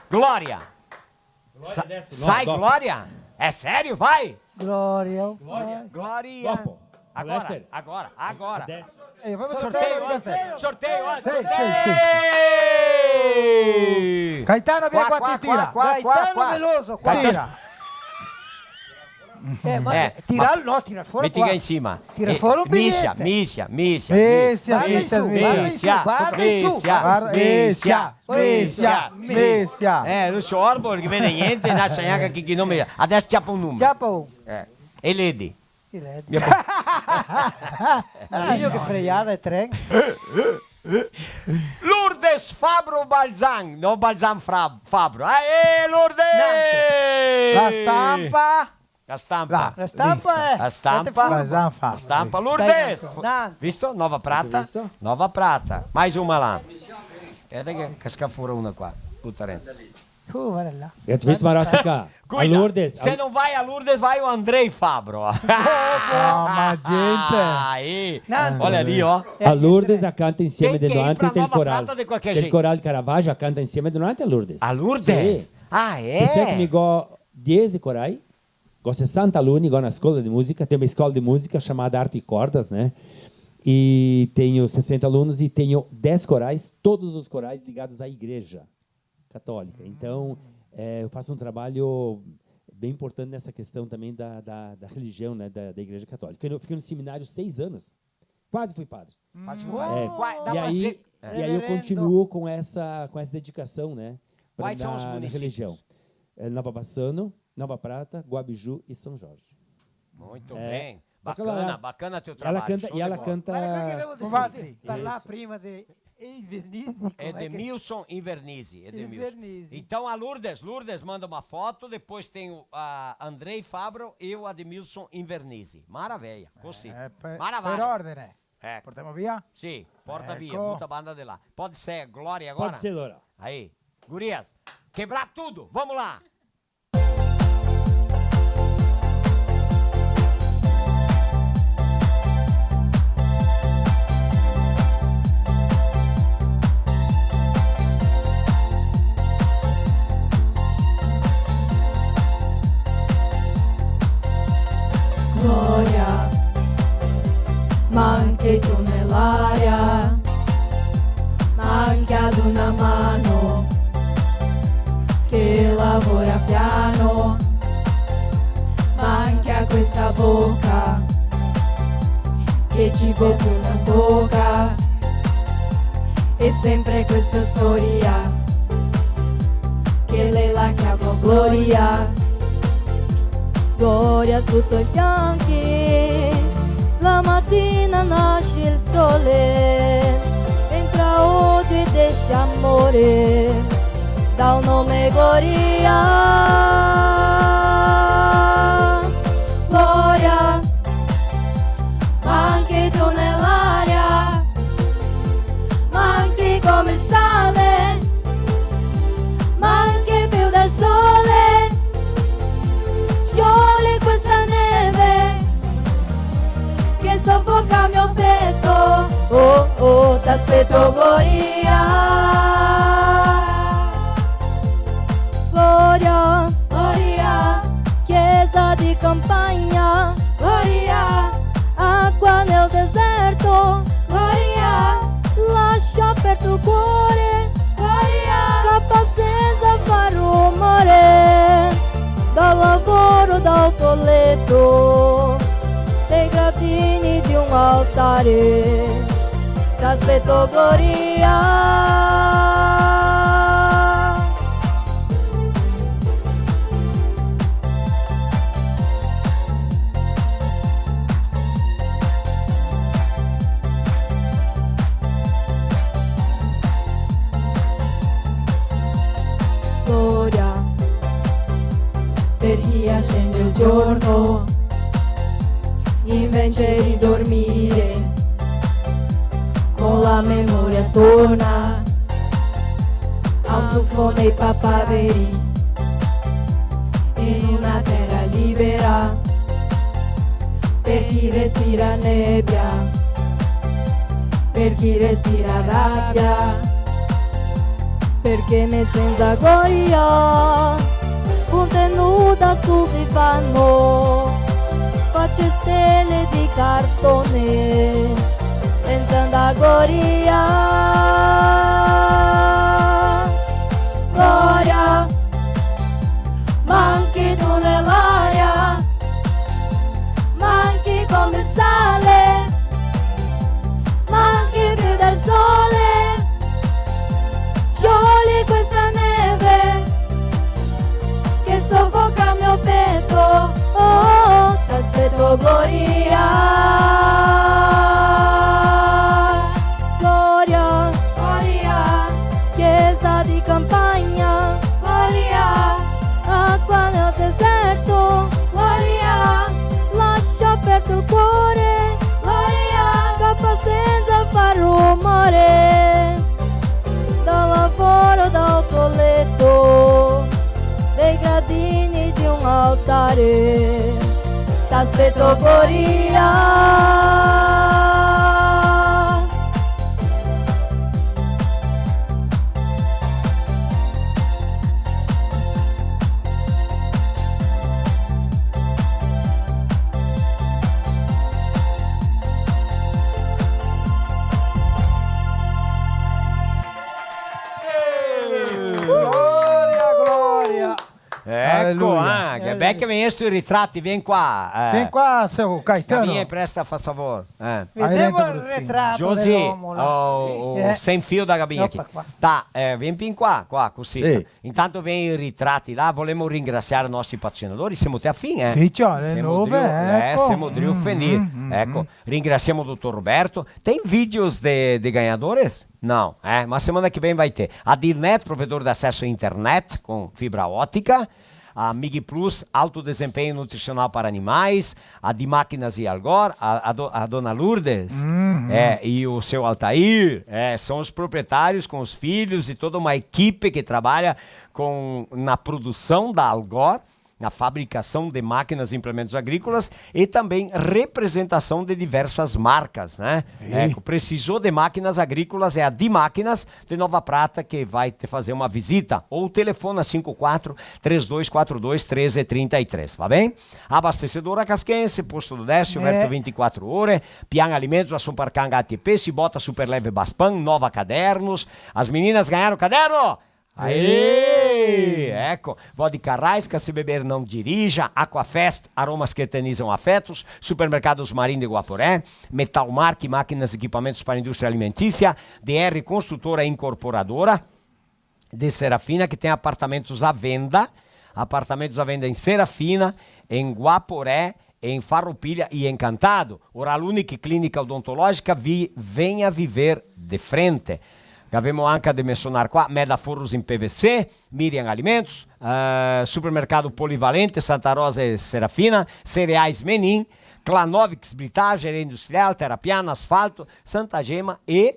Gloria. Gloria adesso, no, dopo. Sai Gloria? É sério? Vai! Gloria. Gloria. Dopo. Agora, agora, agora. Adesso. Eh, vamos sorteio antes, sorteio antes, sorteio. Sì, sì, sì. Caetano, via qua, qua, ti tira. Qua, qua, qua, Caetano qua. Veloso, qua. Tira. Eh, ma tira, no, tira fora qua. Meti in sima. Tira fora un bigliete. Misia, misia, misia. Misia, misia, misia. Guarda in su, guarda in su. Misia, misia, misia, misia. Eh, no so, orbo, che vede gnente, no sa gnanca chi, chi nome. Adesso ciapa un numero. Ciapa un. Eh. E ledi. E ledi. Mia po- Dio, che freiada e tren. Lourdes Fabro Balzan, no Balzan Fra-, Fabro. Aê, Lourdes! La stampa. La stampa. La stampa, eh. La stampa. La stampa. Lourdes. Dai, Nando. Visto? Nova prata. Visto? Nova prata. Mais uma lá. Speta che casca fora una qua. Buta dentro. Uh, varda là. Gheto visto, Marostica? Cuida, a Lourdes, se não vai a Lourdes, vai o Andrei Fabro. Ah, ma gente. Aí. Nando. Olha ali, ó. A Lourdes a canta insieme de noantri del coral. Tem que ir pra Nova Prata de qualquer jeito. Del coral Caravaggio, a canta insieme de noantri a Lourdes. A Lourdes? Sì. Ah, é? Pensei che mi go diese corai. Go sesanta aluni, go na scola de musica, tenho uma escola de música chamada Arte e Cordas, né? E tenho sessenta alunos e tenho dez corais, todos os corais ligados à igreja católica. Então, é, eu faço um trabalho bem importante nessa questão também da, da, da religião, né, da, da igreja católica. Eu fiquei no seminário seis anos, quase fui padre. Quase fui padre. É. Qua-, dá pra dizer... E aí, e aí eu continuo com essa, com essa dedicação, né, pra, na, na religião. Quais são os municípios? É, Nova Bassano, Nova Prata, Guabiju e São Jorge. Muito bem. Bacana, bacana teu trabalho. Show de bola. Ela canta, e ela canta... Parlà prima de Invernizzi, com'è che... Edemilson Invernizzi, Edemilson. Invernizzi. Então, a Lourdes, Lourdes manda uma foto, depois tem o, a Andrei Fabro e o Ademilson Invernizzi. Maravilha, così. Eh, per, per ordine. Ecco. Portemo via? Sì, porta via, buta banda de là. Pode ser, Gloria, agora? Pode ser, Laura. Aí, gurias, quebrar tudo, vamos lá! Gloria, ma anche tu nell'aria, ma anche ad una mano che lavora piano, ma anche a questa bocca che ci bocca una bocca. E sempre questa storia che lei la chiama Gloria. Gloria sotto i fianchi, la mattina nasce il sole, entra odio ed esce amore, dà un nome Gloria. Gloria, ma anche tu nell'aria, ma anche come sale, ma anche più del sole, scioglie questa neve che soffoca il mio petto. Oh, oh, t'aspetto, Gloria. Gloria, Gloria, chiesa di campagna, Gloria, acqua nel deserto, Gloria, lascia aperto il cuore, Gloria, capace a far rumore, dal lavoro, dal tuo letto, dai gradini di un altare, t'aspetto, Gloria. Gloria, per chi accende il giorno invece di dormire, con la memoria torna a un tuffo nei papaveri, in una terra libera, per chi respira nebbia, per chi respira rabbia, Parché me sento a gloria, contenuta sul divano, facio stele de cartone, pensando a gloria. Gloria, manchi tu nell'aria, manchi come sale, manchi più del sole, sciogli questa neve che soffoca il mio petto. Oh, oh, t'aspetto, gloria. Gloria, gloria, chiesa di campagna, gloria, acqua nel deserto, gloria, lascia aperto il cuore, gloria, scappa senza far rumore, da là fuori dal tuo letto, dei gradini di un altare, t'aspetto, gloria. Gloria, gloria. Eco, aleluia. Ah, che bel che vegnesto i ritrati, vien qua. Eh. Vien qua, seu Caetano. Vien, presta, fa favor. Eh. Vedemo el ritrato de l'omo là. Josi, oh, oh, eh, sen fio da gabina aqui. Opa, qua. Tá, eh, vien fin qua, qua, cosita. Sì. Intanto vien i ritrati là, volemo ringrasiar i nostri patrocinadori, semo te a fin, eh. Sì, ciò, le nove, drio, eh, eco. Semo drio fenir. Mm, mm, mm. Eco, ringrasiamo dotor Roberto. Tem vídeos de, de ganhadores? Não, eh, ma semana que vem vai ter. A Dirnet, provedor de acesso à internet com fibra ótica. A Mig Plus, alto desempenho nutricional para animais. A de máquinas e Algor, a, a do-, a dona Lourdes, uhum, é, e o seu Altair, é, são os proprietários com os filhos e toda uma equipe que trabalha com, na produção da Algor, na fabricação de máquinas e implementos agrícolas e também representação de diversas marcas, né? Ei. É, precisou de máquinas agrícolas, é a Dimáquinas de Nova Prata que vai te fazer uma visita. Ou telefona cinco quatro, três dois quatro dois, treze trinta e três, tá bem? Abastecedora Casquense, Posto do Décio, é, aberto vinte e quatro horas, Pian Alimentos, Açúcar Canga A T P, Cibota Super Leve Baspan, Nova Cadernos. As meninas ganharam caderno? Aê! Eco, vodka Raiska, se beber não dirija, Aquafest, aromas que eternizam afetos, Supermercados Marim de Guaporé, Metal Mark, máquinas e equipamentos para a indústria alimentícia, D R Construtora Incorporadora de Serafina, que tem apartamentos à venda, apartamentos à venda em Serafina, em Guaporé, em Farroupilha e Encantado. Oral Unique Clínica Odontológica, vi-, venha viver de frente. Gavemo anca de mensionar qua, Meda Forros em P V C, Miriam Alimentos, eh, Supermercado Polivalente, Santa Rosa e Serafina, Cereais Menin, Clanovix Britagem, Industrial, Terra Piana, Asfalto, Santa Gema e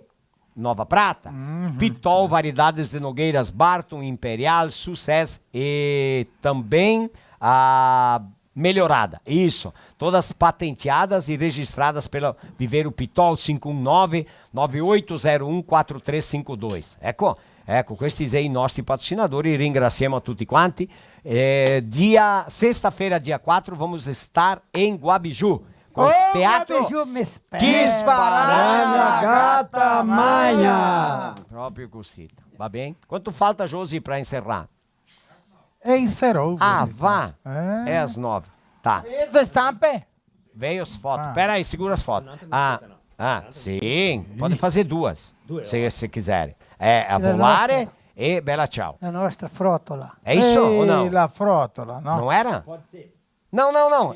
Nova Prata. Uhum. Pitol, variedades de nogueiras, Barton, Imperial, Success e também a Melhorada. Isso. Todas patenteadas e registradas pela Viveiro Pitol, cinco um nove, nove oito zero um, quatro três cinco dois. Eco, eco, questi xe i nostri patrocinadori, ringrasiamo a tuti quanti. Eh, dia, sesta-feira, dia quatro, vamos estar em Guabiju. Con Teatro Guabiju me spera. Chi spararà la gata magna. Proprio così. Va ben? Quanto falta, Josi, pra encerrar? E encerrou. Ah, va. Eh. É às nove. Tá. Fez as stampe? Veio as fotos. Ah. Pera aí, segura as fotos. Ah, ah, sim. Pode fazer duas, se, se quiserem. É, a Volare e Bella Ciao. La nostra frotola. É isso ou não? Ehi, la frotola, no? Não era? Pode ser. Não, não, não.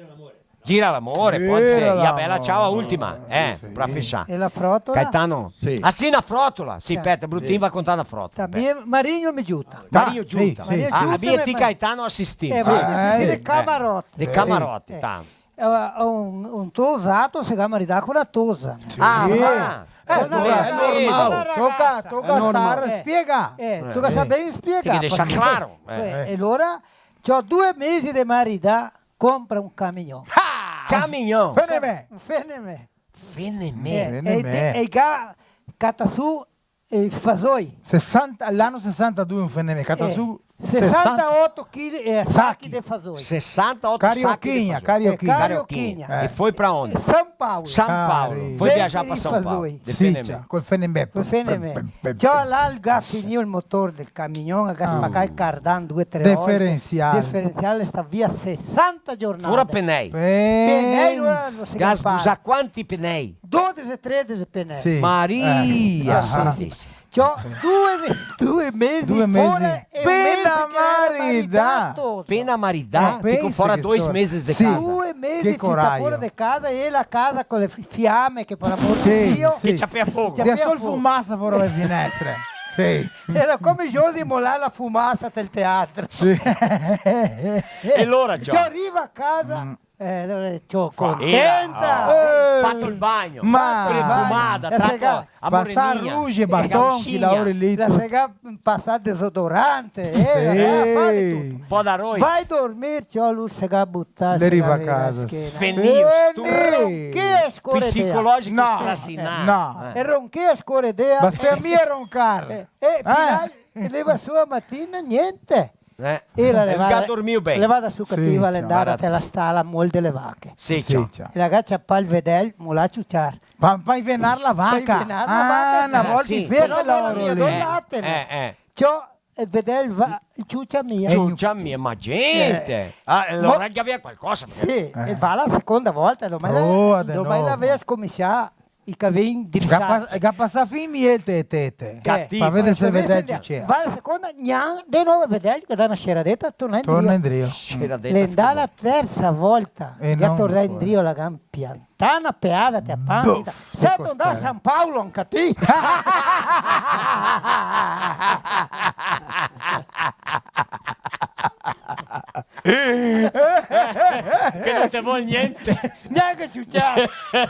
Gira l'amore, pode ser. Gira l'amore. E a Bella Ciao, a última. Sì, sì. Pra fechar. E la frotola? Caetano. Sì. Ah, sì, na frotola. Sì, speta, Brutin va contar na frotola. Tá, Marinho me giuta. Marinho giuta. Sì, sì. Ah, Marinho giuta, a Bia e Caetano asistimos. Eh, sì. Sì, de camarote. De camarote, tá. Eh, un, un tosato se ga maridà co la tosa. Sì. Ah, va. Eh, no, no, è normale. Toca, toca star spiegà. Eh, toca saper spiegà. Sì, che deixa claro. Eh, e alora, ciò, due mesi de maridà, compra un camion. Ah! Camion! Fenemè! Fenemè! Fenemè! Eh, e, e ga cata su E fasoi. Sesanta, l'ano sesantadue un fenemeno, cata su sesantaoto chili, eh, sachi de fasoi. Sesantaoto sachi de fasoi. Carioquinha, Carioquinha. Eh, Carioquinha. E foi pra onde? São Paulo. São Paulo. Foi viajar pra São Paulo. Vender fasoi. De fenemeno. Sì, ciò, col fenemeno. Col fenemeno. Ciò, là el ga finìo el motor del camignon, el ga spacà el cardan due, tre volte. Diferensial. Diferensial, sta via sesanta giornate. Fora penei. Penei, no se ga sbusà quanti penei? Dodese, tredese penei. Sì. Maria Santissima. Ciò, due me-, due mesi fora e un mese che l'era maridà. Pena maridà? Pena maridà? Fico fora dois meses de casa. Due mesi fora de casa e la casa co le fi-, fiame che, par amor de Dio. Sì, sì. Che ciapea fogo. Ciapea fogo. Via sol fumasa fora le finestre. Sì. Era come Josi molà la fumasa del teatro. Sì. E alora, ciò? Ciò, riva a casa, Eh, alora, ciò, contenta. Era, oh, fato el bagno, ma profumada, la trato a moreninha, pasà rouge e baton, che laori lì. La se ga pasà desodorante, eh, la se ga fà de tuto. Po' d'arois. Vai dormir, ciò, lu se ga butà, le riva a casa. Fenìo, stu... Ronchea e scoredea. Psicologico strasinà. No, no. E ronchea e scoredea. Bastea mia roncar. Eh, eh, final, e leva su a matina, gnente. Eh. E la levada, levada su cativa, l'è ndada te la stala mol de le vache. Sì, ciò. E la ga ciapà el vedel, molà ciuciar. Pa, pa invenar la vaca. Pa invenar la vaca. Ah, na volta in fiera lori lì. Ciò, el vedel va, ciucia mia. Ciucia mia, ma gente. Ah, alora el gavea qualcosa. Sì, e va la seconda volta, domai la, domai la vea scominsià. I cavei indrisà. Ga pas-, ga pasà fin miel te, te, te. Cativo. Pa veder se el vedel ciucia. Va la seconda, gnan, de novo el vedel, che dà na sceradeta, torna indrio. Torna indrio. Sceradeta. L'è ndà la tersa volta, e ga tornà indrio, la ga piantà na peada te a pansa. Buf, sito ndà a San Paolo anca ti? Che no te vol gnente. Gnanca ciuciar. Eh,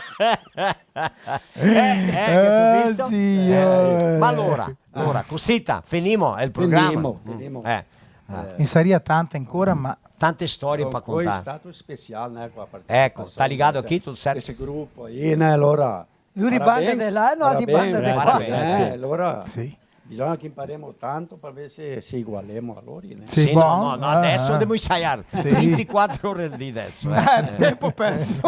eh, che te go visto? Signor. Eh, ma alora, alora, cusita, finimo el programa? Finimo, finimo. Eh. Eh. Ne saria tante ancora, ma... Tante storie par contar. Poi xe stà special, né, co la partecipasion, eco, tá ligado aqui, tudo certo? Desse grupo aí, né, alora, lu de banda de là, no, de banda de qua. Parabéns, parabéns, eh, alora, sì. Bisogna che inparemo tanto par veder se, se igualemo a lori, né? Sì, sì, bon, no, no, no, adeso dovemo ensaiar vintiquatro ore al dì adeso, eh. Eh, tempo perso.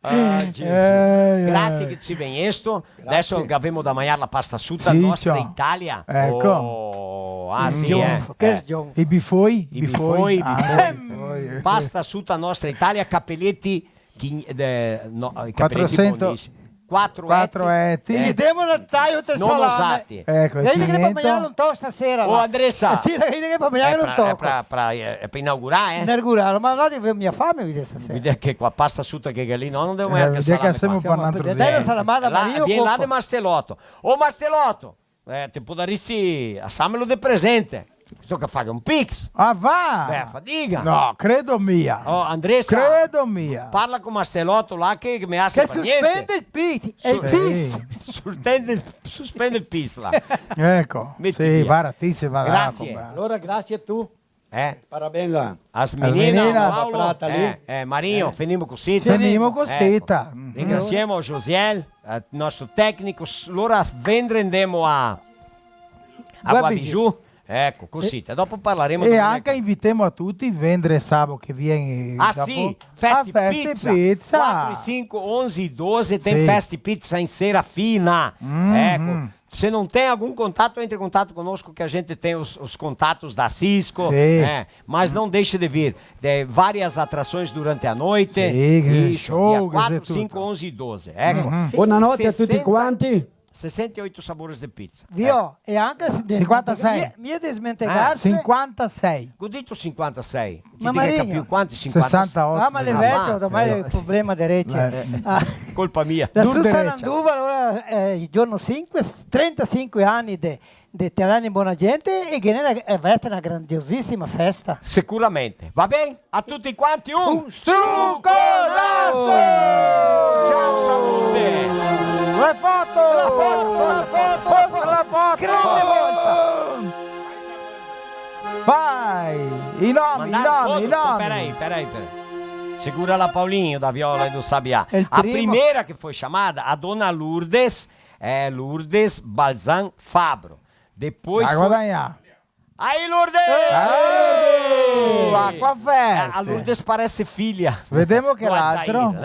Ah, Gesù. Eh, eh. Grasie che te si vegnesto. Grasie. Adeso che gavemo da magnar la pasta suta, sì, nostra Italia. Eco. Oh, ah, sì, eh. Che sgionfo. I bifoi? I bifoi, i bifoi. Ah, bifoi. Pasta suta, nostra Italia, capeleti. Chi-, eh, no, i capeleti quatrosento, bondisimi. Quatro eti. Quatro eti. Eh. Ghe demo na taio de salame. Usati. Eco, e quindi che par magnar un toco stasera, oh, là. Andressa. Eh, sì, che par magnar un toco. Xe pra, xe pra, eh, xe pra inaugurar, eh? Inaugurar, ma no, devo mia fame, vedi, stasera. Vedi che qua pasta suta che lì, no, no devo magnar che salame qua. Vedi che semo par un altro dì. Dai na salamada a Marino. Vien là de Masteloto. Oh, Masteloto! Eh, te podarisi asamelo de presente. Toca fare un pix. Ah, va! Eh, fadiga. No, credo mia. Oh, Andressa. Credo mia. Parla co Masteloto là che, che me ase par gnente. Che sospende el pix, el pix. Sì. Sospende el, sospende el pix là. Eco, sì, baratisimo, grasie. Alora, grasie a ti. Eh? Parabéns là. As meninas, as meninas, Paolo, eh, eh, Marinho, finimo cusì. Finimo cusì, eco. Ringrasiemo Josiel, eh, nostro tecnico, s-, alora vendre ndemo a, a Guabiju. Eco, cusì, dopo parlaremo. E anca invitemo a tuti, vendre e sabo che vien, ah, dopo, sì, Festi Pizza. Quatro e cinco, onze e doze, tem Festi Pizza em Serafina. Eco. Se não tem algum contato, entre em contato conosco, que a gente tem os, os contatos da Cisco, né? Mas não deixe de vir. É, várias atrações durante a noite. Sì, che show, dia quatro, cinco, onze e doze. Eco. Buonanotte a tutti quanti. Sessanta e oito sabores de pizza. Vio? E anca se... Sinquantasei. Mia, mia desmentegarse. Ah, sinquantasei. Go dito sinquantasei. Ma Marino, capìo quanti? Sinquanta? Sesantaoto. Ah, ma l'è vecio, ormai el problema de rece. Eh. Ah. Colpa mia. La Susa Landuva, alora, eh, el giorno sinque, trentasinque ani de, de Italiani Bona Gente, e che ghe n'è, eh, va èsare na grandiosisima festa. Sicuramente. Va ben? A tuti quanti un struconaso! Ciao, salute! La foto! La foto! La foto! Posta la foto! Grande volta! Vai! I nomi, i nomi, i nomi! Peraí, peraí, peraí. Segura lá, Paulinho, da viola e do sabiá. El primo. A primeira que foi chamada, a dona Lourdes, é, Lourdes Balzan Fabro. Depois foi... Aí, Lourdes! Aê, Lourdes! Aquafest! A Lourdes parece filha do Altair, né? Vedemo che l'altro.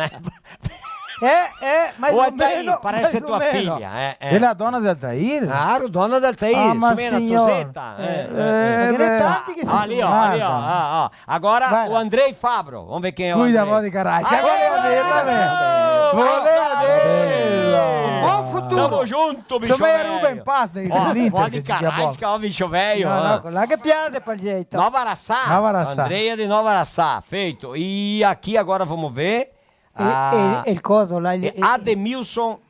Eh, eh, mais o meno, parece tua filha, é, é. Ela é a dona do Altair? Claro, dona do Altair. Ah, ma signor. Insomma, è una toseta, eh, eh, eh. Ma ghe n'è tanti che se... Ah, lì, ó, lì, ó, ó, ó. Agora, o Andrei Fabro. Vamos ver quem é o Andrei. Cuida, vó de Carrasca. Aê! Voleva dirla, vó de Carrasca. Buon futuro. Tamo junto, bicho velho. Insomma, era Ruben Paz, né? Ó, vó de Carrasca, ó, bicho velho, ó. No, no, là che piace, Palgeto. Nova Araçá. Nova Araçá. Andrea de Nova Araçá, feito. E aqui agora vamos ver. E, e, e el coso là, el, e Ademilson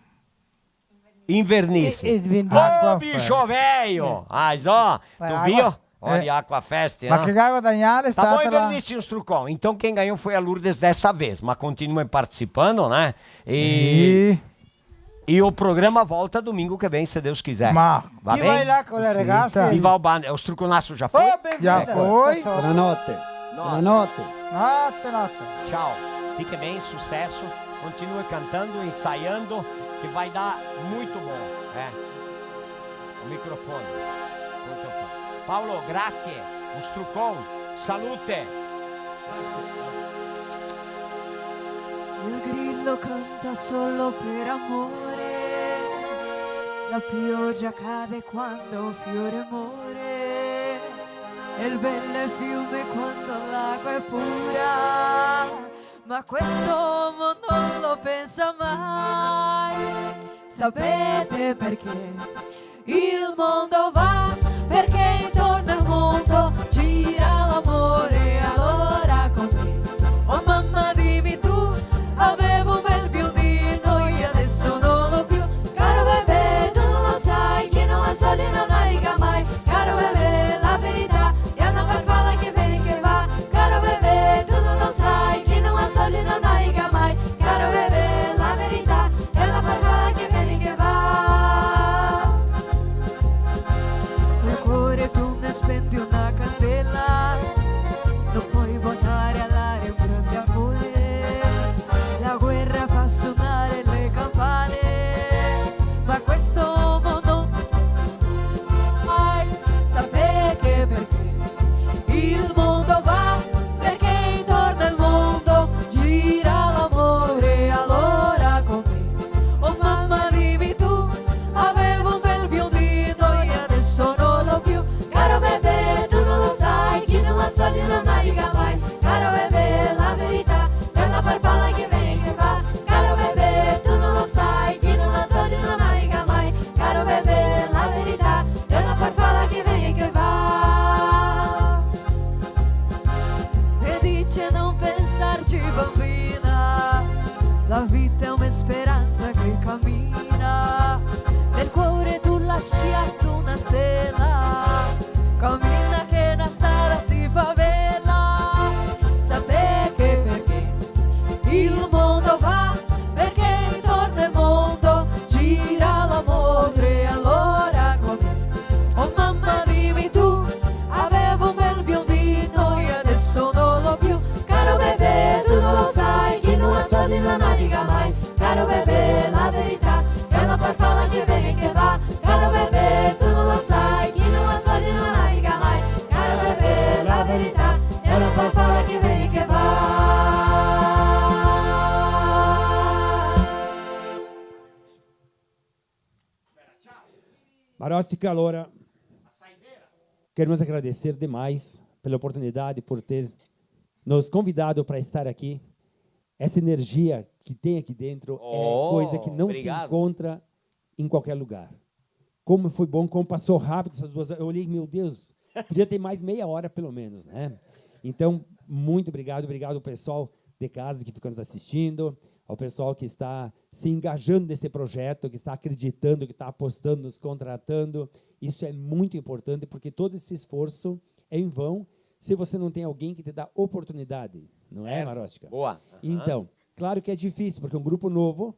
Invernice. E, e Invernice. Ô, bicho velho! Mas, ó, tu viu? Olha, Aquafest, né? Ma che ga guadagnà l'è stata la... Tá bom, Invernice, un strucon. Então, quem ganhou foi a Lourdes dessa vez, mas continua participando, né? E, e o programa volta domingo que vem, se Deus quiser. Ma... Chi va là co le ragase? Viva o Bande, o struconasso já foi? Oh, benvenuto. Já foi. Boa noite. Boa noite. Boa noite. Notte, notte. Tchau. Fique bem, sucesso. Continue cantando, ensaiando, que vai dar muito bom. É. O microfone. Paolo, grazie. Un strucon. Salute. Il grillo canta solo per amore, la pioggia cade quando un fiore muore, e il bel fiume quando l'acqua è pura, ma quest'uomo non lo pensa mai. Sapete perché? Il mondo va, perché intorno al mondo gira l'amore, allora con me. Oh mamma, dimmi tu, avevo un bel biondino e adesso non l'ho più. Caro bebè, tu non lo sai che in un sol non naviga mai. Caro bebè, la verità è una farfalla che viene e che va. Caro bebè, tu non lo sai che in un sol non naviga mai. Caro bebè, la verità è una farfalla che viene e che va. Col cuore tu ne spenti una candela, non puoi buttare all'aria un grande amore. La guerra fa suonare le campane, ma questo mondo mai. Sapete perché? Il mondo va, perché intorno al mondo gira l'amore, allora con me. Oh mamma, dimmi tu, avevo un bel biondino e adesso non l'ho più. Caro bebè, tu non lo sai che in un sol non naviga mai. Caro bebè, la verità è una farfalla che viene e che va. Caro bebè, tu non lo sai che in un sol non naviga mai. Caro bebè, la verità è una farfalla che viene e che va. E dice non pensarci, bambina, la vita è una speranza che cammina. Nel cuore tu lasci una stella, cammina che una strada si fa bella. Sapete perché? Il mondo va, perché intorno al mondo gira l'amore, allora con me. Oh mamma, dimmi tu, avevo un bel biondino e adesso non l'ho più. Caro bebè, tu non lo sai che in un sol non naviga mai. Caro bebè, la verità è una farfalla che viene e che va. Caro bebè, tu non lo sai che in un sol non naviga mai. Caro bebè, la verità è una farfalla che viene e che va. Marostica, allora, queremos agradecer demais pela oportunidade, por ter nos convidado pra estar aqui. Essa energia que tem aqui dentro é coisa que não se encontra em qualquer lugar. Como foi bom, como passou rápido essas duas. Eu olhei, meu Deus, podia ter mais meia hora, pelo menos, né? Então, muito obrigado, obrigado ao pessoal de casa que fica nos assistindo, ao pessoal que está se engajando nesse projeto, que está acreditando, que está apostando, nos contratando. Isso é muito importante, porque todo esse esforço é em vão se você não tem alguém que te dá oportunidade, não é, Marostica? Boa. Aham. Então, claro que é difícil, porque é um grupo novo,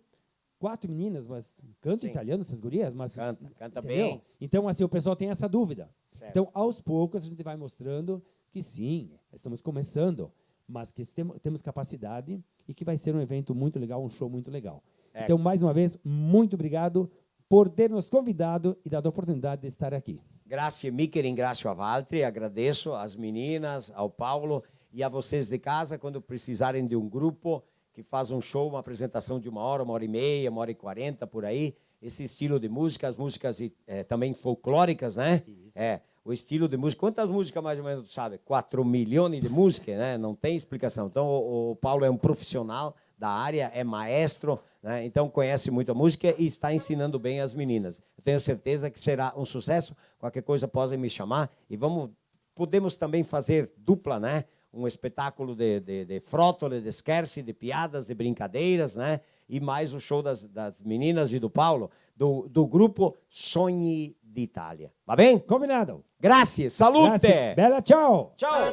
quatro meninas, mas canta italiano, essas gurias, mas... Canta, canta bem. Então, assim, o pessoal tem essa dúvida. Certo. Então, aos poucos, a gente vai mostrando que sim, estamos começando, mas que tem-, temos capacidade e que vai ser um evento muito legal, um show muito legal. É. Então, mais uma vez, muito obrigado por ter nos convidado e dado a oportunidade de estar aqui. Grazie, mi che ringrazio a valtri, agradeço às meninas, ao Paulo e a vocês de casa, quando precisarem de um grupo que faz um show, uma apresentação de uma hora, uma hora e meia, uma hora e quarenta, por aí, esse estilo de música, as músicas, eh, também folclóricas, né? Isso. É, o estilo de música. Quantas músicas mais ou menos tu sabe? Quatro milhões de músicas, né? Não tem explicação. Então, o, o Paulo é um profissional da área, é maestro, né? Então conhece muito a música e está ensinando bem as meninas. Eu tenho certeza que será um sucesso. Qualquer coisa podem me chamar e vamos, podemos também fazer dupla, né? Um espetáculo de, de, de frótole, de scherzi, de piadas, de brincadeiras, né? E mais o show das, das meninas e do Paulo, do, do grupo Sogni d'Italia. Va ben? Combinado. Grazie, salute! Grazie. Bella, ciao! Ciao!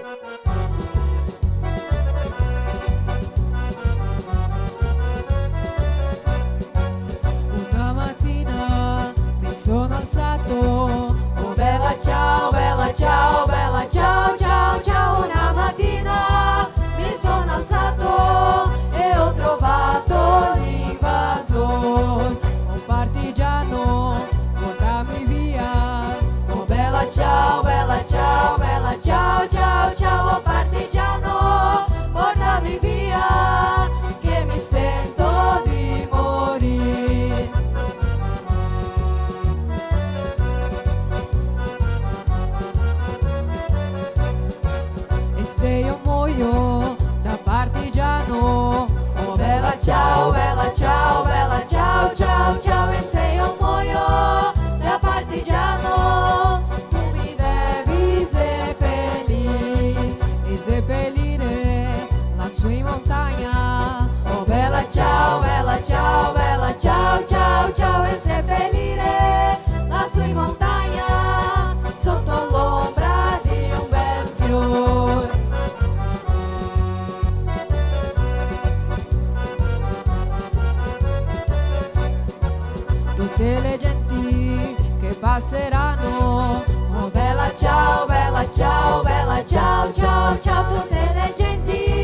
Una matina mi sono alzato, oh bella ciao, bella ciao, bella ciao, ciao, ciao. Una matina mi sono alzato e ho trovato l'invasor. Oh partigiano, portami via. Oh bella ciao, bella ciao, bella ciao, ciao, ciao. Oh partigiano, portami via, che mi sento di morir. E se io muoio da partigiano, oh bella ciao, bella ciao, bella ciao, ciao, ciao. E se io muoio da partigiano, tu mi devi seppellir, e seppellire lassù in montagna. Oh bella ciao, bella ciao, bella ciao, ciao, ciao. E seppellire lassù in montagna, sotto l'ombra di un bel fior. Tutte le genti che passeranno, oh bella ciao, bella ciao, bella ciao, ciao, ciao. Tutte le genti